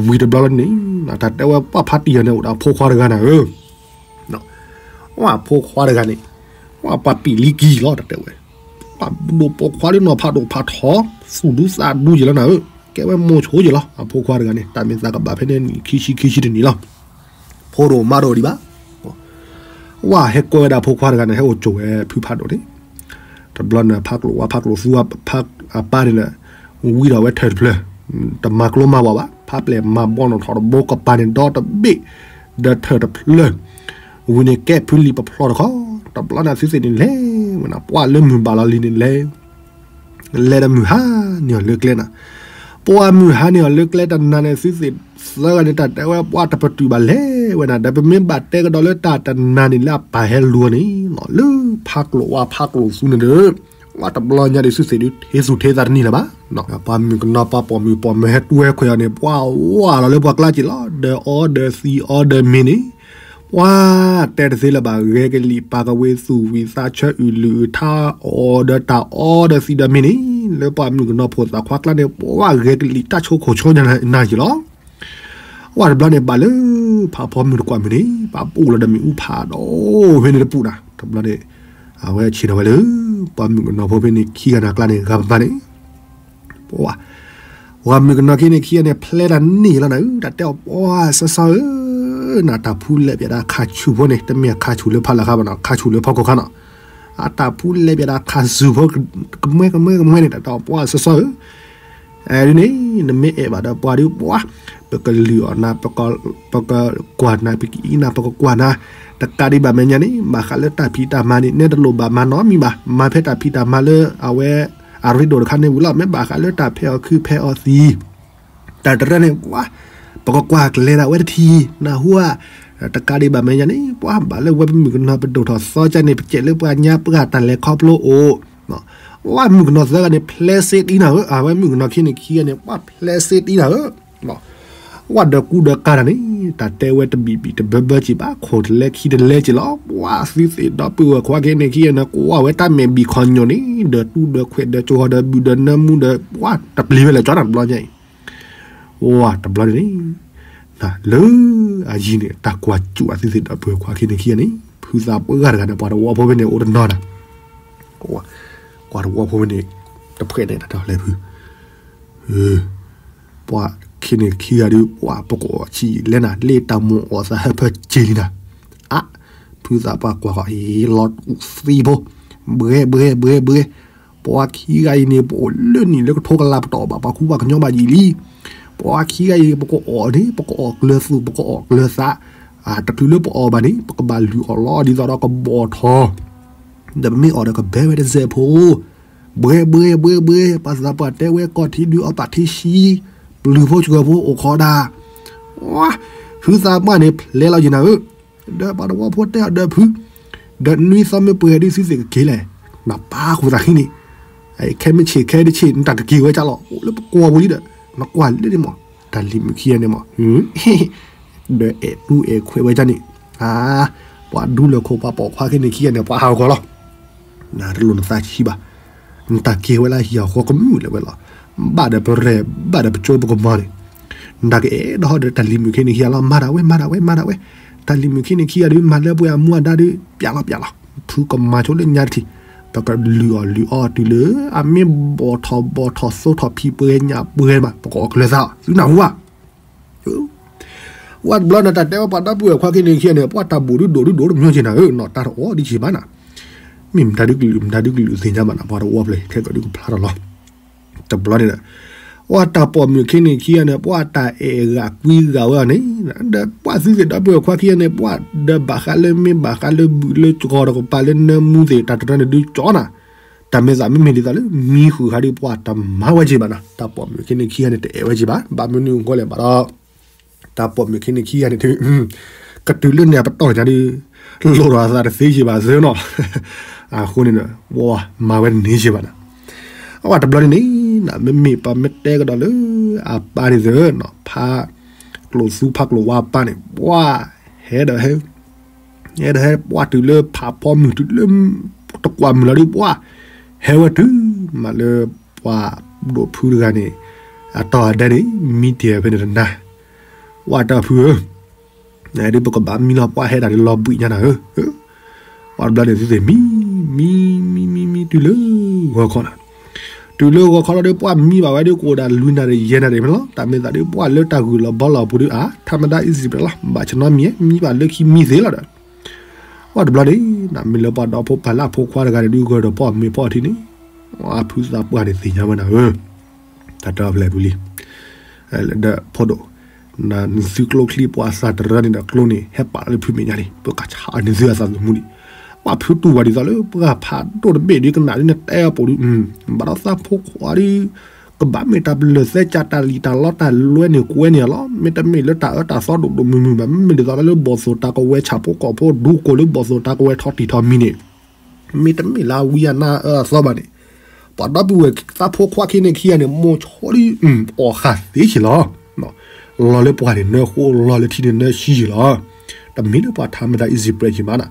ဝံၤတဘျီလီၤန့ၣ်, တၢ်တဲဝဲပှၤဖးတံၢ်ယၤန့ၣ် အိၣ်ဒီးဖိခွါတဂၤနၤဧၢ ဝဲဖိခွါတဂၤန့ၣ်, ဝဲပှၤပံာ်လံကံလီၤ တၢ်တဲဝဲ, ပှၤဒိၣ်ပိာ်ခွါဒ်နီၢ်ဖးဒိၣ်ဖးထီ, သူၣ်ဒူသးဒူက့ၤလီၤနၤဧၢ, ကဲဝဲမိၢ်ဆိက့ၤလီၤ အဖိခွါတဂၤန့ၣ် တၢ်မ့ၢ်သးကဘၣ်ဖဲန့ၣ်နံၣ်ခံဆံခံဆံတနံၣ်လီၤ, ဖိဒိၣ်မါဒိၣ်ဒံးဘၣ်, ဝဲဟဲကွၢ်ဝဲဒၣ်ဖိခွါတဂၤန့ၣ် ဟဲအိၣ်ကၠိဝဲဖုဖးဒိၣ်န့ၣ်, တဘျီန့ၣ် ဖးကျိာ်ဝါဖးကျိာ်သူ အပၢ်န့ၣ်လၢ, ဝံထီၣ်ဝဲထၢၣ်တဖျၢၣ်, တမၤကျိမၤဝါဘၣ် ဖးပျဲၢ်မၤဘီနီၣ်ထီၣ်တဘိကပၤန့ၣ်ဒီတဘ့ၣ်, ဒီးထၢၣ်တဖျၢၣ်, ဝံၤန့ၣ်ကဲဖုလံာ်ပဖျီၣ်တခီ, တဘျီန့ၣ်သုသ့ၣ်န့ၣ်လဲၤဝဲနၤ ပှၤလၢမုၢ်ဘၣ်လီၤလံၤန့ၣ်လဲၤ လဲၤဒီးမုၢ်ဟါန့ၢ်အီၤလၢကျဲနၤ, ပှၤမုၢ်ဟါန့ၢ်အီၤလၢကျဲတနၤန့ၣ် သုသ့ၣ်သၢဂၤန့ၣ် တၢ်တဲဝဲပှၤတပတုာ်ဘၣ်လဲၤဝဲနၤ ဒီးပမ့ၢ်ဘၣ်တဲကဒီးလၢတၢ်တနၤန့ၣ်လၢအပၢ်ဟဲလူၤအီၤန့ၣ်, လၢဖးကျိာ်ဝါဖးကျိာ်သူန့ၣ်ဒီး, ဝဲတဘျီညါဒီးသုသ့ၣ်ဒုး ထ့သူၣ်ထ့သးတနံၣ်လၢၤဘၣ်, ပှၤမုၣ်ကနီၤပှၤပိာ်မုၣ်ပိာ်မၢၤဟဲတွဲခွဲးအီၤန့ၣ် ပှၤဝါလီၤလၢပှၤကျါက့ၤလီၤ ဒီးအီဒီးသံအီဒီးမ့ၤန့ၣ် ပှၤတဲတသ့လၢၤဘၣ် ဂဲၤကလံၣ်ပာ်ကဝ့ၤသူၣ်ဝံၤသးဆၢအုၣ်လုၣ်အုၣ်ထါအီၤဒီးတၢ်အီဒီးသံဒီးမ့ၤန့ၣ် လၢပှၤမုၣ်ကနီၤဖိသၣ်ခွါကျါန့ၣ် ပှၤဂဲၤကလံၣ်တၢ်ဆိခိၣ်ဆိနၤက့ၤလီၤ. ဝဲတဘျီန့ၣ်ဘၣ်လၢ ဖးဖီမုၢ်တကွၢ်မုၢ်န့ၣ် ပာ်ပူၣ်လီၤဒီးမ့ၣ်အူဖးဒီး ဖဲန့ၣ်တပူၤနၤ တဘျီန့ၣ် အဝဲဆ့ၣ်နီၤဝဲလၢ ပှၤမုၣ်ကနီၤဖိဖဲန့ၣ်ခံဂၤန့ၣ်အကျါန့ၣ် ဂၤပၤန့ၣ် ပှၤ ပှၤမုၣ်ကနီၤခံန့ၣ်ခံဂၤန့ၣ် ဖျဲတၢ်န့ၣ်လီၤနၤဧၢ တၢ်တဲအီၤပှၤစီစီဧၢ နတၢ်ဖူလဲၣ်ပၠးဒၣ်ခါဆူၣ်ဖိန့ၣ် တမ့ၢ်ခါဆူၣ်လၢဖီလာ်ဃာ်ဘၣ်နီၤ ခါဆူၣ်လၢဖီခိၣ်ခါနီၤ အတၢ်ဖူလဲၣ်ပၠးဒၣ်ခါဆူၣ်ဖိ ကမှဲကမှဲကမှဲန့ၣ် တၢ်တဲအီၤပှၤစီစီဧၢ ဒ်န့ၣ် နမ့ၢ်အဲၣ်ဘၣ်ဒီးပှၤဒုးပှၤ ပကလုၢ်အီၣ်နၤ ပကကွၢ်နၤ ပကအံးနၤ ပကကွၢ်နၤ တကးဒံးဘၣ်မဲာ်ညါန့ၣ် ဘၣ်ဃးလၢတၢ်ဖံးတၢ်မၤန့ၣ် နဲတလိၣ်ဘၣ်မၤနီတမံၤဘၣ် မၤဖဲတၢ်ဖံးတၢ်မၤလၢအဝဲ အရ့ဒိၣ်တခါန့ၣ်ဝံၤလီၤ မ့ၢ်ဘၣ်ဃးလၢတၢ်ဖဲအီၣ်ခုဖဲအီၣ်သံ တၢ်တရၢန့ၣ် ပှၤ ပကကွၢ်ကျဲၤဒၣ်ဝဲတထံၣ် နၢ်ဟူဧါ တကးဒံးဘၣ်မဲာ်ညါန့ၣ် ပှၤဘၣ်လၢဝဲပမုၣ်ကနီၤပဒိၣ်ထီၣ်သီကၢ်န့ၣ် ပစဲးလၢပှၤညါပှၢ်တၢ်လဲၤခီဖျိအိၣ် ဝဲမုၣ်ကနီၤသၢဂၤန့ၣ် ဖျဲးစ့တံနၤဧၢ အဝဲမုၣ်ကနီၤခံန့ၣ်ခံဂၤန့ၣ် ပှၤဖျဲးစ့တံနၤဧၢ ဝဲဒီးကူဒီးကၤတၢ်န့ၣ် တၢ်တဲဝဲတဘံၣ်ဘံၣ်တဘၢဘၢက့ၤဘၣ် ခိၣ်တလဲခံတလဲက့ၤလီၤ ပှၤသုသ့ၣ်ဒီပုၢ်ဝဲၢ်ခွါက့ၤန့ၣ်ခံဂၤန့ၣ် ကွၢ်ဝဲတၢ်မဲာ်ဘံၣ်ခီညီၣ်န့ၣ် ဒီးတူၢ်ဒီးခွဲးဒီးကၠီၤဒီးဘုၣ်ဒီးနၢမူဒီး ပှၤတပျံၤဝဲလၢာ်ကၠီတၢ်တဘျီညါအံၤ ဝဲတဘျီန့ၣ် လၢအယံၤန့ၣ် တၢ်ကွၢ်စူၣ်အသုသ့ၣ်ဒီပုၢ်ဝဲၢ်ခွါက့ၤန့ၣ်ခံဂၤန့ၣ် ဖုသးပှၢ်တဂၤန့ၣ် ပှၤတဝီဖိဖဲန့ၣ် အိၣ်တနီၤနၤ ကွၢ်တဝီဖိဖဲန့ၣ် တဖှဲးန့ၣ်တၢ်တဲလဲၤဖု ပှၤခံန့ၣ်ခံဂၤဒုး ပှၤပကအီၣ်ဆံးလဲၣ်နၤ လ့ၣ်တၢ်မိၣ်အီၣ်သးဟၢဖၢက့ၤလံနၤ အါ ဖုသးပှၢ်ကွၢ်ဃီအံၤ လီၤတူၢ်သံဖိ ဘှဲဘှဲဘှဲဘှဲ ပှၤခံဂၤအံၤန့ၣ် ပအိၣ်လၢနံၣ်လၢကထိကလးပတအီၣ်ဘၣ် ပှၤခူပှၤကညီဘၣ်ယံာ်လံ ပှၤခံဂၤအံၤ ပကအီၣ်န့ၣ် ပကအီၣ်ကျၢၤသူၣ် ပကအီၣ်ကျၢၤသး တချုးလၢပအီၣ်ဘၣ်န့ၣ် ပကဘၣ်လုၢ်အီၣ်လီၤ ဒ်သိးဒီးကဘီၣ်ထီၣ်, ဒီးပမ့ၢ်အီၣ်ဒီးကဘဲဝဲတစဲးဖိ, ဘှဲဘှဲဘှဲဘှဲ, ပှၤသးပှၢ်တဲဝဲ ကီၢ်ထံဒုးအီၣ်ပာ်ထံဆှံ, ပျုၤဖိဆှၢဖိအိၣ်ခိးဒၣ်, ဝါ, ဖုသးပှၢ်န့ၣ် ဖျဲလီၤယံၤနၤဧၢ, ဒီးပှၤတဝီဖိတဲအီၤဒီးဖု, ဒီးနွံသီမ့ၢ်ပှဲၤဒုးသုသ့ၣ်ကက့ၤလဲၣ်, နပၢ်ဃိသးခံန့ၣ်, ခဲမ့ၢ်ဆ့ၣ်ခဲတဆ့ၣ် နတၢ်ကက့ၤဝဲကၢ်လီၤ အိၣ်လၢပကွီၤပူၤလံဒီး, နကွၢ်လၢန့ၣ်မး, တၢ်လံၤမုၣ်ခံဂၤန့ၣ်မး ဒီးအဲၣ်တူၢ်အဲၣ်ခွဲးဝဲဒၣ်န့ၣ်, ပှၤဒူလၢၢ်ခိၣ်ပှၤပိာ်ခွါခံန့ၣ်ခံဂၤန့ၣ် ပှၤဟးဂီၤလီၤ, နတလိၣ်နသးဆံးဘၣ်, နတၢ်က့ၤဝဲလၢဟံၣ်အဃီကမုာ်လၢၤဝဲလီၤ, ဘၣ်ဒီးပရဲၣ် ဘၣ်ဒီးပကၠိပကမီၤန့ၣ်, နတၢ်ကအဲၣ်ဒိးဟီဒီးတၢ်လံၤမုၣ်ခံန့ၣ်ခံဂၤလီၤ မၤဒၣ်ဝဲ မၤဒၣ်ဝဲ မၤဒၣ်ဝဲ, တၢ်လံၤမုၣ်ခံန့ၣ်ခံဂၤဒီး မၤလၢပှဲၤအမူအဒါဒီး ပျးလီၤပျးလီၤ, ဖုကမၤဆိလၢညါတထံၣ်, ပကလုၢ်အီၣ်လုၢ်အီတုၤလၢ အမ့ၢ်ဘီၣ်ထီၣ်ဘီၣ်ထီၣ်သိထီၣ်ဖံးပှဲၤညၣ်ပှဲၤဘၣ် ပကအီၣ်ကျၢၤသးအီၤ သုနၢ်ဟူဘၣ် ဝဲတဘျီန့ၣ် တၢ်တဲဝဲပှၤဒီပုၢ်ဝဲၢ်ခွါခံန့ၣ်ခံဂၤန့ၣ် ပှၤတၢ်ဘိၣ်ဒုးဒိၣ်ဒုးဒိၣ်တမံၤက့ၤနၤဧၢ, နီၢ်တၢ်တအိၣ်ဒံးက့ၤဘၣ်နၤ, မ့ၢ်မတၤဒုးကလုာ် မတၤဒုးကလုာ်သ့ၣ်ညါဘၣ်နၤ, ပှၤတဝီဖျၢၣ်ခဲကဒုးကဖျါထီၣ်လီၤ, တဘျီန့ၣ်ဒီး ပှၤတၢ်ပိာ်မုၣ်ခံန့ၣ်ခံဂၤန့ၣ် ပှၤတၢ်အဲၣ်ဂၤကွံဂၤဝဲအီၤန့ၣ်, ဒီးပှၤသုသ့ၣ်ဒီပုၢ်ဝဲၢ်ခွါခံဂၤန့ၣ် ပှၤဒီးဘၣ်ဃးလၢမ့ၢ်ဘၣ်ဃးလၢဘုၣ်လၢကီၤတကပၤလၢနၢမူသ့ၣ် တၢ်တရၢန့ၣ်ဒုးကၠီနၤ, တၢ်မဲာ်သးမ့မ့ၢ်ဒ်သိးလၢ မံဃုာ်ဃါဒီးပှၤတမၤဝဲက့ၤဘၣ်နၤ, တၢ်ပိာ်မုၣ်ခံန့ၣ်ခံဂၤန့ၣ် တအဲၣ်ဝဲက့ၤဘၣ်, ဘၣ်မနုၤအဃိလဲၣ်ဘၣ်ဒီး တၢ်ပိာ်မုၣ်ခံန့ၣ်ခံဂၤန့ၣ် ကတုၤလၢန့ၣ်အပတီၢ်ညါဒီး လိၣ်ထီၣ်အသးတသ့က့ၤဘၣ်သ့နီၤ, အဃိန့ၣ်ဒီး ပှၤမၤဝဲတန့ၢ်က့ၤဘၣ်နၤ, အဝဲတဘျီန့ၣ်န့ၣ် မ့မ့ၢ်ပမ့ၢ်တဲကဒီးလၢ အပၢ်န့ၣ်သ့နီၤ ဖးကျိၣ်သူဖးကျိၣ်ဝါပၢ်န့ၣ် ပှၤဟဲဒီးဟဲ ဟဲဒီးဟဲပှၤတုၤလၢဖးဖီမုၢ်တုၤလၢ တကွၢ်မုၢ်လီၤဒီး ပှၤဟဲဝဲတုၤမးလၢ ပှၤဒိၣ်ဖုတဂၤန့ၣ် အတီၢ်အဒဲန့ၣ် မံတ့ၢ်ဖဲန့ၣ်တနၤ, ပှၤတၢ်ဖုဧၢ, နဒုးပကဘၣ်မံလီၤ ပှၤဟဲဒၣ်ဒီးလီၤဘှံးညါနၤဧၢ, ပှၤတဘျီန့ၣ်သုသ့ၣ်မံ မံ မံ မံ မံ တုၤလၢဂီၤခီနၤ, တုၤလၢဂီၤခီလီၤဒီး ပှၤမံဘၣ်ဝဲဒီးကအိၣ်ဒၣ်လွံၢ်နၣ်ရံၣ်ယဲၢ်နၣ်ရံၣ်မ့ၢ်လီၤ, တၢ်မ့ၢ်သးဒီး ပှၤလၢတၢ်ဂုာ်လီၤဘီလီၤပူၤဒီး အါ ထါမဒါ easy ပျဲလီၤ, ဘၣ်ဆနီမံၤ မံဘၣ်လၢခံမံသ့လီၤဒီး ပှၤတဘျီန့ၣ် နမ့ၢ်လၢပှၤဒီဖိပၢ်လၢအဖိခွါတဂၤန့ၣ်ဒုး ဂီၤဒီးပှၤမ့ၢ်ဖီအီထံန့ၣ်, အဖုသးပှၢ်န့ၣ်သ့ၣ်ညါဝဲနၤဧၢ, တၢ်တၢ်ဖျဲၣ်ပူၤလံ, ဒီးဖိဒိၣ်, နသုကျိချံပှၤသးတရၢန့ၣ်ဒီး ကျိန့ၣ် ဟဲပာ်လၢဖုမဲာ်ညါလံ, ပကဆးနသုအသးသမူလံ, ပှၤဖုတူၢ်ဝဲဒ်သိးလၢပှၤဖးဒိၣ်တဘ့ၣ်ဒုးကနၣ်ဒုးနတဲအပူၤဒုး, ဘၣ်ဒီးသးဖိခွါဒုး ကဘၣ်မ့ၢ်တၢ်ပလၢၢ်သဲကၢ်တၢ်လံၣ်တၢ်လီတၢ်လွဲန့ၣ်ကွဲန့ၣ်လီၤ, မ့တမ့ၢ်လၢတၢ်အၢတၢ်သီဒိၣ်ဒိၣ်မုၢ်မုၢ်ဘၣ်, မ့မ့ၢ်ဒ်သိးလၢဘီၣ်သိၣ်တၢ်ကဝဲၤဆၣ်ဖိကီၢ်ဖိဒူကိၢ်လၢဘီၣ်သိၣ်တၢ်ကဝဲၤထီၣ်တံၢ်ထီၣ်မံၤန့ၣ်, မ့တမ့ၢ်လၢအဝံအနါအၢအသီဘၣ်န့ၣ်, ပှၤဒီပုၢ်ဝဲၢ်သးဖိခွါခံန့ၣ်ခံဂၤန့ၣ် မိၢ်ဆိဒုး အီၣ်ဃာ်သ့က့ၤလီၤ, လီၤလၢပှၢ်န့ၣ်နၢဃိ လီၤလၢထံန့ၣ်နၢဆံးက့ၤလီၤ, တမ့ၢ်လၢပှၤထါမဒါ easy ပျဲက့ၤမးနၤ,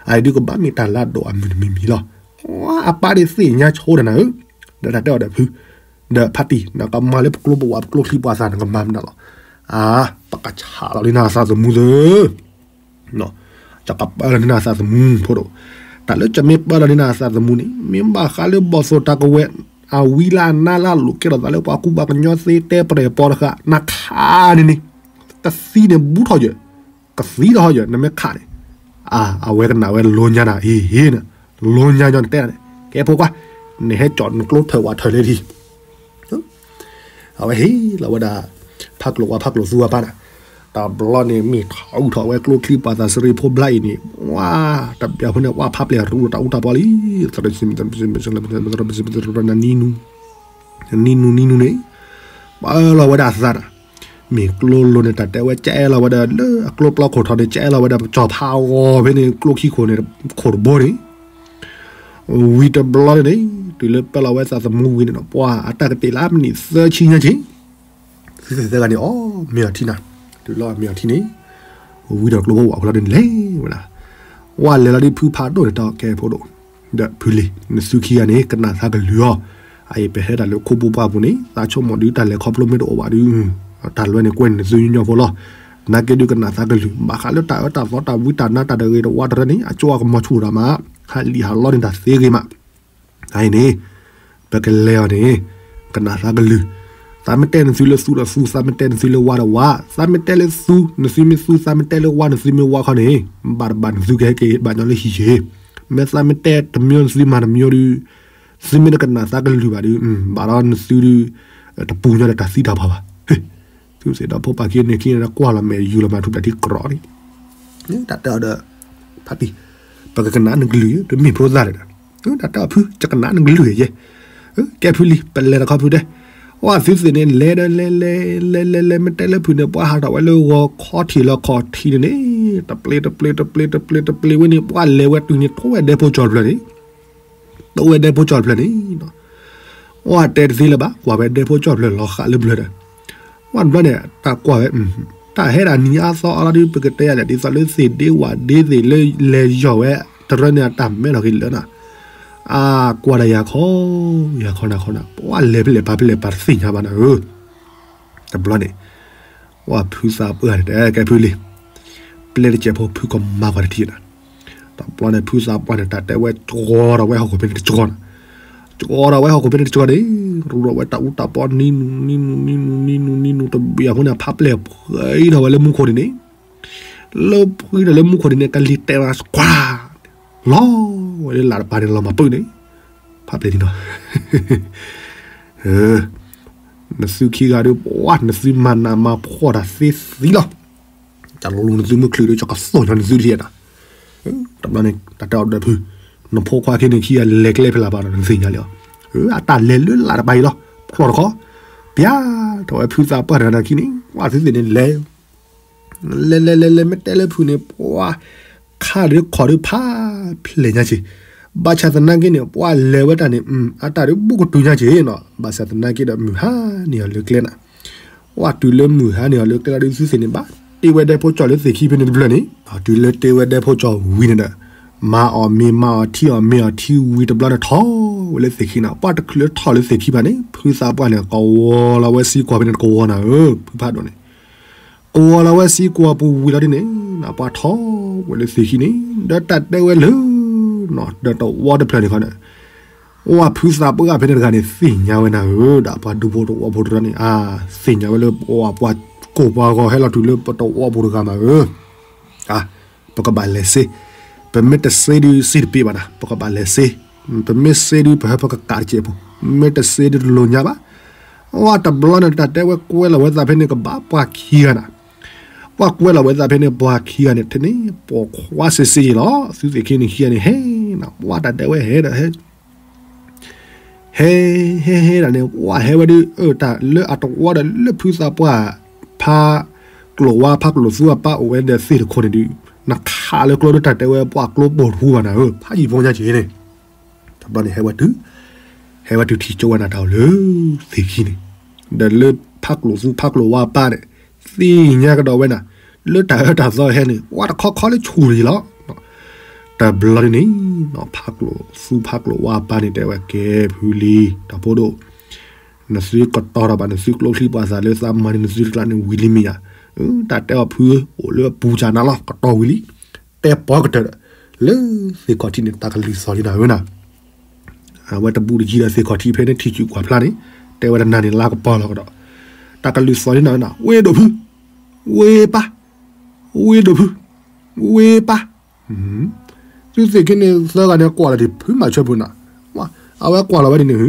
အအံၤဒုးကဘၣ်မ့ၢ်တၢ်လၢအဒိၣ်အမုၢ်တမံၤမံၤလီၤ, အပၢ်န့ၣ်သ့ၣ်ညါဆိဒၣ်နၤဧၢ, ဒီးတၢ်တဲအီၤဒီးဖု ဒီးဖါတံၢ် နကမၤလၢပကျိပဝးပကျိချံပှၤသးနကမၤမနုၤလီၤ, အါ ပကဆးလီၤလံနၤအသးသမူသၢ, ကပၢလီၤန့ၢ်နၤအသးသမူဖိဒိၣ်, တၢ်လၢကမ့ၢ်ပၢလီၤန့ၢ်နၤအသးသမူန့ၣ် မ့ၢ်ဘၣ်ဃးလၢဘီၣ်သိၣ်တၢ်ကဝဲၤ အဝံလၢအနါလၢအလိာ်ကဲထီၣ်သးလၢပှၤကူပှၤကညီသ့တဲပရဲၣ်ပီတဃာ် နခးန့ၣ်န့ၣ်, တသံန့ၣ်ဘူးထီၣ်ယၢၤ, ကသံထီၣ်ယၢၤ နမ့ၢ်ခးန့ၣ်, အါ အဝဲကနၣ်ဝဲလိညါနၤ ဟ့ၣ်ဟ့ၣ်န့ၣ်, လိညါညီနတဲဒၣ်န့ၣ် ကဲဖိခွါ, နဟဲကၠီၣ်နကျိထၢၣ်ဝးထၢၣ်လၢထံ အဝဲဟ့ၣ်လီၤဝဲဒၣ် ဖးကျိာ်ဝါဖးကျိာ်သူဝါပၢ်နၤ, တဘျီန့ၣ်မ့ၢ်ထီၣ်အူထီၣ်ဝဲကျိချံပှၤသးစရ့ဖိဘျါအံၤန့ၣ်, ဝါ တဘျီဖိန့ၣ် ဝါဖးပျဲၢ်ရူတၢ်အူတၢ်ပီလံ, နံနူ နံနူန့ၣ်, ပၢလီၤဝဲဒၣ်အသးနၤ, မ့ၢ်ကျိလိၤန့ၣ်တၢ်တဲဝဲကဲလီၤဝဲဒၣ်လၢအကျိပျီခိၣ်ထီၣ်န့ၣ် ကဲလီၤဝဲဒၣ်ပကၠီၣ်ဖးဂီၤဖဲန့ၣ် ကျိခံခိၣ်န့ၣ် ခိၣ်တဘိန့ၣ် ဝံၤတဘျီန့ၣ် တုၤလၢပၢလီၤဝဲသးသမူဝံၤန့ၣ်ဒီး ပှၤအတၢ်ကတဲာ်လၢအမံးနံးသၢဆံညါက့ၤ, သုသ့ၣ်သၢဂၤန့ၣ် အီၣ်မ့ၤအီထံနၤ, တုၤလီၤမ့ၤအီထံန့ၣ်, ဝံၤဒီးကျိဖိဝးဖိလီၤဒ်န့ၣ်လဲၤဝဲဒၣ်, ဝဲလဲၤလီၤဒ်ဖုဖးဒိၣ်န့ၣ် တၢ်ကဲဖိဒိၣ်, ဒီးဖုလံၤ နသုခံဂၤန့ၣ် ကနၣ်သးကလုၢ်အီၤ, အအံၤပဟဲတၢ်လၢခိပူၤပှၢ်ပူၤန့ၣ် သးဆိကမိၣ်ဒုးတၢ်လဲၤခီဖျိမ့ၢ်တအိၣ်ဘၣ်ဒုး, တၢ်လွဲန့ၣ်ကွဲန့ၣ်နသုညီညီဖိလီၤ, နာ်က့ဒုးကနၣ်သးကလုၢ် ဘၣ်ဃးလၢတၢ်အၢတၢ်သီတၢ်ဝံတၢ်နါတၢ်တဂ့ၤတဝါတရၢန့ၣ် အကၠိအကမီၤဆူၣ်ဒၣ်မး, ဟးလံာ်ဟးလီန့ၣ်တၢ်သ့ဂ့ၤမး အအံၤန့ၣ် ပကလဲၤအီၤန့ၣ် ကနၣ်သးကလုၢ်, သးမ့ၢ်တဲနသုလၢသူဒီးသူ, သးမ့ၢ်တဲနသုလၢဝါဒီးဝါ, သးမ့ၢ်တဲလၢသူ နသုမ့ၢ်သူ, သးမ့ၢ်တဲလၢဝါ နသုမ့ၢ်ဝါခီန့ၣ်, ဘၣ်တဘၣ်နသုကဟဲက့ၤဘၣ်ညီလၢဟံၣ်ယ့ၤ, မ့ၢ်သးမ့ၢ်တဲတမံၤနသုမၤတမံၤဒီး, သုမ့ၢ်တကနၣ်သးကလုၢ်ဘၣ်ဒီး, ဘၣ်ဒီးနသုဒုး, တပူၤညီဒီးတၢ်သံတၢ်ပှၢ်ဘၣ်, သုစ့ၢ်ဒီးဖိပၢ်ခံန့ၣ်ခံန့ၣ် ကွၢ်လီၤမဲာ်ယူၤလီၤမၤထူၣ်ဖျဲးထံကြၢးန့ၣ် တၢ်တဲအီၤဒီး ဖါတံၢ်, ပကကနၣ်နကလုၢ် တမ့ၢ်ဖိသၣ်ဒီး, တၢ်တဲအီၤဖု ယကနၣ်နကလုၢ်ယဲ, ကဲဖုလံ ပလဲၤတခီဖုတဲ, ဝဲသုသ့ၣ်န့ၣ် လဲၤဒီးလဲၤလဲၤလဲၤလဲၤလဲၤ မ့ၢ်တဲလၢဖုန့ၣ် ပှၤဟးထီၣ်ဝဲလၢဂီၤခီထံးလီၤခီၣ်ထံးန့ၣ်န့ၣ်, တပျ့ၤတပျ့ၤတပျ့ၤတပျ့ၤတပျ့ၤဝဲန့ၣ် ပှၤလဲၤဝဲတုၤန့ၣ် ထီၣ်ဝဲဒဲဖိကၠီတဖျၢၣ်န့ၣ်, ထီၣ်ဝဲဒဲဖိကၠီတဖျၢၣ်န့ၣ် ဝဲတဲတသ့လၢၤဘၣ် ကွၢ်ဝဲဒဲဖိကၠီတဖျၢၣ်လီၤဃးလၢဘျၢဒီး, ဝဲတဘျီန့ၣ် တၢ်ကွၢ်ဝဲ, တၢ်ဟဲဒၣ်နံၤအါသီအါလီၤဒုး ပကတဲယၤလဲၣ် ဒ်သိးလၢသ့ၣ်ဒ့ဝၣ်ဒ့သ့ၣ်လၢလဲၤယီၢ်ဝဲ တရၢန့ၣ် အတၢ်မဲထီၣ်က့ၤလၢနၤ, အကွၢ်ဒၣ်ယၤခီ, ယၤခီနၤခီနၤ ပှၤလဲၤဖဲလဲၣ်ပာ်ဖဲလဲၣ်ပာ်တသ့ၣ်ညါဘၣ်နၤဧၢ, တဘျီန့ၣ် ဝဲဖုသးပှၢ်န့ၣ် တဲကဲဖုလံ, ပျဲတစဲးဖိဖုကမၤပှၤတထံၣ်နၤ, တဘျီန့ၣ် ဖုသးပှၢ်န့ၣ် တၢ်တဲဝဲကီၤထီၣ်ဝဲဟီၣ်ခိၣ်ဖဲန့ၣ်တကီၤနၤ, ကီၤထီၣ်ဝဲဟီၣ်ခိၣ်ဖဲန့ၣ်တကီၤန့ၣ်, ရူးထီၣ်ဝဲတၢ်အူတၢ်ပီနံၤနုၤနံၤနုၤနံၤနုၤနံၤနုၤတဘ့ၣ်အဃိန့ၣ် ဖးပျဲၢ်ဖှဲထီၣ်ဝဲလၢမူခိၣ်န့ၣ်န့ၣ်, လၢဖှဲထီၣ်လၢမူခိၣ်န့ၣ်န့ၣ် ကလံၤတဲာ်နၤကွၢ်, လီၤဝဲလၢလၢ်တပၤန့ၣ် လီၤမၤပၢၢ်န့ၣ်, ဖးပျဲၢ်န့ၣ်နီၤ နသုခံဂၤဒုး ပှၤနသုမၤနးမၤဖှီၣ်တၢ်သ့သံလီၤ, တၢ်လူနသုမုၢ်ချုးဒုး ကကသိၣ်ညီနသုတထံၣ်နၤ, တဘျီန့ၣ် တၢ်တဲအီၤဒီးဖု, နဖိခွါခဲန့ၣ်ခံဂၤလဲၤကျဲဖဲလၢ်ဘၣ်ဒီး နသ့ၣ်ညါလံ, အတၢ်လဲၤလၢလၢ်တပၤအံၤလီၤ, ဖျီၣ်တခီ, ပျါထီၣ်ဝဲဖုသးပှၢ်တဂၤနၤခံန့ၣ် ပှၤသုသ့ၣ်န့ၣ်လဲၤ လဲၤလဲၤလဲၤလဲၤ မ့ၢ်တဲလၢဖုန့ၣ် ပှၤခါဒုးခီၣ်ဒုးဖးဖျဲၣ်ညါက့ၤ, ဘၣ်ဆၣ်သနာ်က့န့ၣ် ပှၤလဲၤဝဲတၢ်န့ၣ် အတၢ်ဒုးဘူးကတုၤညါက့ၤနီၤ, ဘၣ်ဆၣ်သနာ်က့ဒီး မုၢ်ဟါန့ၢ်အီၤလၢကျဲနၤ, ပှၤတုၤလၢမုၢ်ဟါန့ၢ်အီၤလၢကျဲလီၤဒုး သုသ့ၣ်န့ၣ် ဘၣ်တ့ဝဲဒဲဖိကၠီလၢသ့ၣ်ခံဖဲန့ၣ်တဖျၢၣ်န့ၣ်, တုၤလၢတ့ဝဲဒဲဖိကၠီဝံၤန့ၣ်ဒီး မၤအီၣ်မ့ၤမၤအီၣ်ထံအီၣ်မ့ၤအီၣ်ထံဝံၤ တဘျီန့ၣ်ထီၣ်ဝဲလၢသ့ၣ်ခံနၤ, ပှၤတချုးလၢထီၣ်လၢသ့ၣ်ခံဘၣ်န့ၣ် ဖုသးပှၢ်န့ၣ် ကဝီၤလီၤဝဲစံကွီၤဖဲန့ၣ်တကဝီၤနၤဧၢ, ဖုဖးဒိၣ်န့ၣ် ကဝီၤလီၤဝဲစံကွီၤပူၤဝံၤလီၤဒ်န့ၣ်, ပှၤထီၣ်ဝဲလၢသ့ၣ်ခံန့ၣ် ဒီးတၢ်တဲဝဲလၢ ဒီးတဝီတဖျၢၣ်န့ၣ်ခီန့ၣ်, ဝဲဖုသးပှၢ်ဖဲန့ၣ်တဂၤန့ၣ် သ့ၣ်ညါဝဲနၤဧၢ, ဒီးပှၤဒူဖိတဝီဖိတရၢန့ၣ် အါ သ့ၣ်ညါဝဲလၢပှၤကိၢ်ပှၤဂီၤဟဲလီၤတုၤလၢပတဝီဖိတဂၤမးဧၢ, အါ ပကဘၣ်လဲၤစ့, ပမ့ၢ်တစ့ဒုးစ့တပ့ၤဘၣ်နၤ, ပကဘၣ်လဲၤစ့, ပမ့ၢ်စ့ဒုး ပဟဲပကကးတစဲးဖိ, မ့ၢ်တစ့ဒုးတလိၣ်ညါဘၣ်, ဝဲတဘျီန့ၣ် တၢ်တဲဝဲကွဲလီၤဝဲသးဖဲန့ၣ်ကဘၣ်ပှၤခံဂၤနၤ, ပှၤကွဲလီၤဝဲသးဖဲန့ၣ်ပှၤခံဂၤန့ၣ် ထဲန့ၣ်ပိာ်ခွါစ့စ့ယံၤလီၤ, သုသ့ၣ်ခံန့ၣ်ခံဂၤန့ၣ် ဟဲနၤ, ပှၤတၢ်တဲဝဲဟဲဒီးဟဲ ဟဲ ဟဲ ဟဲဒၣ်န့ၣ် ပှၤဟဲဝဲဒုး အၢတၢ်လၢအတဝီဒီးလၢဖုသးပှၢ် ဖးကျိၤဝါ ဖးကျိၤသူအပၢ်အိၣ်ဝဲဒီးသ့ၣ်တခိၣ်န့ၣ်ဒုး နခးလၢကျိဒုး တၢ်တဲဝဲပှၤကျိပိာ်ထူဘၣ်နၤဧၢ ဖးယံၤဖိညါက့ၤန့ၣ်, တဘျီန့ၣ် ဟဲဝဲတုၤ ဟဲဝဲတုၤထံၣ်ကၠိဝဲနၤတၢ်အိၣ်လၢသ့ၣ်ခံန့ၣ်, ဒီးလၢဖးကျိၤသူဖးကျိၤဝါအပၢ်န့ၣ် သ့ၣ်ညါကဒီးဝဲနၤ လၢတၢ်အၢတၢ်သီဟဲန့ၣ် ပှၤတခီခီလၢဆူၣ်လံလီၤ. တဘျီဒ်န့ၣ် ဖးကျိၤသူဖးကျိၤဝါအပၢ်န့ၣ် တဲဝဲကဲဖုလံ တၢ်ဖိဒိၣ်, နသုကတီၤထီၣ်ဘၣ် နသုကျိချံပှၤသးလၢသးမၤန့ၢ်နသုတကျါန့ၣ်ဝံၤလံမ့ၢ်ဧါ, တၢ်တဲအီၤဖုအိၣ်လၢအပူၤကနၤလီၤ ကတီၤဝံၤလံ, တဲပီကတၢၢ်ဒီး လၢသ့ၣ်ခီၣ်ထံးန့ၣ် တၢ်ကလုၢ်သီၣ်လံနၤဧၢနၤ, အဝဲတဘူးတယံၤဒီးသ့ၣ်ခီၣ်ထံးဖဲန့ၣ်ထံၣ်စုၣ်ကွၢ်ဖျါန့ၣ်, တဲဝဲတနၤန့ၣ်လါကပီၤလီၤကဒီး, တၢ်ကလုၢ်သီၣ်လံနၤဧၢနၤ, ဝ့ၢ်ဒိၣ်ဖု, ဝ့ၢ်ပၢ်, ဝ့ၢ်ဒိၣ်ဖု, ဝ့ၢ်ပၢ်, သုသ့ၣ်ခံန့ၣ်သၢဂၤန့ၣ်ကွၢ်လီၤဒံးဖုမၤဆၢပူၤနၤ, အဝဲကွၢ်လီၤဝဲဒ်န့ၣ်,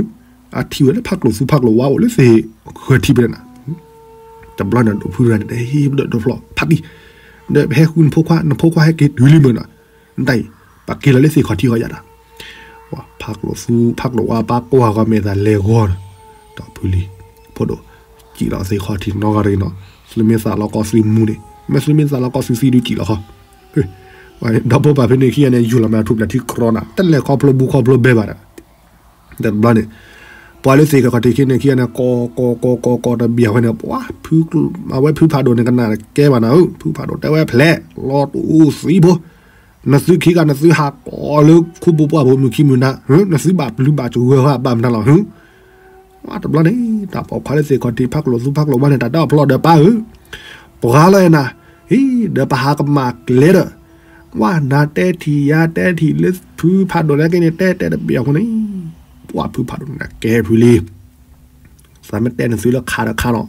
အထံၣ်ဝဲလၢဖးကျိၤသူဖးကျိၤဝါအိၣ်လၢသ့ၣ်ခီၣ်ထံးဖဲန့ၣ်နၤ, တဘျီန့ၣ်ဒိၣ်ဖုတဂၤန့ၣ် ဟ့ၣ်ဒိၣ်ဖျီၣ်ဖးတံၢ်, ဒီးဟဲဃုနဖိခွါ နဖိခွါဟဲက့ၤတုၤလံမ့ၢ်နၤ, နတၢ်အံၤ ပက့ၤလီၤလၢသ့ၣ်ခီၣ်ထံးဃီယၤဒီး, ဖးကျိၤသူဖးကျိၤဝါပၢ်ကွၢ်ဂီၤမ့ၢ်သးလဲၤဂီၤဒီး, ဒီးဖုလံ, ဖိဒိၣ်, ကံၣ်လီၤသ့ၣ်ခီၣ်ထံးနီတဂၤတဂ့ၤနီၤ, သုမ့ၢ်သးလီၤကီသုမူန့ၣ်, မ့ၢ်သုမ့ၢ်သးလီၤကီသုသံဒုးကံၣ်လီၤဃီ, ဒီဖိပၢ်ဖဲန့ၣ်ခံဂၤန့ၣ် ယူၤလီၤမ့ၢ်ထူၣ်ပျဲၢ်ထံခရီနၤ တလဲၤခီဖျိဘူးခီဖျိဘဲဘၣ်ဒီး, တဘျီန့ၣ်, ပှၤလၢသ့ၣ်ခီၣ်ထံးခံန့ၣ်ခံဂၤန့ၣ် ကီကီကီကီတဘ့ၣ်အဝဲန့ၣ် ပှၤ, အဝဲဖုဖးဒိၣ်န့ၣ်ကနၣ်ကဲဘၣ်နၤဧၢ, ဖုဖးဒိၣ်တဲဝဲဖျဲး လီၤတူၢ်သံဖိ နသုခံဂၤနသုဟးကိးလၢခိပူၤပှၢ်ပူၤမုၢ်ခံမုၢ်နၤ, နသုဘၣ်ပျုၤဘၣ်စှၤဟးဘၣ်မနုၤလီၤ, တဘျီန့ၣ် တၢ်ပိာ်ခွါလၢသ့ၣ်ခီၣ်ထံးဖးကျိၤသူဖးကျိၤဝါန့ၣ် တၢ်တဲအီၤဖျီၣ်ဒီးပၢ်ဧၢ, ပှၤလီၤအဲၣ်နၤ, ဟံၣ် ဒီးပဟးကမၣ်ကျဲဒီး, ဝဲနၤတဲထံၣ်ယၤတဲထံၣ်လၢဖုဖးဒိၣ်လၢက့န့ၣ် တဲတဲတဘ့ၣ်အဃိန့ၣ်, ပှၤဖုဖးဒိၣ်န့ၣ်ကဲဖုလံ သးမ့ၢ်တဲနသုလၢခးဒီးခးလီၤ,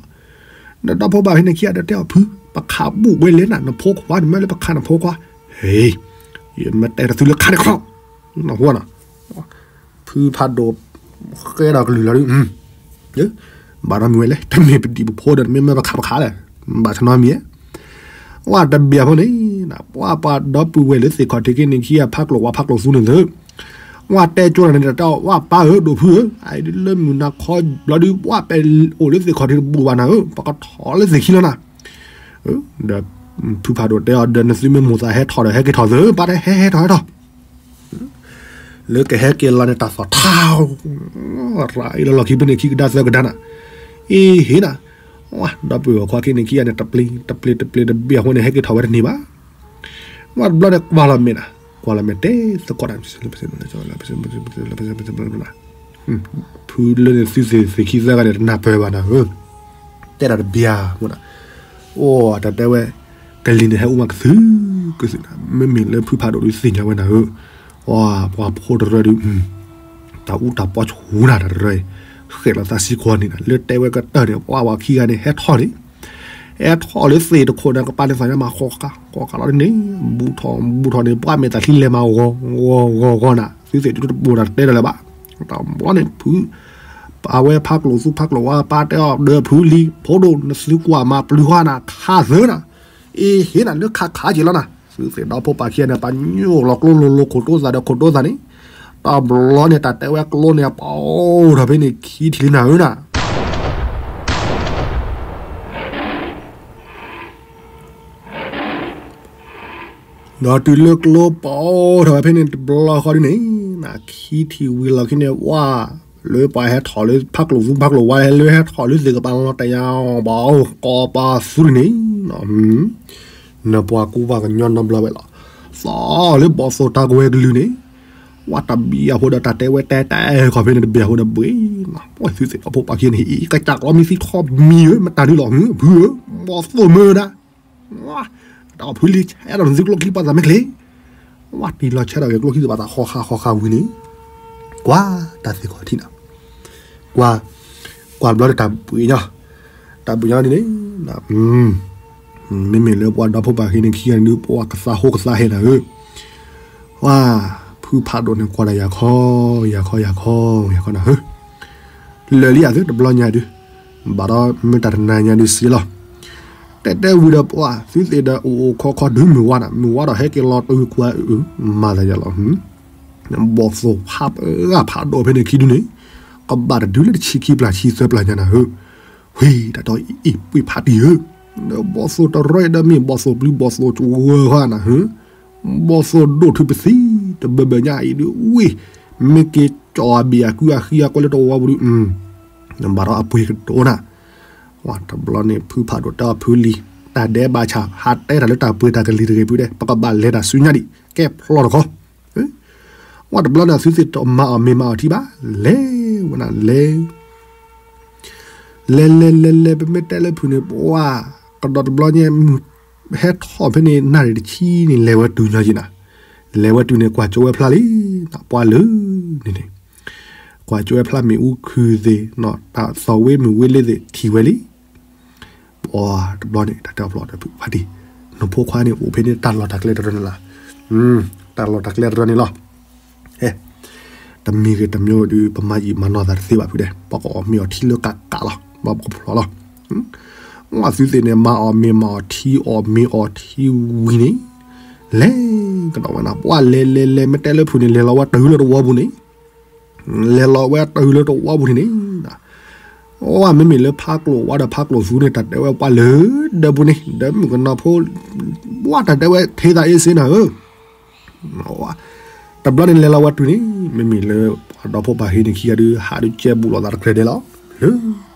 ဒီးဒီဖိပၢ်ဖဲန့ၣ်ခံဂၤဒီးတဲအီၤဖု, ပခးဘူးဝဲလဲၣ်နၤ နဖိခွါန့ၣ်မ့ၢ်လၢပခးနဖိခွါ, ဟ့ၣ်, ယမ့ၢ်တဲနသုလၢခးန့ၣ်ခီ, နဟီနၤ, ဖုဖးဒိၣ်, ဃဲဒီးကလုၢ်လီၤဒုး, ဘၣ်နီတမံၤဝဲလဲၣ် တမ့ၢ်ပဒံၣ်ပဖိဒီး တမ့ၢ်မ့ၢ်ပခးပခးလဲၣ်, ဘၣ်ဆၢနီတမံၤ, ဝဲတဘ့ၣ်အဃိန့ၣ် ပှၤပှၤဒီပုၢ်ဝဲၢ်လၢသ့ၣ်ခီၣ်ထံးခံန့ၣ်ခံဂၤ ဖးကျိာ်ဝါဖးကျိာ်သူန့ၣ်သၢ ဝဲတဲကၠိနၤန့ၣ်တၢ် ဝဲပၢ်ဧၢ ဒိၣ်ဖုဧၢ အအံၤဒ်လၢမုၢ်နၤခီဘျီဒုး ပှၤပဲၣ်အိၣ်လၢသ့ၣ်ခီၣ်ထံးတဘူးဘၣ်နၤဧၢ ပကထီၣ်လၢသ့ၣ်ခံလီၤနၤ. ဒီးဖုဖးဒိၣ်တဲအီၤ ဒီးနသုမ့ၢ်မိၣ်သးဟဲထီၣ်ဒီး ဟဲက့ၤထီၣ်သၢ ပၢ်တဲ ဟဲဟဲထီၣ်ဟဲထီၣ် လၢကဟဲက့ၤလီၤန့ၣ် တၢ်သီၣ်ထါ ရၤအံၤလီၤလီၢ်ခံဖဲန့ၣ်ခံကဒါသၢကဒါနၤ, အ့ဟ့နၤ, ဒီပုၢ်ဝဲၢ်ခွါခံန့ၣ်ခံဂၤန့ၣ် တပျ့ၤတပျ့ၤတပျ့ၤတဘ့ၣ်အဃိန့ၣ် ဟဲက့ၤထီၣ်ဝဲတန့ၢ်ဘၣ်. ဝဲတဘျီန့ၣ်ကွၢ်လီၤမဲာ်နၤ, ကွၢ်လီၤမဲာ်တဲသကိးနၤ, ဖုလၢန့ၣ်သုသ့ၣ်ခံသၢဂၤန့ၣ် တနၢ်ပၢၢ်ဘၣ်နၤဧၢ, တဲဒၣ်တဘျီမ့ၢ်နၤ, အိၣ်တၢ်တဲဝဲ ကလံၤန့ၣ်ဟဲအိၣ်မးကသုၣ်ကသုၣ်နၤ, မ့မ့ၢ်လၢဖုဖးဒိၣ်ဒုးသ့ၣ်ညါဝဲနၤဧၢ, ပှၤဖိတရၢဒုး တၢ်အူတၢ်ပီဆူၣ်နၤတၢ်တရၢအံၤ, ဃဲးလီၤသးဆံခွါန့ၣ်နၤ လၢတဲဝဲကတၢၢ်န့ၣ် ပှၤဝဲခံဂၤန့ၣ် ဟဲထီၣ်န့ၣ်, ဟဲထီၣ်လၢသ့ၣ်တခိၣ်န့ၣ် ကပၤန့ၣ်သးညါမး ဃီဃါ ဃီဃါလီၤန့ၣ်, ဘူးထီၣ်ဘူးထီၣ်န့ၣ် ပှၤမဲာ်သးချံလဲၤမး ဂီၤဂီၤဂီၤဂီၤနၤ, သုသ့ၣ်ဒုးတဘူးနၤတဲဒီးလၢၤဘၣ်, တဘျီန့ၣ်ဖု ပာ်ဝဲဖးကျိာ်သူဖးကျိာ်ဝါပၢ်တဲအီၤဒီးဖုလံၤ ဖိဒိၣ်နသုကွၢ်မၤပျုၤဃီနၤ ခးသၢနၤ, အ့ဟ့နၤလၢခးခးက့ၤလီၤနၤ, သုသ့ၣ်ဒီဖိပၢ်ခံဂၤန့ၣ် ပာ်ညိၣ်လီၤကျိလိၤလိၤ ခိၣ်တိသးဒီးခိၣ်တိသးန့ၣ်, တဘျီန့ၣ် တၢ်တဲဝဲကျိန့ၣ် ပအိၣ်ထီၣ်ဖဲန့ၣ်ခံထံၣ်လံနၤဧၢနၤ ဒီးတုၤလၢကျိပအိၣ်ထီၣ်ဝဲဖဲန့ၣ်တဘျီဃီဒ်န့ၣ်, ခံထံၣ်ဝံၤလီၢ်ခံန့ၣ် ဝါ လၢပှၤဟဲထီၣ်လၢဖးကျိာ်သူဖးကျိာ်ဝါ လၢဟဲထီၣ်လၢသ့ၣ်ကပၤလီၤတယၤဘၣ်အိၣ် ကိးပသူန့ၣ်န့ၣ်, နပှၤကူပှၤကညီနီတဘျီဝဲလီၤ, သီလၢဘီၣ်သိၣ်တၢ်ကဝဲၤကလုၢ်န့ၣ်, ဝါတဘံၣ်အဃိဒီးတၢ်တဲဝဲတဲတဲခီၣ်ဖဲန့ၣ်တဘံၣ်အဃိဒီးဘှ့ၣ်, ပှၤသုသ့ၣ်ဒီဖိပၢ်ခံန့ၣ် အံၤကစၢ်ကျီမံသံထီၣ်မံၤဧၢ မတၤဒုလီၤ ဖုဧၢ, ဘီၣ်သိၣ်မၢဒၣ် တၢ်ဖုလံၤဆဲးဒီးနသုကျိချံပှၤသးမ့ၢ်ချ့, ဝါတံၢ်လီၤဆဲးဒီးက့ၤကျိချံသးဘၣ်သးဃီဃါဃီဃါဝံၤန့ၣ်, ကွၢ်တၢ်သ့ၣ်ခီၣ်ထံးနၤ, ကွၢ်, ကွၢ်ဘျီဒီးတၢ်ဘှ့ၣ်ညီ, တၢ်ဘှ့ၣ်ညီန့ၣ်န့ၣ်, မ့မ့ၢ်လၢပှၤဒီဖိပၢ်ခံန့ၣ်ခံဂၤန့ၣ်ဒုး ပှၤကသးဟိကသးဟဲနၤဧၢ, ဝါ, ဖုဖးဒိၣ်န့ၣ်ကွၢ်ဒီးယၤခီ, ယၤခီယၤခီ, ယၤခီနၤဧၢ လၢာ်လံအသုတဘျီညါဒုး, ဘၣ်ဒီးမ့ၢ်တၢ်တနၤညါဒုးစ့လီၤ, တဲတဲဝံၤဒီးပှၤသုသ့ၣ်ဒီး အိၣ်အိၣ်ခီခီဒုးမုၢ်ဝါနၤ မုၢ်ဝါဒီးဟဲက့ၤလီၤတုၤကွၢ်အု မၤသးယၤလီၤ, ဘီၣ်သိၣ်ဖးပှၤဖးဒိၣ်ဖဲန့ၣ်ခံဒုန့ၣ်, ကဘၣ်တဒုလၢတဆံခံပျၢ်ဆံသၢပျၢ်ညါနၤဧၢ, ဝံၤတၢ်တီအံၤပှ့ၤဖးတံၢ်ဧၢ, ဒီးဘီၣ်သိၣ်တရၢဒီးမ့ၢ်ဘီၣ်သိၣ်ပျုၤဘီၣ်သိၣ်ဝဲဃီနၤဧၢ ဘီၣ်သိၣ်ဒိၣ်ထုပသံ တဘၢဘၢညါအံၤဒုးဝ့ၢ်, မ့ၢ်က့ၤကၠီၣ်အဘ့ၣ်အကုအဃံအကွဲလၢတဝီပူၤဒုး, ဘၣ်ဒီးအပှ့ၤကဒိၣ်နၤ, တဘျီန့ၣ်ဖုဖးဒိၣ်တဲအီၤဖုလံၤ, တၢ်ဒဲးဘးဆၣ် ဟးတဲတၢ်လၢတၢ်ပှ့ၤတၢ်ကလံၤတဂ့ၤဖုဒဲး ပကဘၣ်လဲၤတၢ်ဆူညါဒံး ကဲဖျီတခီ, ဝဲတဘျီန့ၣ်သုသ့ၣ်တမၤအီၣ်မ့ၤမၤအီၣ်ထံဘၣ်, လဲၤဝဲနၤလဲၤ လဲၤလဲၤလဲၤလဲၤ ပမ့ၢ်တဲလၢဖုန့ၣ် ပှၤကဒီးတဘျီညါ မုၢ်ဟဲထီၣ်ဖဲန့ၣ် နၣ်ရံၣ်တဆံန့ၣ် လဲၤဝဲတုၤညီက့နၤ, လဲၤဝဲတုၤန့ၣ် ကွၢ်ကၠိဝဲဖျါလံ, ပှၤလၢန့ၣ်န့ၣ်, ကွၢ်ကၠိဝဲဖျါမ့ၣ်အူခုၣ်သ့ၣ်, တၢ်သီၣ်ဝ့မုၢ်ဝ့လ့သ့ၣ်ထံၣ်ဝဲလံ, ပှၤတဘျီန့ၣ် တၢ်တဲအီၤဖျီဒီးဖုဖးတံၢ်, နဖိခွါန့ၣ်အိၣ်ဖဲန့ၣ် တၢ်လီၢ်တၢ်ကျဲတရၢန့ၣ်လီၤ, တၢ်လီၢ်တၢ်ကျဲတရၢန့ၣ်လီၤ ဟဲ, တမံၤဂ့ၤတမံၤဒုး ပမၤယံာ်မၤနီၢ်သးတသ့ဘၣ်ဖုဒဲး ပကအီၣ်မ့ၤအီၣ်ထံလၢကးကးလီၤ ဘၣ်ပကဖျီလီၤ, ဝဲသုသ့ၣ်န့ၣ် မၤအီၣ်မ့ၤမၤအီၣ်ထံ အီၣ်မ့ၤအီၣ်ထံဝံၤန့ၣ်, လဲၤကဒီးဝဲနၤ ပှၤလဲၤလဲၤလဲၤ မ့ၢ်တဲလၢဖုန့ၣ် လဲၤလီၤဝဲတုၤလၢတဝီပူၤန့ၣ်, လဲၤလီၤဝဲတုၤလၢတဝီပူၤန့ၣ်န့ၣ် ဝဲမ့မ့ၢ်လၢဖးကျိာ်ဝါဒီးဖးကျိာ်သူန့ၣ် တၢ်တဲဝဲပှၤလၢဒၢးပူၤန့ၣ် ဒီးမုၣ်ကနီၤဖိ ပှၤတၢ်တဲဝဲထဲသးအ့စ့နၤဧၢ, တဘျီန့ၣ်လဲၤလီၤဝဲတုၤန့ၣ် မ့မ့ၢ်လၢပှၤဒီဖိပၢ်ဟံးန့ၣ်ခံဂၤဒုး ဟးဒုးကဲဘူးလိာ်သးတကြၢးဒဲးလီၤ, လၢ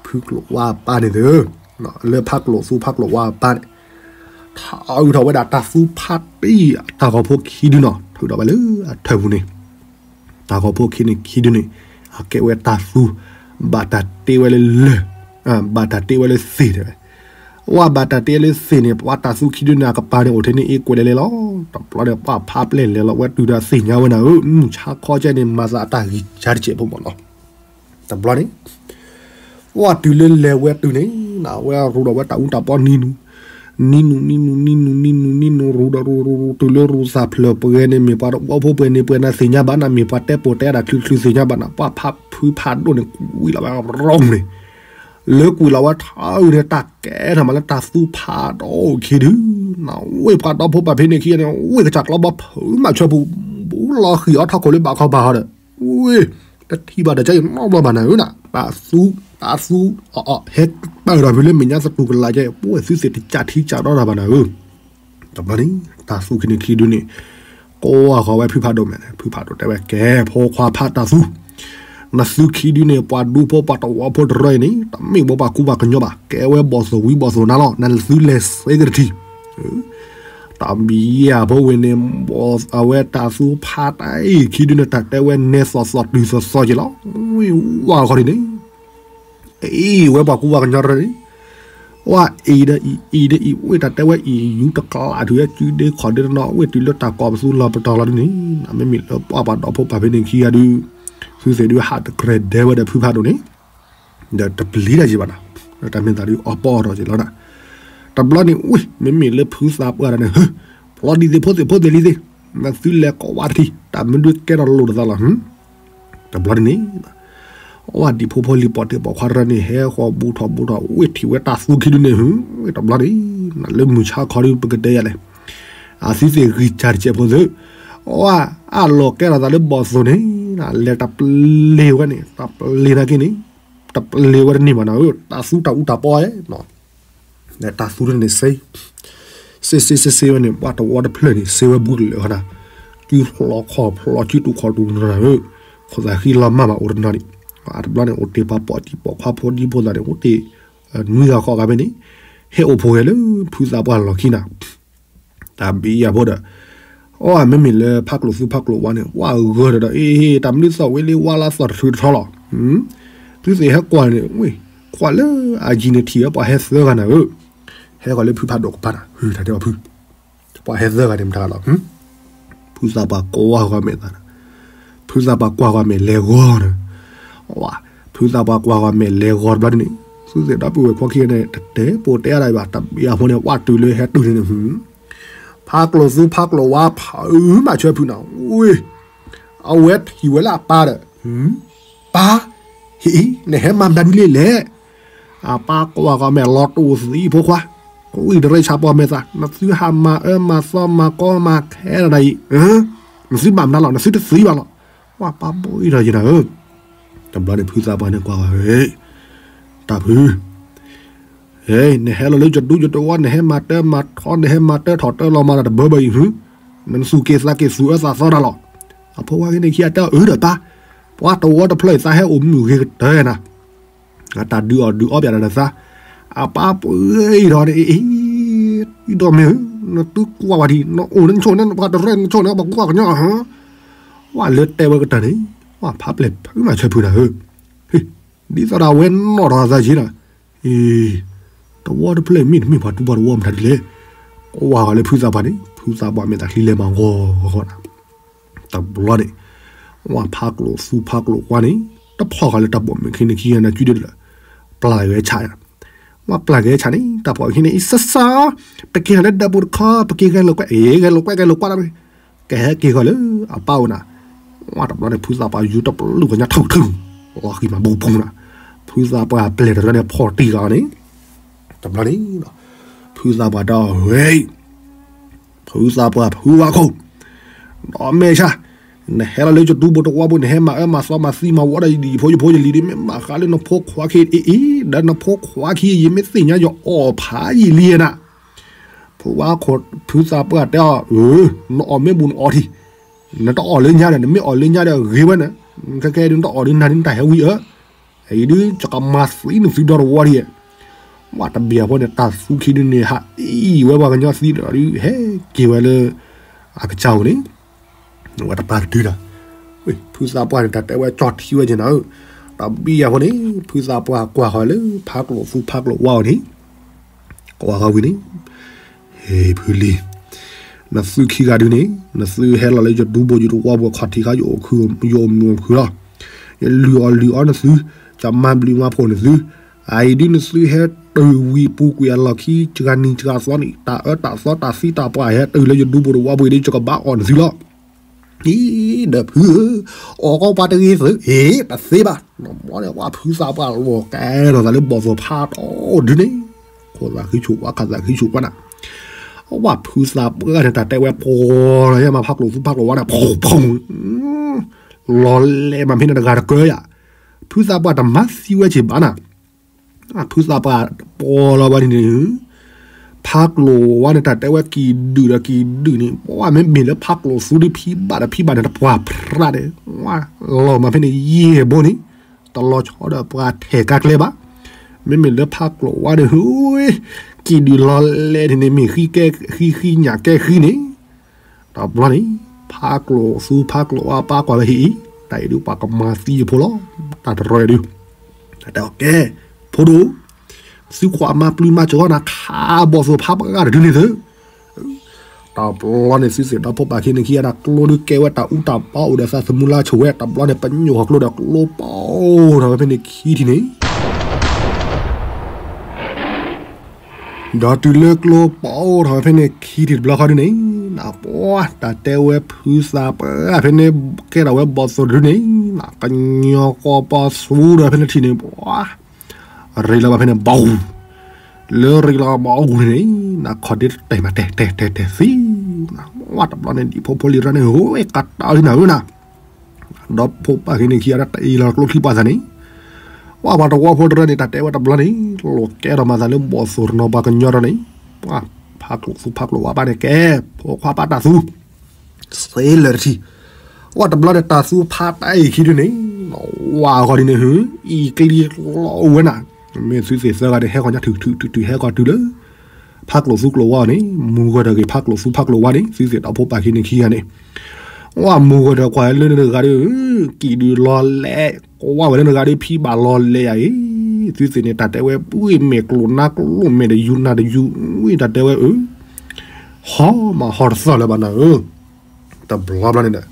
ဖုကျိာ်ဝါပၢ်န့ၣ်သ့ၣ်ဧၢ, လၢဖးကျိာ်သူဖးကျိာ်ဝါပၢ်န့ၣ်, ထးအုးထီၣ်ဝဲဒၣ်တၢ်သူဖးတံၢ် တၢ်ဂီၤဖိခံဒုနီၤ ထုးထီၣ်ဝဲလၢအထၢၣ်ပူၤန့ၣ် တၢ်ဂီၤဖိခံန့ၣ်ခံဒုန့ၣ် အကဲဝဲတၢ်သူ ဘၣ်တၢ်တ့ဝဲလၢလၢၢ်, ဘၣ်တၢ်တ့ဝဲလၢသ့ၣ်တဲဝဲ, ဝဲဘၣ်တၢ်တ့ဝဲလၢသ့ၣ်န့ၣ် ပှၤတၢ်သူခံဒုန့ၣ် အကပၤန့ၣ် အိၣ်ထဲန့ၣ်အ့ကွဲးလဲၤလဲၤလီၤ, တဘျီန့ၣ် ပှၤဖးပျဲၢ်လဲၤလီၤဝဲတုၤဒီးသ့ၣ်ညါဝဲနၤဧၢ, မုၢ်ဆါခီကဲန့ၣ် မၤသးအတၢ်ဂံၢ်စၢ်တစဲးဖိမးလီၤ. တဘျီန့ၣ် ပှၤတုၤလၢလဲၤဝဲတုၤန့ၣ် အဝဲရူဒီးဝဲတၢ်အူတၢ်ပီနံၤနူၤ, နံၤနူၤ နံၤနူၤ နံၤနူၤ နံၤနူၤ နံၤနူၤ ရူဒီးရူ ရူ ရူ တုၤလၢရူသၢဖျၢၣ်ပှဲၤန့ၣ် မ့ၢ်ပှၤတဝီဖိပှဲၤန့ၣ် ပှဲၤနၤသ့ၣ်ညါဘၣ်နၤမ့ၢ်ပှၤတဲပိာ်တဲဒၣ်ချုးချုးသ့ၣ်ညါဘၣ်နၤ ပှၤဖးဖုဖးဒိၣ်န့ၣ် ကွံာ်လီၤဝဲရီန့ၣ် လၢကွံာ်လီၤဝဲထီၣ်အုးန့ၣ် တၢ်ကဲထီၣ်မးလၢတၢ်သူဖးဒိၣ်ခံဒု, နဝ့ၢ်ပှၤဒီဖိပာ်ဖဲန့ၣ်ခံဂၤန့ၣ် ဝ့ၢ်ကစၢ်ကျီဘီဖုးမးဆၢပူၤ, ဘူးလီၤဃံၤအီၣ်ထီၣ်ခိၣ်လၢဘးခီဘးဟီဒီး, ဝ့ၢ်, တထံၣ်ဘၣ်ဒီးကဲအံၤနီတဘျီဘၣ်နၤဧၢနၤ, တၢ်သူ, တၢ်သူ, အီၣ်အီၣ် ဟဲပာ်ဒီးဖုလၢမဲာ်ညါသတူၢ်ကလာ်ကဲ ပဝဲသုသ့ၣ်တကးထံကးဒီတၢ်ဘၣ်နၤဧၢ. တဘျီန့ၣ် တၢ်သူခံန့ၣ်ခံဒုန့ၣ် ကိးဃီၤဝဲဖုဖးဒိၣ်မဲာ်န့ၣ် ဖုဖးဒိၣ်တဲဝဲ ကဲ ဖိခွါဖးတၢ်သူ, နသုခံဒုန့ၣ် ပှၤဒူဖိပှၤတဝီဖိတရၢအံၤန့ၣ် တမ့ၢ်ဝဲပှၤကူပှၤကညီဘၣ်, ကဲဝဲဘီၣ်သိၣ်ဝံၤဘီၣ်သိၣ်နါလီၤ, နသုလဲၤစ့ကတထံၣ်. တဘျီအံၤဖိဝံၤန့ၣ် အဝဲတၢ်သူဖးတၢ်အံၤခံဒုန့ၣ် တၢ်တဲဝဲနဲသိးသိးတုၤသိးသိးက့ၤလီၤ, ဝ့ၢ်ဝါခီဒ်န့ၣ် အံၤဝဲပှၤကူပှၤကညီတရၢန့ၣ် ဝဲအံၤဒီးအံၤ အံၤဒီးအံၤ ဝ့ၢ်တၢ်တဲဝဲအံၤ ယူတကျးတုၤဝဲစုဒ့ခီၣ်ဒ့တနီၤ ဝ့ၢ်တုၤလၢတၢ်ကိးပသူလီၤပတီၢ်လီၤဒ်န့ၣ်, မ့မ့ၢ်လၢပှၤပှၤဒီဖိပာ်ဖဲန့ၣ်ခံဂၤဒု, သုသ့ၣ်ဒုဟးတကြဲၤဒဲဝဲဒီးဖုဖးဒိၣ်န့ၣ်, ဒီးတပျံၤတၢ်က့ၤဘၣ်နၤ, တၢ်မ့ၢ်သးဒုအီၣ်ပီၣ်ထီၣ်က့ၤလီၤနၤ. တဘျီန့ၣ် ဝ့ၢ် မ့မ့ၢ်လၢဖုသးပှၢ်တၢ်န့ၣ် ဟၢ, ဖျီဒ်သ့ၣ်ဖိသ့ၣ်ဖိသ့ၣ်လံသ့ၣ်, နသုလဲၤကိးဝါတထံၣ် တၢ်မနုၤကဲထီၣ်လိာ်တသးလီၤ တဘျီန့ၣ်န့ၣ်, အဝဲဒံးဖိဖိလံၤပိာ်တ့ၢ်ပိာ်ခွါတရၢန့ၣ် ဟဲဃီၤဘူးထီၣ်ဘူးထီၣ် ဝ့ၢ်ထံၣ်ဝဲတၢ်သူခံဒုန့ၣ် ဟၢ, တဘျီန့ၣ် လၢမုၢ်ဆါခီဒုပကတဲယၤလဲၣ်, အသုသ့ၣ်ဂံၢ်စၢ်တစဲးဖိသ့ၣ်, အဝဲအလီၤကဲထီၣ်သးလၢဘီၣ်သိၣ်န့ၣ် လဲၤတပျ့ၤဝဲန့ၣ် တပျ့ၤနာ်က့န့ၣ်, တပျ့ၤဝဲတန့ၢ်ဘၣ်နၤဧၢ, တၢ်သူတၢ်အူတၢ်ပီဧါ တၢ်သူတန့ၣ်စ့, စ့စ့စ့စ့ဝဲန့ၣ် ပှၤတဝီတဖျၢၣ်န့ၣ် စ့ဝဲဘူးကလၢာ်ဃီနၤ, စုဖျီခီၣ်ဖျီစုတူာ်ခီၣ်တူာ်တနီၤဧၢ, ခိၣ်သးဃံလီၤမၢ်ဘၣ်အိၣ်တနီၤန့ၣ်, တဘျီန့ၣ် အိၣ်တ့ၢ်ပှၤပိာ်တံၢ်ပိာ်ခွါဖိဒံဖိသၣ်န့ၣ် အိၣ်တ့ၢ်နွံဂၤဃိးဂၤဖဲန့ၣ်, ဟဲအိၣ်ဖိၣ်ဂဲၤလၢဖုသးပှၢ်လီၢ်ခံနၤ တၢ်ဘံယၤဖိဒီး, အီၣ်မ့မ့ၢ်လၢဖးကျိာ်သူဖးကျိာ်ဝါန့ၣ် ဝါဂၢၢ်ဒီး အ့ တၢ်မနုၤသီၣ်ဝဲလၢဝါလၢသီၣ်တထူတထီလီၤ, သုသ့ၣ်ဟဲကွၢ်န့ၣ် ကွၢ်လၢအယံၤန့ၣ်ထံၣ်ဝဲပှၤဟဲသၢဂၤနၤဧၢ, ဟဲကွၢ်လၢဖုဖးဒိၣ်ကပၤနၤ ဟၢ တၢ်တဲအီၤဖု ပှၤဟဲသၢဂၤန့ၣ်မတၤဂၤလီၤ, ဖုသးပှၢ်ကွၢ်ဃီၤမဲာ်သး, ဖုသးပှၢ်ကွၢ်ဃီၤမဲာ်လဲၤဂီၤန့ၣ်, ဝါ, ဖုသးပှၢ်ကွၢ်ဃီၤမဲာ်လဲၤဂီၤတဘျီန့ၣ်, သုသ့ၣ်ဒီပုၢ်ဝဲၢ်ခွါခံဂၤန့ၣ် တတဲပိာ်တဲအါဒၣ်ဘၣ် တဘံယၤဖိန့ၣ် ဝဲတုၤလၢဟဲတုၤန့ၣ်န့ၣ်, ဖးကျိာ်သူဖးကျိာ်ဝါဖးအုးမးဆၢဖုနၤ, ဝ့ၢ် အဝဲထံၣ်ဝဲလၢအပၢ်ဒီး, ပၢ်, ဟ့ၣ်အံၤ နဟဲမၤမတၤဒ်လဲၣ်လဲၣ်, အပၢ်ကွၢ်ဃီၤမဲာ်လီၤတိၢ်သံးဖိခွါ, ကွံာ်တရံးဆါပီၢ်မဲာ်သး နသုဟးမၤအၢမၤသီမၤကီမၤခဲတၢ်ဒ်အံၤ, နသုဘၣ်မနုၤလီၤ နသုတသံးဘၣ်လီၤ, ဝဲပၢ်ဘိအံၤဒီးယနၤဧၢ, တဘျီန့ၣ်ဖုသးပှၢ်န့ၣ်ကွၢ်ဃီၤ, တၢ်ဖု နဟဲလီၤလၢယဒူယတဝီ နဟဲမၤတၢမၤထီ နဟဲမၤတၢထီၣ်တၢလီၤမၤတၢ်တဘၢဘၢအံၤ, နသူၣ်က့ၤသးက့ၤသူၣ်အၢသးသီတၢ်လီၤ, အဖိခွါက့န့ၣ်ခံဂၤတဲအီၤအၢဒီးပၢ်, ပှၤတဝီတဖျၢၣ်အံၤသးဟဲအိၣ်မုာ်ဂ့ၤကတၢၢ်နၤ တၢ်ဒုးအီၣ်ဒုးအီပၠးဒီးသး, အပၢ်ပှ့ၤအံၤဒီးန့ၣ်အံၤ, အံၤဒီးမ့ၢ်ဧၢ, နသုကွၢ်ဝဲဒံး နအိၣ်လၢနဆိၣ်န့ၣ် ပှၤတရၢနဆိၣ်န့ၣ် ပှၤကူပှၤကညီဧါ, ဝဲလၢတဲဝဲကတၢၢ်န့ၣ်, ဝဲဖးပျဲၢ်ဖုမၤဆၢဖုနၤဧၢ, ဒ်သိးဒီးအဝဲနီၣ်ထီၣ်အသးက့နၤ, အံၤ, တဝီတဖျၢၣ်အံၤမ့ၢ်တမ့ၢ်ပှၤတူပှၤတဝီမတၤဒ်လဲၣ်, ကွၢ်ဃီၤလၢဖုသးပှၢ်န့ၣ် ဖုသးပှၢ်မဲာ်သးချံလဲၤမၤဂီၤဂီၤနၤ တဘျီန့ၣ်, ဝဲဖးကျိာ်သူဖးကျိာ်ဝါန့ၣ်, တဖီၣ်ဃာ်လၢတၢ်ပိာ်မုၣ်ခံန့ၣ်ခံဂၤန့ၣ် ကုဒၢလၢ, ပျၢ်ဂဲၤဆၣ်, ဝဲပျၢ်ဂဲၤဆၣ်န့ၣ် တၢ်ပိာ်မုၣ်ခံန့ၣ် အံၤစၢ်စၢ်, ပက့ၤဃီၤလၢဒၢးပူၤတခီ ပက့ၤဂဲၤလိာ်ကွဲ အ့ ဂဲၤလိာ်ကွဲ ဂဲၤလိာ်ကွဲဒၣ်, ကဟဲက့ၤဃီၤလၢအပၢ်အိၣ်နၤ, ဝဲတဘျီန့ၣ် ဖုသးပှၢ်ယူတပလူၢ်ကညါထုထု, လီၤဃံၤမးဘူးဘူးနၤ, ဖုသးပှၢ်ပျဲၢ်တရၢန့ၣ်ဖီၣ်တံၢ်ဃာ်အီၤန့ၣ်, တဘျီန့ၣ်, ဖုသးပှၢ်တဲအီၤဝဲ ဖုသးပှၢ်ဖုဝါခိၣ်, ဒီးမဲာ်ဆှး, နဟဲလီၤလၢယဒူပူၤတဝီပူၤ နဟဲမၤအၢမၤသီမၤသံမၤဝီဒီးယဖိယဖိယလံၤဒ် မ့ၢ်မၤဃါလၢနဖိခွါခံအံၤအံၤ ဒီးနဖိခွါခံအံၤ ယမ့ၢ်သ့ၣ်ညါယအီၣ်ဖးယံာ်လံနၤ, ဖုဝါခိၣ် ဖုသးပှၢ်တဲအီၤ အၢ နအီၣ်မ့ၢ်ဘူးနအီၣ်ထံ, နတအီၣ်လၢညါဒီး နမ့ၢ်အီၣ်လၢညါဒီးဂ့ၤဝဲန့ၣ်, ခဲကဲဒုးနတအီၣ်ဒုးနၤဒုးနတၢ်ဟဲဝံၤဧၢ အံၤဒုး ယကမၤသံနသုဒီတဝီဒံး, ဝဲတဘ့ၣ်အဃိန့ၣ် တၢ်သူခံဒုန့ၣ်ဟးအံၤဝဲပှၤကညီသံဒီးဒုး ဟဲက့ၤဝဲလၢ အကစၢ်အိၣ်န့ၣ်, ဝဲတပၢ်တဒုဒီး, ဖုသးပှၢ်န့ၣ် တၢ်တဲဝဲကၠီၣ်ထံဝဲက့ၤနၤဧၢ, တဘ့ၣ်အဃိန့ၣ် ဖုသးပှၢ်ကွၢ်ဃီၤလၢဖးကျိာ်သူဖးကျိာ်ဝါအီၤန့ၣ် ကွၢ်ဃီၤဝံၤန့ၣ်, ဟ့ၣ်ဖုလံၤ, နသုခံဂၤဒုန့ၣ် နသုဟဲလီၤလၢယဒူဘိယတဝီဘိခီၣ်ထံးခါ ယအိၣ်မုာ်အိၣ်ခုလီၤ, ယလုၢ်အီၣ်လုၢ်အီနသု, ယမၤဘျုးမၤဖှိၣ်နသု, အအံၤဒုနသုဟဲတုၤဝံၤပူၤကွံာ်အလီၢ်ခံ စှၤနံၤစှၤသီန့ၣ် တၢ်အၢတၢ်သီတၢ်သံတၢ်ပှၢ်ဟဲတုၤလၢယဒူဘိတဝီဘိအံၤဒု ယကဘၣ်အီၣ်နသုလီၤ. အံၤ ဒီးဖုဧၢ, အိၣ်ကီးပှၤတဂ့ၤသုး, အ့ တသ့ဘၣ်, နမ့ၢ်န့ၣ် ဝဲဖုသးပှၢ်လီၤကဲထီၣ်သးလၢဘီၣ်သိၣ်ဖးဒိၣ်ဒုန့ၣ်, ခိၣ်သးဃံဆူၣ်ဝါ ခးသးဃံဆူၣ်ဝါနၤ, ဝဲဖုသးပှၢ်န့ၣ် တၢ်တဲဝဲပှီၤလီၤယဲမး ဖးကျိၣ်သူဖးကျိၣ်ဝါန့ၣ် ဖု ဖု လီၤလဲၤမးဖဲန့ၣ်တဂၤတကၢယၤ, ဖုသးပှၢ်တမၤသံဝဲက့ၤဘၣ်နၤ ဖုသးပှၢ်ပှီၤလီၤဝဲဒ်န့ၣ်, ဖးကျိၣ်ဝါန့ၣ် တၢ်တဲဝဲကံၣ်ဒုၣ်ဒီးကံၣ်ဒုၣ်န့ၣ် ပှၤမ့မ့ၢ်လၢဖးကျိၣ်သူဒ်ဖံးဘၣ်ဒီးဖံးဘၣ်န့ၣ် တပှၢ်ဖြးန့ၣ်, ဝဲလီၤမးဖဲန့ၣ်ယဲၢ်ဘိန့ၣ်, တလီၤဆီဒီးပှၤထဲးကါကျဲဘၣ်, မ့မ့ၢ်လၢဖးကျိၣ်ဝါန့ၣ် ဟူ, ကံၣ်ဒုၣ်လီၤလဲၤန့ၣ်န့ၣ် မ့ၢ်ဃံကဲဃံ ဃံညၣ်ကဲဃံန့ၣ် တဘျီန့ၣ် ဖးကျိၣ်သူဖးကျိၣ်ဝါပၢ်ကွၢ်ဝဲဟံၣ်အံၤ တၢ်အံၤဒုးပှၤကမၤသံယဖိလီၤ, တၢ်တရီဒုး, တၢ်တဲအီၤကဲ, ဖိဒိၣ်, သုကွၢ်မၤပျုၤမၤကၠီနၤ ခးဘီၣ်သိၣ်ဖးပှၢ်တဒုန့ၣ်သု, တဘျီန့ၣ် သုသ့ၣ်ဒီဖိပာ်ခ့န့ၣ်ခံဂၤဒၣ်ကျိဒုးကဲဝဲတၢ်အူတၢ်ပီအိၣ်ဒီးသးသမူလါဆိၣ်ဝဲ တဘျီန့ၣ် ပညိၣ်ဟီၣ်ကျိဒီးကျိပီအိၣ်ထီၣ်ဝဲဖဲန့ၣ်ခံထံၣ်န့ၣ် ဒီးတုၤလၢကျိပီအိၣ်ထီၣ်ဝဲဖဲန့ၣ်ခံထံၣ်တဘျီဃီဒုန့ၣ်, ပှၤတၢ်တဲဝဲဖုသးပှၢ်ဖဲန့ၣ် ကဲထီၣ်ဝဲဘီၣ်သိၣ်တဒုန့ၣ်, ကညီကီၢ်ပီသူဒီးဖဲန့ၣ်ထံၣ်န့ၣ် ပှၤ ရ့လီၤဘၣ်ဖဲန့ၣ်ဘီၣ်, လၢရ့လီၤဘီၣ်န့ၣ်, နခီၣ်ဒ့တတဲာ်မးတဲာ်တဲာ်တဲာ်တဲာ်သံ, ဝဲတဘျီန့ၣ် ဒံၣ်ဖိဖိလံၤရၢန့ၣ် ဟိဝဲကတၢၢ်လံနၤဧၢနၤ ဒီဖိပၢ်က့ၤန့ၣ်ခံဂၤတၢ်တအံၤလီၤကျိချံပှၤသးန့ၣ်, ဝဲပှၤတဝီဖိတရၢန့ၣ် တၢ်တဲဝဲတဘျီန့ၣ် လီၤကဲထီၣ်မၤသးလၢဘီၣ်သိၣ်တနီၤပှၤကညီတရၢန့ၣ်, ဖးကျိၣ်သူဖးကျိၣ်ဝါပၢ်န့ၣ်ကဲ, ဖိခွါပၢ်တၢ်သူ စ့လၢာ်တထံၣ်, ဝဲတဘျီန့ၣ် တၢ်သူဖးတၢ်အံၤခံဒုန့ၣ်, ဝဲအဂီၢ်ဒ်န့ၣ် အံၤကျံလီၤအိၣ်ဝဲနၤ, မ့ၢ်သုသ့ၣ်သၢဂၤန့ၣ် ဟဲဃီၤညါထုးထုးထုးထုး ဟဲဃီၤတုၤလၢ ဖးကျိၣ်သူကျိၣ်ဝါန့ၣ် မူဂီၤဒီးက့ၤဖးကျိၣ်သူဖးကျိၣ်ဝါန့ၣ် သုသ့ၣ်ဒီဖိပၢ်က့ၤန့ၣ်ခံဂၤန့ၣ်, ဝဲမူဂီၤဒီးကွၢ်လၢနတဂၤဒီး ကံၣ်ဒုၣ်လီၤလဲၤ, ကွၢ်ဝဲလၢနဂၤဒီးဖံဘၣ်လီၤလဲၤယၤအံၤ, သုသ့ၣ်န့ၣ် တၢ်တဲဝဲပှၤမဲာ်ကျိၣ်နါကျိၣ်မဲာ်တယူၤနါတယူၤ, တၢ်တဲဝဲအၢ ဟီမးဟီတသီၣ်လၢၤဘၣ်နၤဧၢ, တဘျီဘျီန့ၣ်ဒီး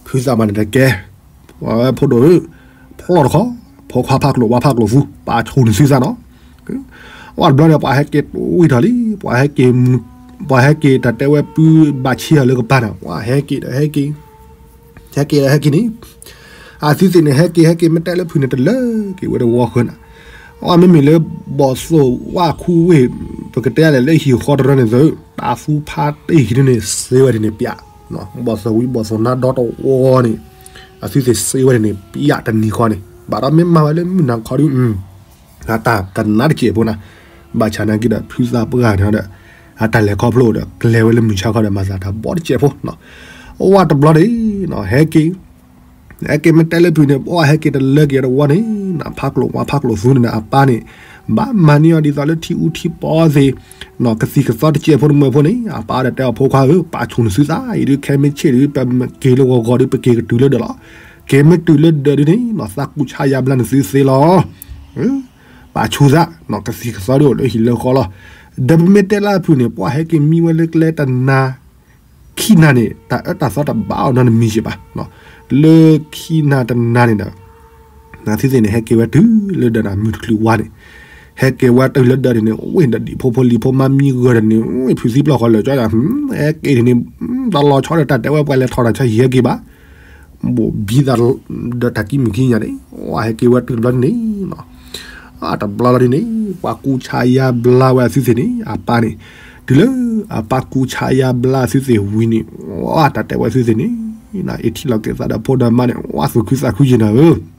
ဖုသးပှၢ်န့ၣ်တကဲ, ဝဲဖိဒိၣ်ဧၢ, ဖျီၣ်တခီ, ဖိခွါဖးကျိၣ်ဝါဖးကျိၣ်သူ ပာ်ဆူၣ်န့ၢ်သုသးနီၤ, ဝဲတဘျီန့ၣ် ပှၤဟဲက့ၤတွံၢ်ထီၣ်လံ, ပှၤဟဲက့ၤမူ, ပှၤဟဲက့ၤတၢ်တဲဝဲပုၢ်ဘၣ်ဆ့ၣ်အီၤလၢကပၤန့ၣ် ပှၤဟဲက့ၤဒီးဟဲက့ၤ ဟဲက့ၤဒီးဟဲက့ၤန့ၣ်, အသုသ့ၣ်န့ၣ် ဟဲက့ၤဟဲက့ၤ မ့ၢ်တဲလၢဖုၣ်န့ၣ် တလၢက့ၤဝဲတဝီဃၢၤနၤ, အမ့မ့ၢ်လၢ ဘီၣ်သိၣ်ဝါခူဝ့ၢ် ပကတဲလဲၣ် လၢဟံၣ်ဃီတရၢန့ၣ်သု, တၢ်သူဖးတ့ၢ်ခံဒုန့ၣ် စ့ဝဲဒ်န့ၣ်ပျး, ဘီၣ်သိၣ်ဝံၤဘီၣ်သိၣ်နါဒီတဝီန့ၣ်, အသုသ့ၣ်စ့ဝဲဒ်န့ၣ်ပျးတနံၤဃီန့ၣ်, ဘၣ်ဒီးမ့ၢ်မၤဝဲလၢမုၢ်နၤခီဒု အတၢ်ကနၣ်တစဲးဖိနၤ, ဘၣ်ဆၣ်နာ်က့ဒီး ဖုသးပှၢ်န့ၣ်ဒီး အတၢ်လဲၤခီဖျိဒီး ကျဲၤဝဲလၢမုၢ်ဆါခီဒီး မၤသးတၢ်ဘီတစဲးဖိ, ဝဲတဘျီန့ၣ် ဟဲက့ၤ, ဟဲက့ၤမ့ၢ်တဲလၢဖုၣ်န့ၣ် ပှၤဟဲက့ၤတလၢက့ၤတဝီန့ၣ်, ဖးကျိၣ်ဝါဖးကျိၣ်သူန့ၣ် အပၢ်န့ၣ် ဘၣ်မၤန့ၢ်အီၤဒ်သိးလၢထံအူထံပီသ့ၣ်, ကသံၣ်ကသီတစဲးဖိတမုာ်ဖိန့ၣ် အပၢ်ဒီးတဲအီၤ ဖိခွါဧၢ, ပာ်ဆူၣ်န့ၢ်သုသးအံၤဒုး ခဲမ့ၢ်ဆ့ၣ်ဒုး ပက့ၤလၢဂီၤဂီၤဒုး ပက့ၤကတုၤလၢဒၢးလီၤ, က့ၤမ့ၢ်တုၤလၢဒၢးဒုန့ၣ် သးကူၣ်ဆါယါဘျါန့ၢ်သုသ့လီၤ. ပာ်ဆူၣ်သး, ကသံၣ်ကသီဒုးအိၣ်လၢဟံၣ်လၢဃီလီၤ. ဒီးပမ့ၢ်တဲလၢအဖုၣ်န့ၣ် ပှၤဟဲက့ၤမံဝဲလၢကျဲတနၤ ခံနၤန့ၣ် တၢ်အၢတၢ်သီတဘၣ်အီၤနီတမံၤက့ၤဘၣ်. လၢခံနၤတနၤန့ၣ်ဒီး နသုသ့ၣ်န့ၣ် ဟဲက့ၤဝဲတုၤလၢဒၢးန့ၣ် မုၢ်တချုးဝါန့ၣ်, ဟဲက့ၤဝဲတုၤလၢဒၢးန့ၣ်န့ၣ် ဝ့ၢ်ဒီးဒံၣ်ဖိဖိလံၤဖိမါမံဂၢၢ်ဒီးန့ၣ် ဝ့ၢ်ဖုးသံပျီၢ်ဃီလၢာ်ကၠီယၤ, ဟဲက့ၤန့ၣ်န့ၣ် တၢ်လီၤဆီဒီးတၢ်တဲဝဲပှၤလဲၤထီၣ်တၢ်ဆါဟံၣ်ဟဲက့ၤဘၣ် ဘိၣ်ဘံသးဒီးတၢ်ကံၣ်မုၣ်ကံၣ်ညါန့ၣ် ဝဲဟဲက့ၤဝဲတုၤတဘျီန့ၣ်, တဘျီလီၤဒ်န့ၣ် ပှၤကူၣ်ဆါယါဘျါဝဲအသုသ့ၣ်န့ၣ် အပၢ်န့ၣ်, တုၤလၢအပၢ်ကူၣ်ဆါယါဘျါအသုသ့ၣ်ဝံၤန့ၣ် ဝဲတၢ်တဲဝဲအသုသ့ၣ်န့ၣ်, အ့ၣ်ထံၣ်လီၤက့ၤသးဒီးဖိဒီးမါန့ၣ် ဝဲသူၣ်ခုသးခုယံၤနၤဧၢ,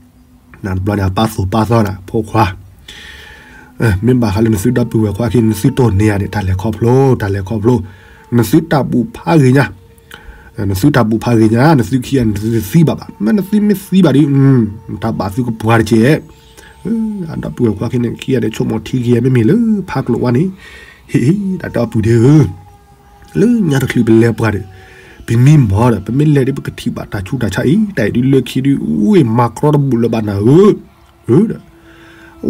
နတဘျီန့ၣ် အပၢ်သိၣ်ပၢ်သီနၤ ဖိခွါ မ့ၢ်ဘၣ်ဃးလၢနသုဒီပုၢ်ဝဲၢ်ခွါခံ နသုတိၢ်န့ၢ်ဧါန့ၣ် တၢ်လဲၤခီဖျိ တၢ်လဲၤခီဖျိ, နသုတၢ်ဘူၣ်ဖးဂ့ၤညါ, နသုတၢ်ဘူၣ်ဖးဂ့ၤညါ နသုခံဂၤန့ၣ် နသုတသံဘၣ်ဘၣ်, မ့ၢ်နသုမ့ၢ်သံဘၣ်ဒီး တၢ်ဘၣ်သုကပှၤတက့ၢ်. အဒီပုၢ်ဝဲၢ်ခွါခံန့ၣ် ခံဂၤန့ၣ် ဆိကမိၣ်ထံက့ၤ မ့မ့ၢ်လၢဖးကျိၤဝါန့ၣ်, ဟ့ၣ် တၢ်တဲအီၤပုၢ်ဒ့ဧၢ လၢညါတချုးပလဲၤပှၤဒီး ပမံမီၢ်ဒီး ပမ့ၢ်လဲၤဒီး ပကထံၣ်ဘၣ်တၢ်ဆူးတၢ်ဆါအံၤ တၢ်အံၤဒုးလၢခံဒုး ဝ့ၢ်မၤကြီတဘူၣ်လၢၤဘၣ်နၤဧၢ, ဒီး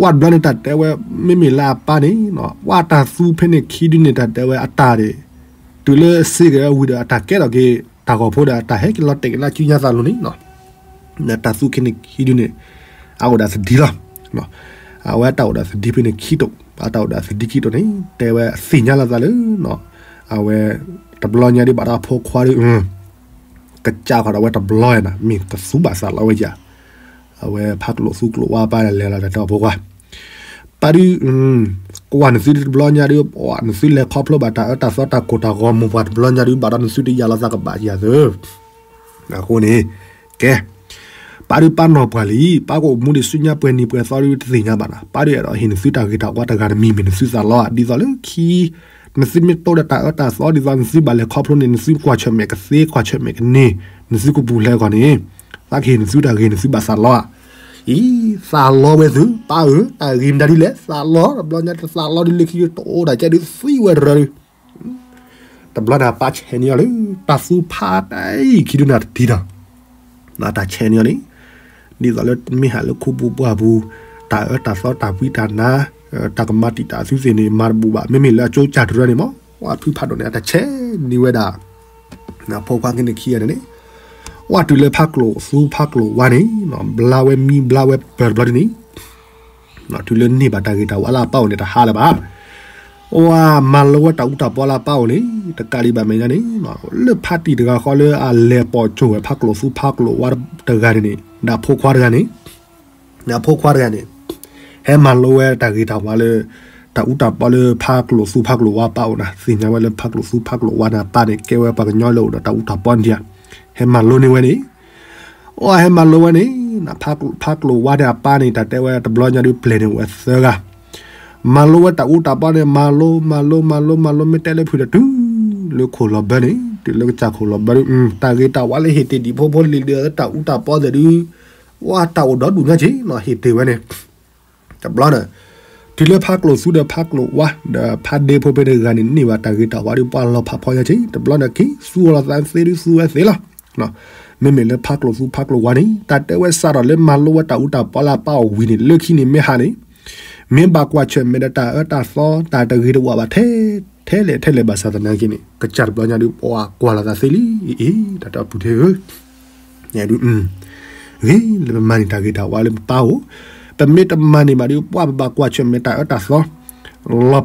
ဝဲတဘျီန့ၣ် တၢ်တဲဝဲ မ့မ့ၢ်လၢအပၢ်န့ၣ် ဝဲတၢ်သူဖဲန့ၣ်ခံဒုးန့ၣ် တၢ်တဲဝဲအတၢ်ဒီး တုၤလၢစ့ၢ်ကီးဝံၤဒီး အတၢ်ကဲထီၣ်က့ၤ တၢ်ဂီၤဖိဒီး အတၢ်ဟဲက့ၤလီၤတဲာ်က့ၤလၢစုညါသးလိၤန့ၣ် တၢ်သူခံန့ၣ်ခံဒုးန့ၣ် အအိၣ်ဒီးသဒံလီၤ. အဝဲတၢ်အိၣ်ဒီးသဒံဖဲန့ၣ်ခံတိာ်, အတၢ်အိၣ်ဒီးသဒံခံတိာ်န့ၣ် တဲဝဲသ့ၣ်ညါလီၤသးလၢ အဝဲ တဘျီညါဒ်ဘၣ်တၢ်ဖိခွါဒီး ကစၢ်ဃီဒီးဝဲတဘျီနီၤ မ့ၢ်တသူဘၣ်သးလီဝဲယၤ, အဝဲဖးကျိာ်သူကျိာ်ဝါပၢ်လဲၤလီၤတၢ်တဲအီၤဖိခွါ, ပၢ်ဒုး ကွၢ်နသုတဘျီညါဒုးပှၤနသုလဲၤခီဖျိဘၣ်တၢ်အၢတၢ်သီတၢ်ကိၢ်တၢ်ဂီၤမိၢ်ပှၢ်တဘျီညါဒုး ဘၣ်ဒီးနသုတယာ်လီၤသးကဘၣ်ယၤသၢ အဃိန့ၣ် ကဲ, ပၢ်ဒုးပၢ်နီၢ်ပှၢ်လံ, ပၢ်ကအိၣ်မူဒံးဆူညါပှဲၤနံၤပှဲၤသီဒုးတသ့ၣ်ညါဘၣ်နီၤ, ပၢ်ဒုးအဲၣ်ဒိးဟ့ၣ်နသုတၢ်ဂ့ၤတၢ်ဝါတဂၤတမံၤမ့ၢ်နသုသးလီဧါ, ဒ်သိးလၢခံ နသုမ့ၢ်တိဒီးတၢ်အၢတၢ်သီဒ်သိးနသုဘၣ်လဲၤခီဖျိန့ၣ် နသုကွၢ်ဆၢၣ်မဲာ်ကသ့ ကွၢ်ဆၢၣ်မဲာ်ကန့ၢ် နသုကပူၤဖျဲးအဂီၢ်န့ၣ်, သးကဟ့ၣ်နသုတၢ်ဂ့ၤနသုဘၣ်သးလီဧါ, အံၤ သးလီဝဲသု ပၢ်ဧၢ, တၢ်ဂ့ၤမတၤဒ်လဲၣ် သးလီ, တဘျီညါတသးလီဒုးလၢခံ တအိၣ်ဒၣ်ကဲဒုးသံဝဲတရၢဒုး တဘျီန့ၣ် ပၢ်ဆဲးန့ၢ်အီၤလၢ တၢ်သူဖးတၢ်အံၤခံဒုနၢ်တထံၣ်ဒီး တၢ်ဆဲးန့ၢ်အီၤန့ၣ် ဒ်သိးလၢမ့ၢ်ဟးလၢခူပူၤပှၢ်ပူၤ တၢ်အၢတၢ်သီတၢ်ဖှံတၢ်နါ တၢ်ကမၤတံာ်တာ်အသုသ့ၣ်န့ၣ် မၤတဘူၣ်ဘၣ် မ့မ့ၢ်လၢအကၠိကၢ်တရၢန့ၣ်မး ပှၤဖုဖးဒိၣ်န့ၣ် အတၢ်ဆဲးန့ၢ်ဝဲဒၣ် ဖိခွါကန့ၣ်ခံဂၤန့ၣ်န့ၣ် ဝဲတုၤလၢဖးကျိာ်သူဖးကျိာ်ဝါန့ၣ် ဘျါဝဲမံဘျါဝဲပၢၤတဘျီဒ်န့ၣ် တုၤလၢန့ၢ်ဘၣ်တၢ်ဂ့ၤတၢ်ဝါလၢအပၢ်အိၣ်န့ၣ် တဟါလၢၤဘၣ်. အိၣ်မၤလိဝဲတၢ်အူတၢ်ပီလၢအပၢ်အိၣ်န့ၣ် တကးဒံးဘၣ်မဲာ်ညါန့ၣ် လၢဖါတံၢ်တဂၤဃီလၢအလဲၤပိာ်ကၠိဝဲဖးကျိာ်သူဖးကျိာ်ဝါတဂၤန့ၣ်န့ၣ် ဒီးဖိခွါတဂၤန့ၣ် ဒီးဖိခွါတဂၤန့ၣ် ဟဲမၤလိဝဲတၢ်ဂ့ၤတၢ်ဝါလၢ တၢ်အူတၢ်ပီလၢဖးကျိာ်သူဖးကျိာ်ဝါပၢ်အိၣ်န့ၣ် သ့ၣ်ညါဝဲလၢဖးကျိာ်သူဖးကျိာ်ဝါန့ၣ် အပၢ်န့ၣ် ကဲဝဲပှၤကညီလၢအိၣ်ဒီးတၢ်အူတၢ်ပီန့ၣ် ဟဲမၤလိန့ၢ်ဝဲန့ၣ် အိၣ်ဟဲမၤလိဝဲန့ၣ် ဖးကျိာ်ဝါန့ၣ်အပၢ်န့ၣ် တၢ်တဲဝဲတဘျီညါဒုးပျဲၢ်န့ၣ်အိၣ်ဝဲသၢဂၤ မၤလိဝဲတၢ်အူတၢ်ပီန့ၣ် မၤလိ မၤလိ မၤလိ မၤလိ မ့ၢ်တဲလၢဖုးဒီးတုၤလၢခိၣ်လီၤဘၢန့ၣ် တုၤလၢကစၢ်ခိၣ်လီၤဘၢဒုး တၢ်ဂ့ၤတၢ်ဝါလၢဟ့ၣ်တ့ၢ်ဒံးဖိဖိလံၤလံၤလၢတၢ်အူတၢ်ပီသ့ၣ်ဒုး ဝဲတၢ်အိၣ်ဒီဒူၣ်ညါက့ၤနီၤ ဟ့ၣ်တ့ၢ်ဝဲန့ၣ် တဘျီန့ၣ် တုၤလၢဖးကျိာ်သူဒီးဖးကျိာ်ဝါ ဒီးဖးဒ့ဖိဖဲတဂၤန့ၣ် န့ၢ်ဘၣ်တၢ်ဂ့ၤတၢ်ဝါဒုး ပှၤလီၤဖးဖီညါက့ၤ တဘျီန့ၣ်က့ၤ သူအီၤလီၤသးသ့ဒုးသူဝဲသ့လီၤ. မ့မ့ၢ်လၢဖးကျိာ်သူဖးကျိာ်ဝါန့ၣ် တၢ်တဲဝဲစးထီၣ်လၢမၤလိဝဲတၢ်အူတၢ်ပီလၢအပၢ်အိၣ်ဝံၤန့ၣ် လၢခံန့ၣ်မ့ၢ်ဟါန့ၣ် မ့ၢ်ဘၣ်ကွၢ်ဆၢၣ်မဲာ်ဒီးတၢ်အၢတၢ်သီ တၢ်တဂ့ၤတဝါဘၣ်ထဲ ထဲလဲၣ်ထဲလဲၣ်ဘၣ်ဆၣ်သနာ်က့န့ၣ် ကစၢ်တဘျီညါဒုး ပှၤကွၢ်လီၤသးသ့လံ အံၤ တၢ်တၢ်ပူၤထဲဧၢ ဒုး ဂ့ၤလၢပမၤန့ၢ်တၢ်ဂ့ၤတၢ်ဝါလၢပပၢ်အိၣ်, ပမ့ၢ်တမၤန့ၢ်ဘၣ်ဒုး ပှၤပဘၣ်ကွၢ်ဆၢၣ်မဲာ်တၢ်အၢတၢ်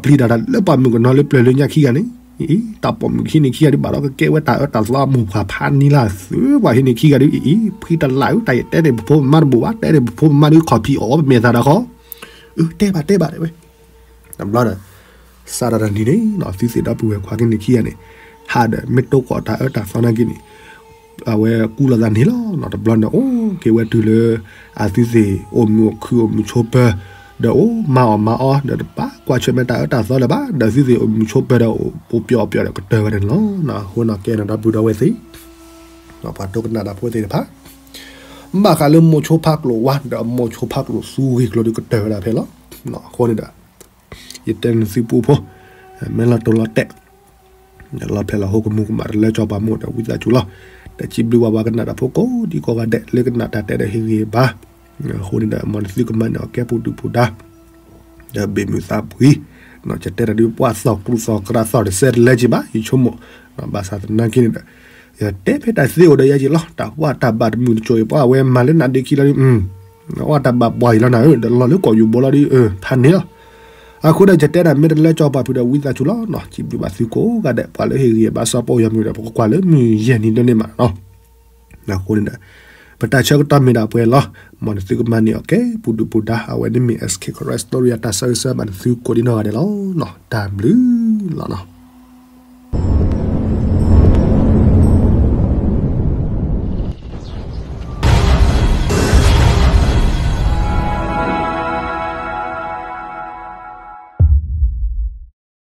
သီ လီၤပျံၤတၢ်လၢပှၤမုၣ်ကနီၤလၢပျၢၤလၢညါခံဂၤန့ၣ်, တၢ်ပိာ်မုၣ်ခံန့ၣ်ခံဂၤဒုး ဘၣ်ဒီးကကဲဝဲတၢ်အၢတၢ်သီအမိၢ်ပှၢ်ဖးန့ၢ်လၢ်သု ပှၤဟံးန့ၣ်ခံဂၤဒုး အံၤ ဖှံတလၢ်ဧၢ တၢ်ယတဲန့ၣ်ပဖိပမါတဘူၣ်ဘၣ် တဲန့ၣ်ပဖိပမါဒုး ခီၣ်ဖံးအီၣ်အီၤ ပမဲာ်သးဒီးဃီ အၢ တဲဘၣ်တဲဘၣ်တဲဝဲ တဘျီဒီး စးထီၣ်တနံၤန့ၣ် သုသ့ၣ်ဒီပုၢ်ဝဲၢ်ခွါကန့ၣ်ခံဂၤန့ၣ် ဟးဒီးမ့ၢ်တိၢ်ကီၢ်တၢ်အၢတၢ်သီနာ်က့န့ၣ် အဝဲကူလီၤသးန့ၣ်လီၤ. တဘျီန့ၣ် အိၣ်က့ၤဝဲတုၤလၢ အသုသ့ၣ်အိၣ်မုာ်အိၣ်ခုၣ်အိၣ်မုာ်ဆိးပၢၤ ဒီးအိၣ်မၤအီၣ်မၤအီဒီးတဘၣ်ကွၢ်ဆၢၣ်မဲာ်တၢ်အၢတၢ်သီလၢၤဘၣ် ဒီးသုသ့ၣ်အိၣ်မုာ်ဆိးပၢၤဒီးအိၣ်ပျီၣ်ပျီၣ်ဒီးကတၢၢ်ဝဲန့ၣ်လီၤ. အဃိန့ၣ်ကဲန့ၣ်ဒီပုၢ်ဒီဝဲၢ်သ့ၣ် ပှၤဒိကနၣ်တၢ်ဖိသ့ၣ်တဖၣ် ဘၣ်ဃးလၢမိၢ်ဆိဖးကျိာ်ဝါ ဒီးမိၢ်ဆိဖးကျိာ်သူဂ့ၢ်ကျိၤဒုးကတၢၢ်ဝဲဒၣ်ဖဲလီၤ. အဃိန့ၣ်ဒီး ယတဲနသုပူဖိ မ့ၢ်လီၤတိၢ်လီၤတဲာ် လီၤဖျဲၣ်လီၤဟိကမူၤကမၣ်တလၢကၠီၤပၤမိၢ်ဒီးဝံသးစူၤလီၤ. ဒီးစံးဘျုးဘၣ်ပှၤကနၣ်တၢ်ဖိကိးဒံကိးဂၤဒဲး လၢကနၣ်တၢ်တဲဒီးဟ့ၣ်ဂံၢ်ဘါ အဃိန့ၣ်ဒီး မ်နသုကမၤန့ၢ်အီၤကဲပူၤဒုၣ်ပူၤဒါ ဒီးဘၣ်မုာ်သးပှံၤ ယတဲတၢ်ဒုးပှၤသီၣ်ကျူသီၣ်ကြးသီၣ်တစဲးတလဲက့ၤဘၣ် ယဆိကမိၣ် ဘၣ်ဆၣ်သနာ်က့န့ၣ်ဒီး ယတဲဖဲတၢ်သ့အိၣ်ဒီးယဲက့ၤလီၤ တၢ်ဝၣ်တၢ်ဘၣ်တမုာ်တစိၤအံၤ ပှၤအဝဲမၤလၢနၤဒ့ခံလီၤဒုး အဝဲတၢ်ဘၣ်ပှၤအံၤလီၤနၤဧၢ ဒီးလီၤလၢကီၢ်ယူၤဘိလီၤဒုး ဖးန့ၣ်လီၤ. အဃိဒီးယတဲဒၣ်မ့ၢ်တလၢကၠီၤပၤဖုးဒီး ဝံသးစူၤလီၤနီၤ စံးဘျုးဘၣ်သုကိးဂၤဒဲး ပှၤလၢဟ့ၣ်ဂံၢ်ဘါစီၤပီၢ်ယွၤမုၢ်ဒီး ပကကွၢ်လၢမုၢ်ယဲၢ်နံၤဒိးန့ၢ်မးနီၤ. အဃိန့ၣ်ဒီး ပတၢ်ဆၢကတီၢ်မ့ၢ်ဒၣ်ပှဲၤလီၤ မ်နသုကမၤန့ၢ်အီၤကဲပူၤဒုၣ်ပူၤဒါ အဝဲန့ၣ်မ့ၢ် S K Karen Story အတၢ်ဆၢဂ့ၤဆၢဝါဘၣ်နသုကိးဒံနီၢ်ဂၤဒဲးလီၤ. တၢ်ဘျုးလီၤနီၤ.